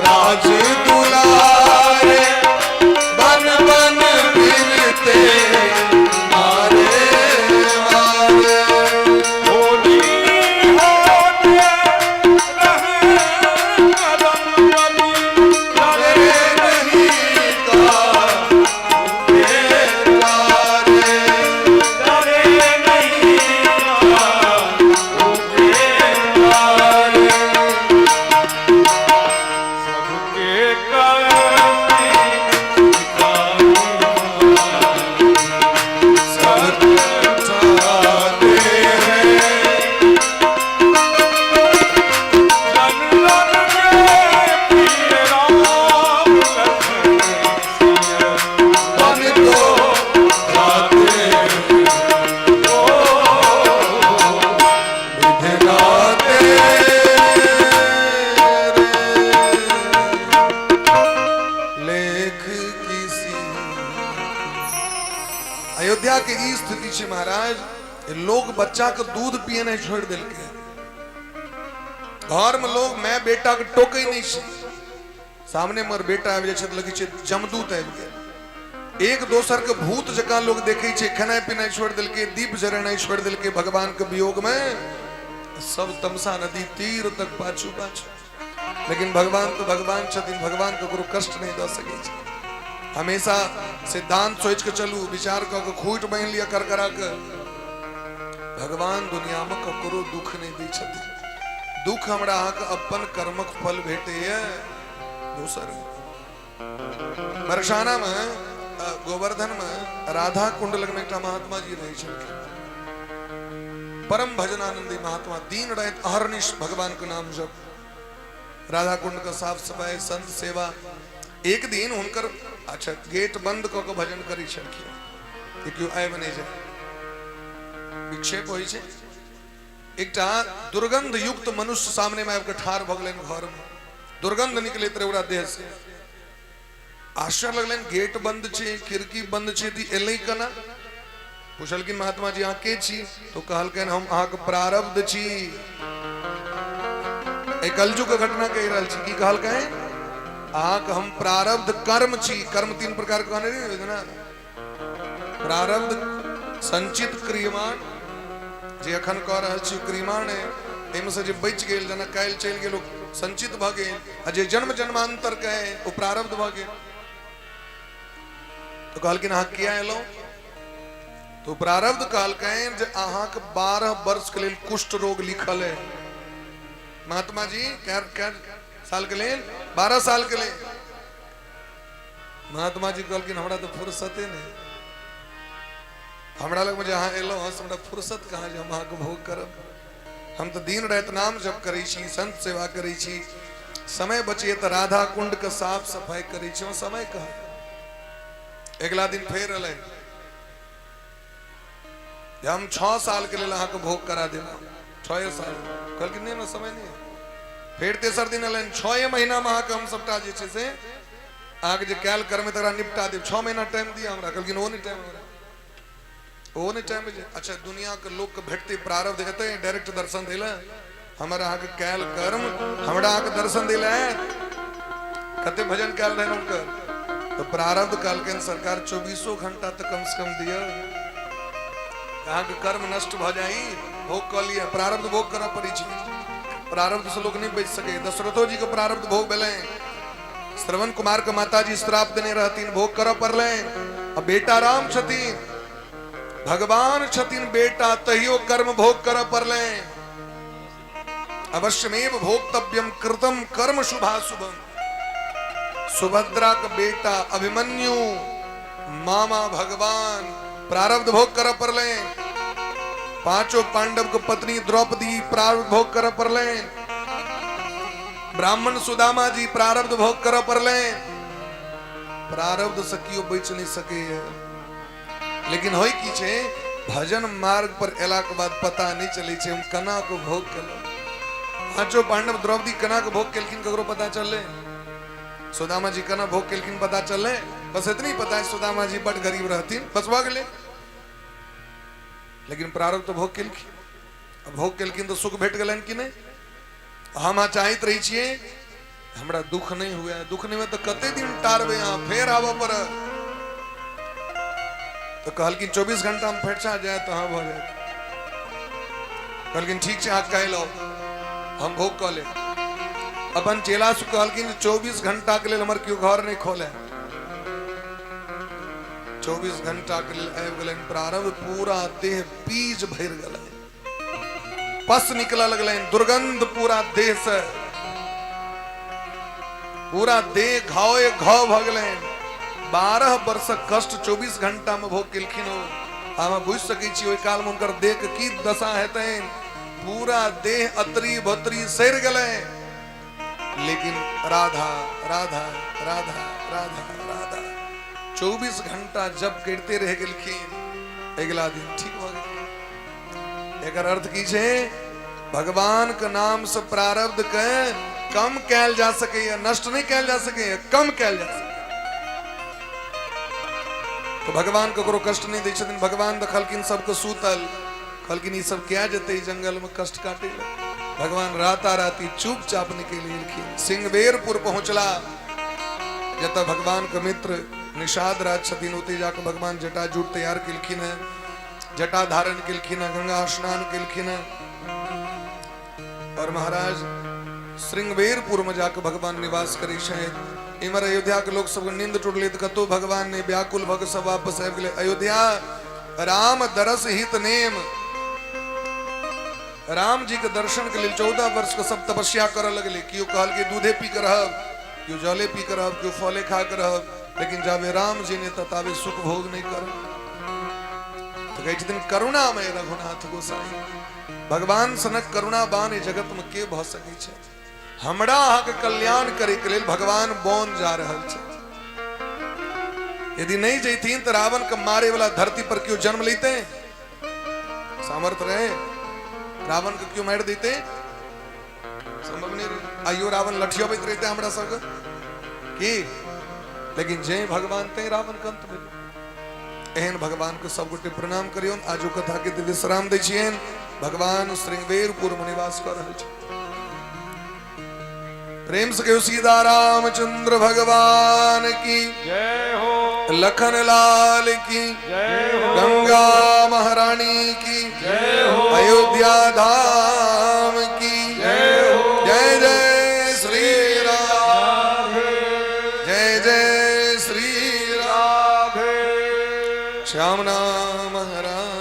S3: राज दुलारे बन बन फिरते मारे मारे।
S1: होली होते रहे करम बलि
S3: डरे नहीं का तारे।
S1: डरे नहीं का तारे। सबके करते
S3: सब चाहते हैं
S1: जन जन के प्रिय राम लखन सिया
S3: मन को जाते हैं विधना तेरे लेख किसी। अयोध्या के ई स्थिति छै महाराज, लोग बच्चा के दूध पिए नहीं छोड़ देलकै। घर में लोग माय बेटा के टोकै नहीं छै। सामने मर बेटा आबि जाइ छै तऽ लगै छै जमदूत आबि गेल। एक दोसर के भूत जकाँ लोग देखै छै। खेनाइ पिनाइ छोड़ि देलकै, दीप जरेनाइ छोड़ि देलकै भगवान के वियोग में। सब तमसा नदी तीर तक पाछू पाछू। लेकिन भगवान तो भगवान छथिन, भगवान ककरो कष्ट नहीं दऽ सकै छै। हमेशा सिद्धांत सोच के चलू, विचार कऽ के खूट बान्हि लिअ करकरा के। भगवान दुनिया में ककरो दुख नहीं दै छथिन। दुख हमरा अहाँके अपन कर्मक फल भेटैए। दोसर बरसाना में गोवर्धन में राधा कुंड लग में एकटा महात्मा जी रहै छलखिन, परम भजनानंदी महात्मा। दिन राति अहर्निश भगवान के नाम जप, राधा कुंड के साफ सफाई, संत सेवा। एक दिन हुनकर अच्छा गेट बंद कऽ के भजन करै छलखिन कि केओ आबि नहि जाय, विक्षेप होइ छै। एकटा दुर्गंध युक्त मनुष्य सामने में आबि कऽ ठाढ़ भऽ गेलनि घर में। दुर्गंध निकलैत रहै ओकरा देह से। आश्चर्य लगलनि, गेट बंद छै, खिड़की बंद छै, तऽ एलै केना? पुछलखिन, महात्मा जी, अहाँ के छी? तो कहलकनि, हम अहाँके प्रारब्ध छी। एहि कलयुग के घटना कहि रहल छी। की कहलकनि? अहाँके हम प्रारब्ध कर्म छी। कर्म तीन प्रकार के कहने रही ना, प्रारब्ध, संचित, क्रियमाण। जे अखन कऽ रहल छी क्रियमाण है, ताहिमे से जे बचि गेल, जेना काल्हि चलि गेल, ओ संचित भऽ गेल, आ जे जन्म जन्मांतर के है ओ प्रारब्ध भऽ गेल। तो कहलखिन, अहाँ किया एलहुँ? तो प्रारब्ध कहलकनि जे अहाँके 12 वर्ष के लेल कुष्ठ रोग लिखल है। महात्मा जी, कै कै साल के लेल? 12 साल के लेल। महात्मा जी कहलखिन, हमरा तऽ फुर्सते नहि। हमरा लगमे जे अहाँ एलहुँ हँ से हमरा फुर्सत कहाँ जे हम अहाँके भोग करब? हम तऽ दिन राति नाम जप करै छी, संत सेवा करै छी, समय बचैए तऽ राधा कुंड के साफ सफाई करै छी, हम समय कहाँ? अगिला दिन फेर एलै जे हम 6 साल के लेल अहाँके भोग करा देब, 6 साल। कहलखिन, नहि, हमरा समय नहि है। फेर तेसर दिन एलनि, 6 महीनामे अहाँके हम सबटा जे छै से अहाँके जे कयल कर्म तकरा निपटा देब, 6 महीना टाइम दिअ हमरा। कहलखिन, ओ नहि टाइम हमरा, ओ नहि टाइम जे। अच्छा, दुनिया के लोक के भेटतै प्रारब्ध हेतै डायरेक्ट दर्शन दै लए? हमर अहाँके कयल कर्म हमरा अहाँके दर्शन दै लए आयत? कते भजन कयल रहनि हुनकर। तऽ प्रारब्ध कहलकनि, सरकार, 24 घंटा तऽ कम से कम दिअ, अहाँके कर्म नष्ट भऽ जाइ, भोग कऽ लिअ। प्रारब्ध भोग करऽ पड़ै छै, प्रारब्ध से लोक नहि बचि सकै। दशरथो जी के प्रारब्ध भोग भेलनि। श्रवण कुमार के माताजी श्राप देने रहथिन, भोग करऽ पड़लनि। आ बेटा राम छथिन, भगवान छथिन बेटा, तहियो कर्म भोग करऽ पड़लनि। अवश्यमेव भोक्तव्यम कृतम कर्म शुभाशुभम। सुभद्रा के बेटा अभिमन्यु, मामा भगवान, प्रारब्ध भोग करऽ पड़लनि। पांचों पांडव के पत्नी द्रौपदी, प्रारब्ध भोग करऽ पड़लनि। ब्राह्मण सुदामा जी, प्रारब्ध भोग करऽ पड़लनि। प्रारब्ध से केओ बचि नहि सकैए। लेकिन होइ की छै, भजन मार्ग पर एला के बाद पता नहीं चलै छै हम केना के भोग केलहुँ। पांचों पांडव, द्रौपदी केना के भोग केलखिन, ककरो पता चललै? सुदामा जी केना भोग केलखिन, पता चललै? बस इतनी पता है, सुदामा जी बड गरीब रहथिन, बस भऽ गेलै। लेकिन प्रारब्ध तऽ भोग केलखिन। आ भोग केलखिन तऽ सुख भेट गेलनि कि नहि? हम अहाँ चाहैत रहै छियै हमरा दुख नहि हुए, दुख नहि हुए तऽ कते दिन टारबै अहाँ, फेर आबऽ पड़त। तऽ कहलखिन 24 घंटा मे फरिछा जायत तऽ अहाँ भऽ जायत। कहलखिन ठीक छै, अहाँ काल्हि आउ, हम भोग कऽ लेब। अपन चेला से कहलखिन 24 घंटा के लेल हमर केओ घर नहि खोले। 24 घंटा के लेल आबि गेलनि प्रारब्ध, पूरा देह बीज भरि गेलै, पस निकलऽ लगलनि, दुर्गंध पूरा देह से, पूरा देह घाव घाव भऽ गेलनि। 12 वर्षक कष्ट 24 घंटा में भोग केलखिन ओ। हम बुझि सकै छी ओहि काल में हुनकर देह के की दशा हेतनि। पूरा देह अतरी भतरी सड़ि गेलनि, लेकिन राधा राधा राधा राधा राधा 24 घंटा जप करिते रहि गेलखिन। अगिला दिन ठीक भऽ गेल। एकर अर्थ की छै? भगवान के नाम से प्रारब्ध के कम कैल जा सकैया, नष्ट नहीं कैल जा सकैया, कम कैल जा सकैया। तो भगवान ककरो कष्ट नहीं दै छथिन। भगवान देखलखिन सबके सूतल, कहलखिन ई सब किया जेतै जंगल में कष्ट काटे लए। भगवान राता राती चुपचाप निकलि गेलखिन। सिंहबेरपुर पहुंचला, जतऽ भगवान के मित्र निषाद राज छथिन, ओतय जाके भगवान जटाजूट तैयार केलखिन हैं, जटा धारण केलखिन हैं, गंगा स्नान केलखिन हैं और महाराज श्रृंगवेरपुर में जाके भगवान निवास करै छथि। इम्हर अयोध्या के लोग सबके नींद टूटलै तऽ कतौ भगवान नहि, व्याकुल भऽ के सब वापस आबि गेलै अयोध्या। राम दरस हित नेम, राम जी के दर्शन के लेल 14 वर्ष के सब तपस्या करऽ लगलै। केओ कहलकै दूधे पी के रहब, केओ जले पी के रहब, केओ फले खा के रहब, लेकिन जाबे राम जी ने ताबे सुख भोग नहीं करब। तऽ कहै छथिन करुणामय रघुनाथ गोसाई, भगवान सनक करुणावान जगत में के भऽ सकै छै। हमरा अहाँके कल्याण करे के लेल भगवान बन जा रहल छै। यदि नहीं जैथिन तऽ रावण के मारे वाला धरती पर क्यों जन्म लेते? सामर्थ रहे रावण के क्यों मारि देते? संभव नहीं रहे। आइयो रावण लठियबैत रहते हमरा सबके की, लेकिन जय भगवान ते रावण के अंत भेल। एहन भगवान के सब गोटे प्रणाम करियौन। आजू कथा के विश्राम दै छियनि। भगवान श्रृंगवेरपुर में निवास कर रहल छै। प्रेम से कहियो सीता रामचंद्र भगवान की
S1: जय हो,
S3: लखन लाल की
S1: जय हो,
S3: गंगा महारानी की
S1: जय हो,
S3: अयोध्या धाम की
S1: जय हो,
S3: जय जय श्री राम, जय जय श्री राम, श्याम नाम राम।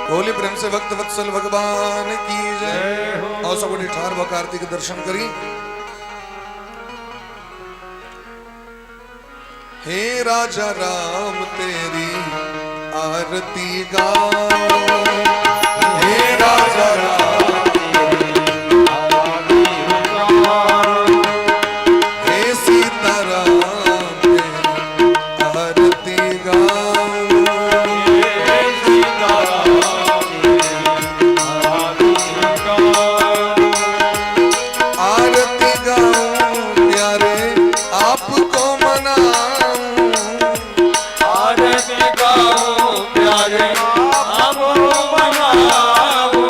S3: बोली प्रेम से भक्त वत्सल भगवान की जय। और सब गोटे ठार भऽ कार्तिक दर्शन करी। हे राजा राम तेरी आरती गाओ, हे राजा राम, हे सीता राम तेरी आरती गाओ, आरती गाऊं प्यारे आपको मनाऊं,
S1: आरती गाऊं प्यारे आपको मनाऊं,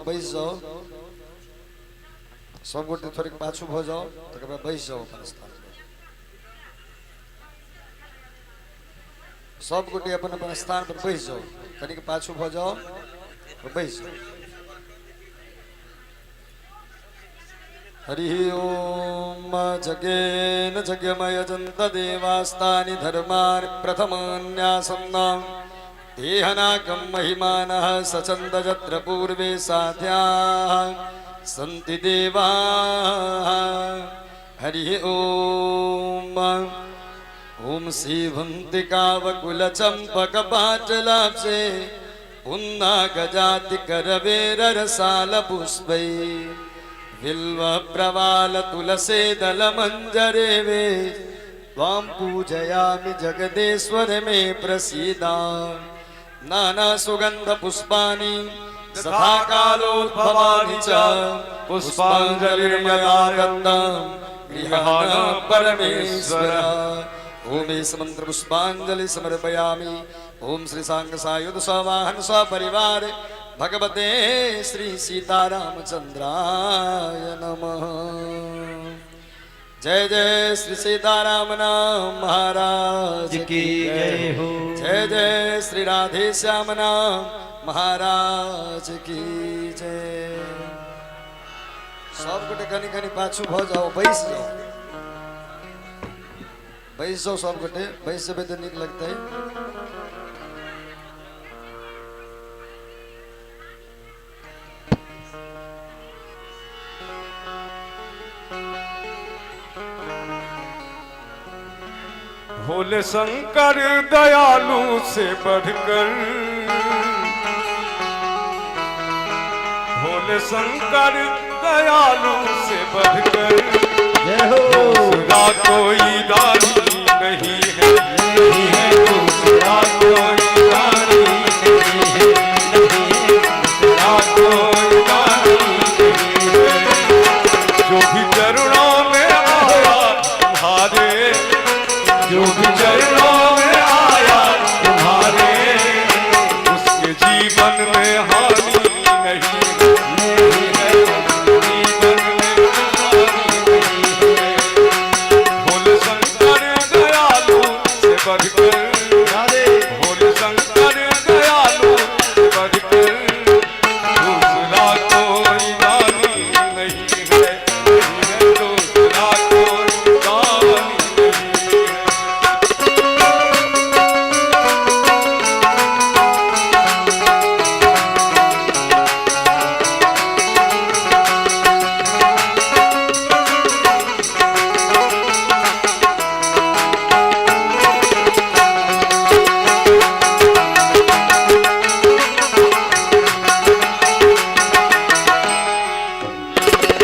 S2: बैस जाओ। सब गोटे थोड़े पाछू भ जाओ, तकर बाद बैस जाओ अपन स्थान पर। सब गोटे अपन अपन स्थान पर बैस जाओ, कनिक पाछू भ जाओ और बैस जाओ। हरि ओम। जगेन जगमय जंत देवास्तानि धर्मानि प्रथमान्यासन्ना देहनाकं महिमानः सचन्द यत्र पूर्वे साध्याः सन्ति देवाः। हरि ओम। ओम सेवन्तिकावकुलचम्पकपाटलाब्जे पुन्नागजातिकरवेररसालपुष्पै बिल्वप्रवालतुलसीदलमञ्जरे वे त्वां पूजयामि जगदेश्वर मे प्रसीद। नानासुगन्धपुष्पाणि तथा कालोद्भवानि च पुष्पाञ्जलिर्मया दत्तं गृहाण परमेश्वर। ओम एष मंत्र पुष्पांजलि समर्पयामि। ओम श्री सांग सायुध सवाहन सपरिवार भगवते श्री सीतारामचंद्राय नमः। जय जय श्री सीताराम नाम महाराज
S1: की जय हो।
S2: जय जय श्री राधे श्याम नाम महाराज की जय। सब गोटे कनी कनी पाछू भ जाओ, बैस जाओ, बैस जाओ। सब गोटे बैस जेबै तऽ नीक लगतै।
S1: भोले शंकर दयालु से बढ़कर, भोले शंकर दयालु से बढ़कर
S4: जय हो।
S1: दूसरा कोई दानी नहीं है, नहीं है दूसरा कोई दानी नहीं है, नहीं है दूसरा कोई दानी नहीं है। जो भी चरणों में आया तुम्हारे, जो भी चरणों में आया तुम्हारे, उसके जीवन में हानि नहीं, नहीं है जीवन में हानि नहीं है। भोले शंकर दयालु से बढ़कर,
S4: राधे।
S1: भोले शंकर दयालु से बढ़कर दूसरा कोई दानी नहीं है, नहीं है दूसरा कोई दानी नहीं है।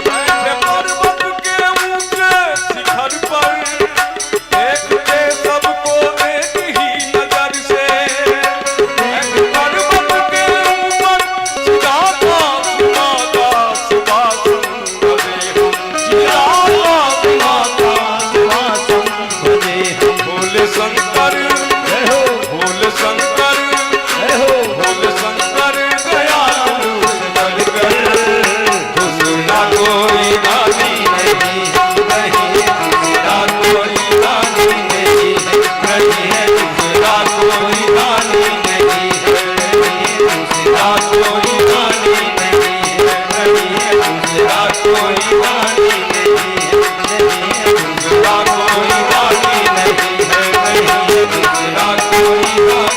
S1: बैठे पर्वत के ऊंचे शिखर पर, देखते सबको एक ही नजर से। बैठे पर्वत के ऊपर सिधाता सुनाता सुभाषम भजे हम, सिधाता सुनाता
S4: सुभाषम भजे हम।
S1: भोले शंकर
S4: जय हो।
S1: भोले शंकर
S4: जय हो।
S1: भोले शंकर दयालु से बढ़कर दूसरा कोई दानी
S4: नहीं, नहीं
S1: दूसरा कोई दानी
S4: नहीं है, नहीं है
S1: दूसरा कोई दानी
S4: नहीं है, नहीं
S1: दूसरा कोई दानी
S4: नहीं है, नहीं है
S1: दूसरा कोई दानी
S4: नहीं है, नहीं है
S1: दूसरा कोई दानी
S4: नहीं है, नहीं है
S1: दूसरा कोई दानी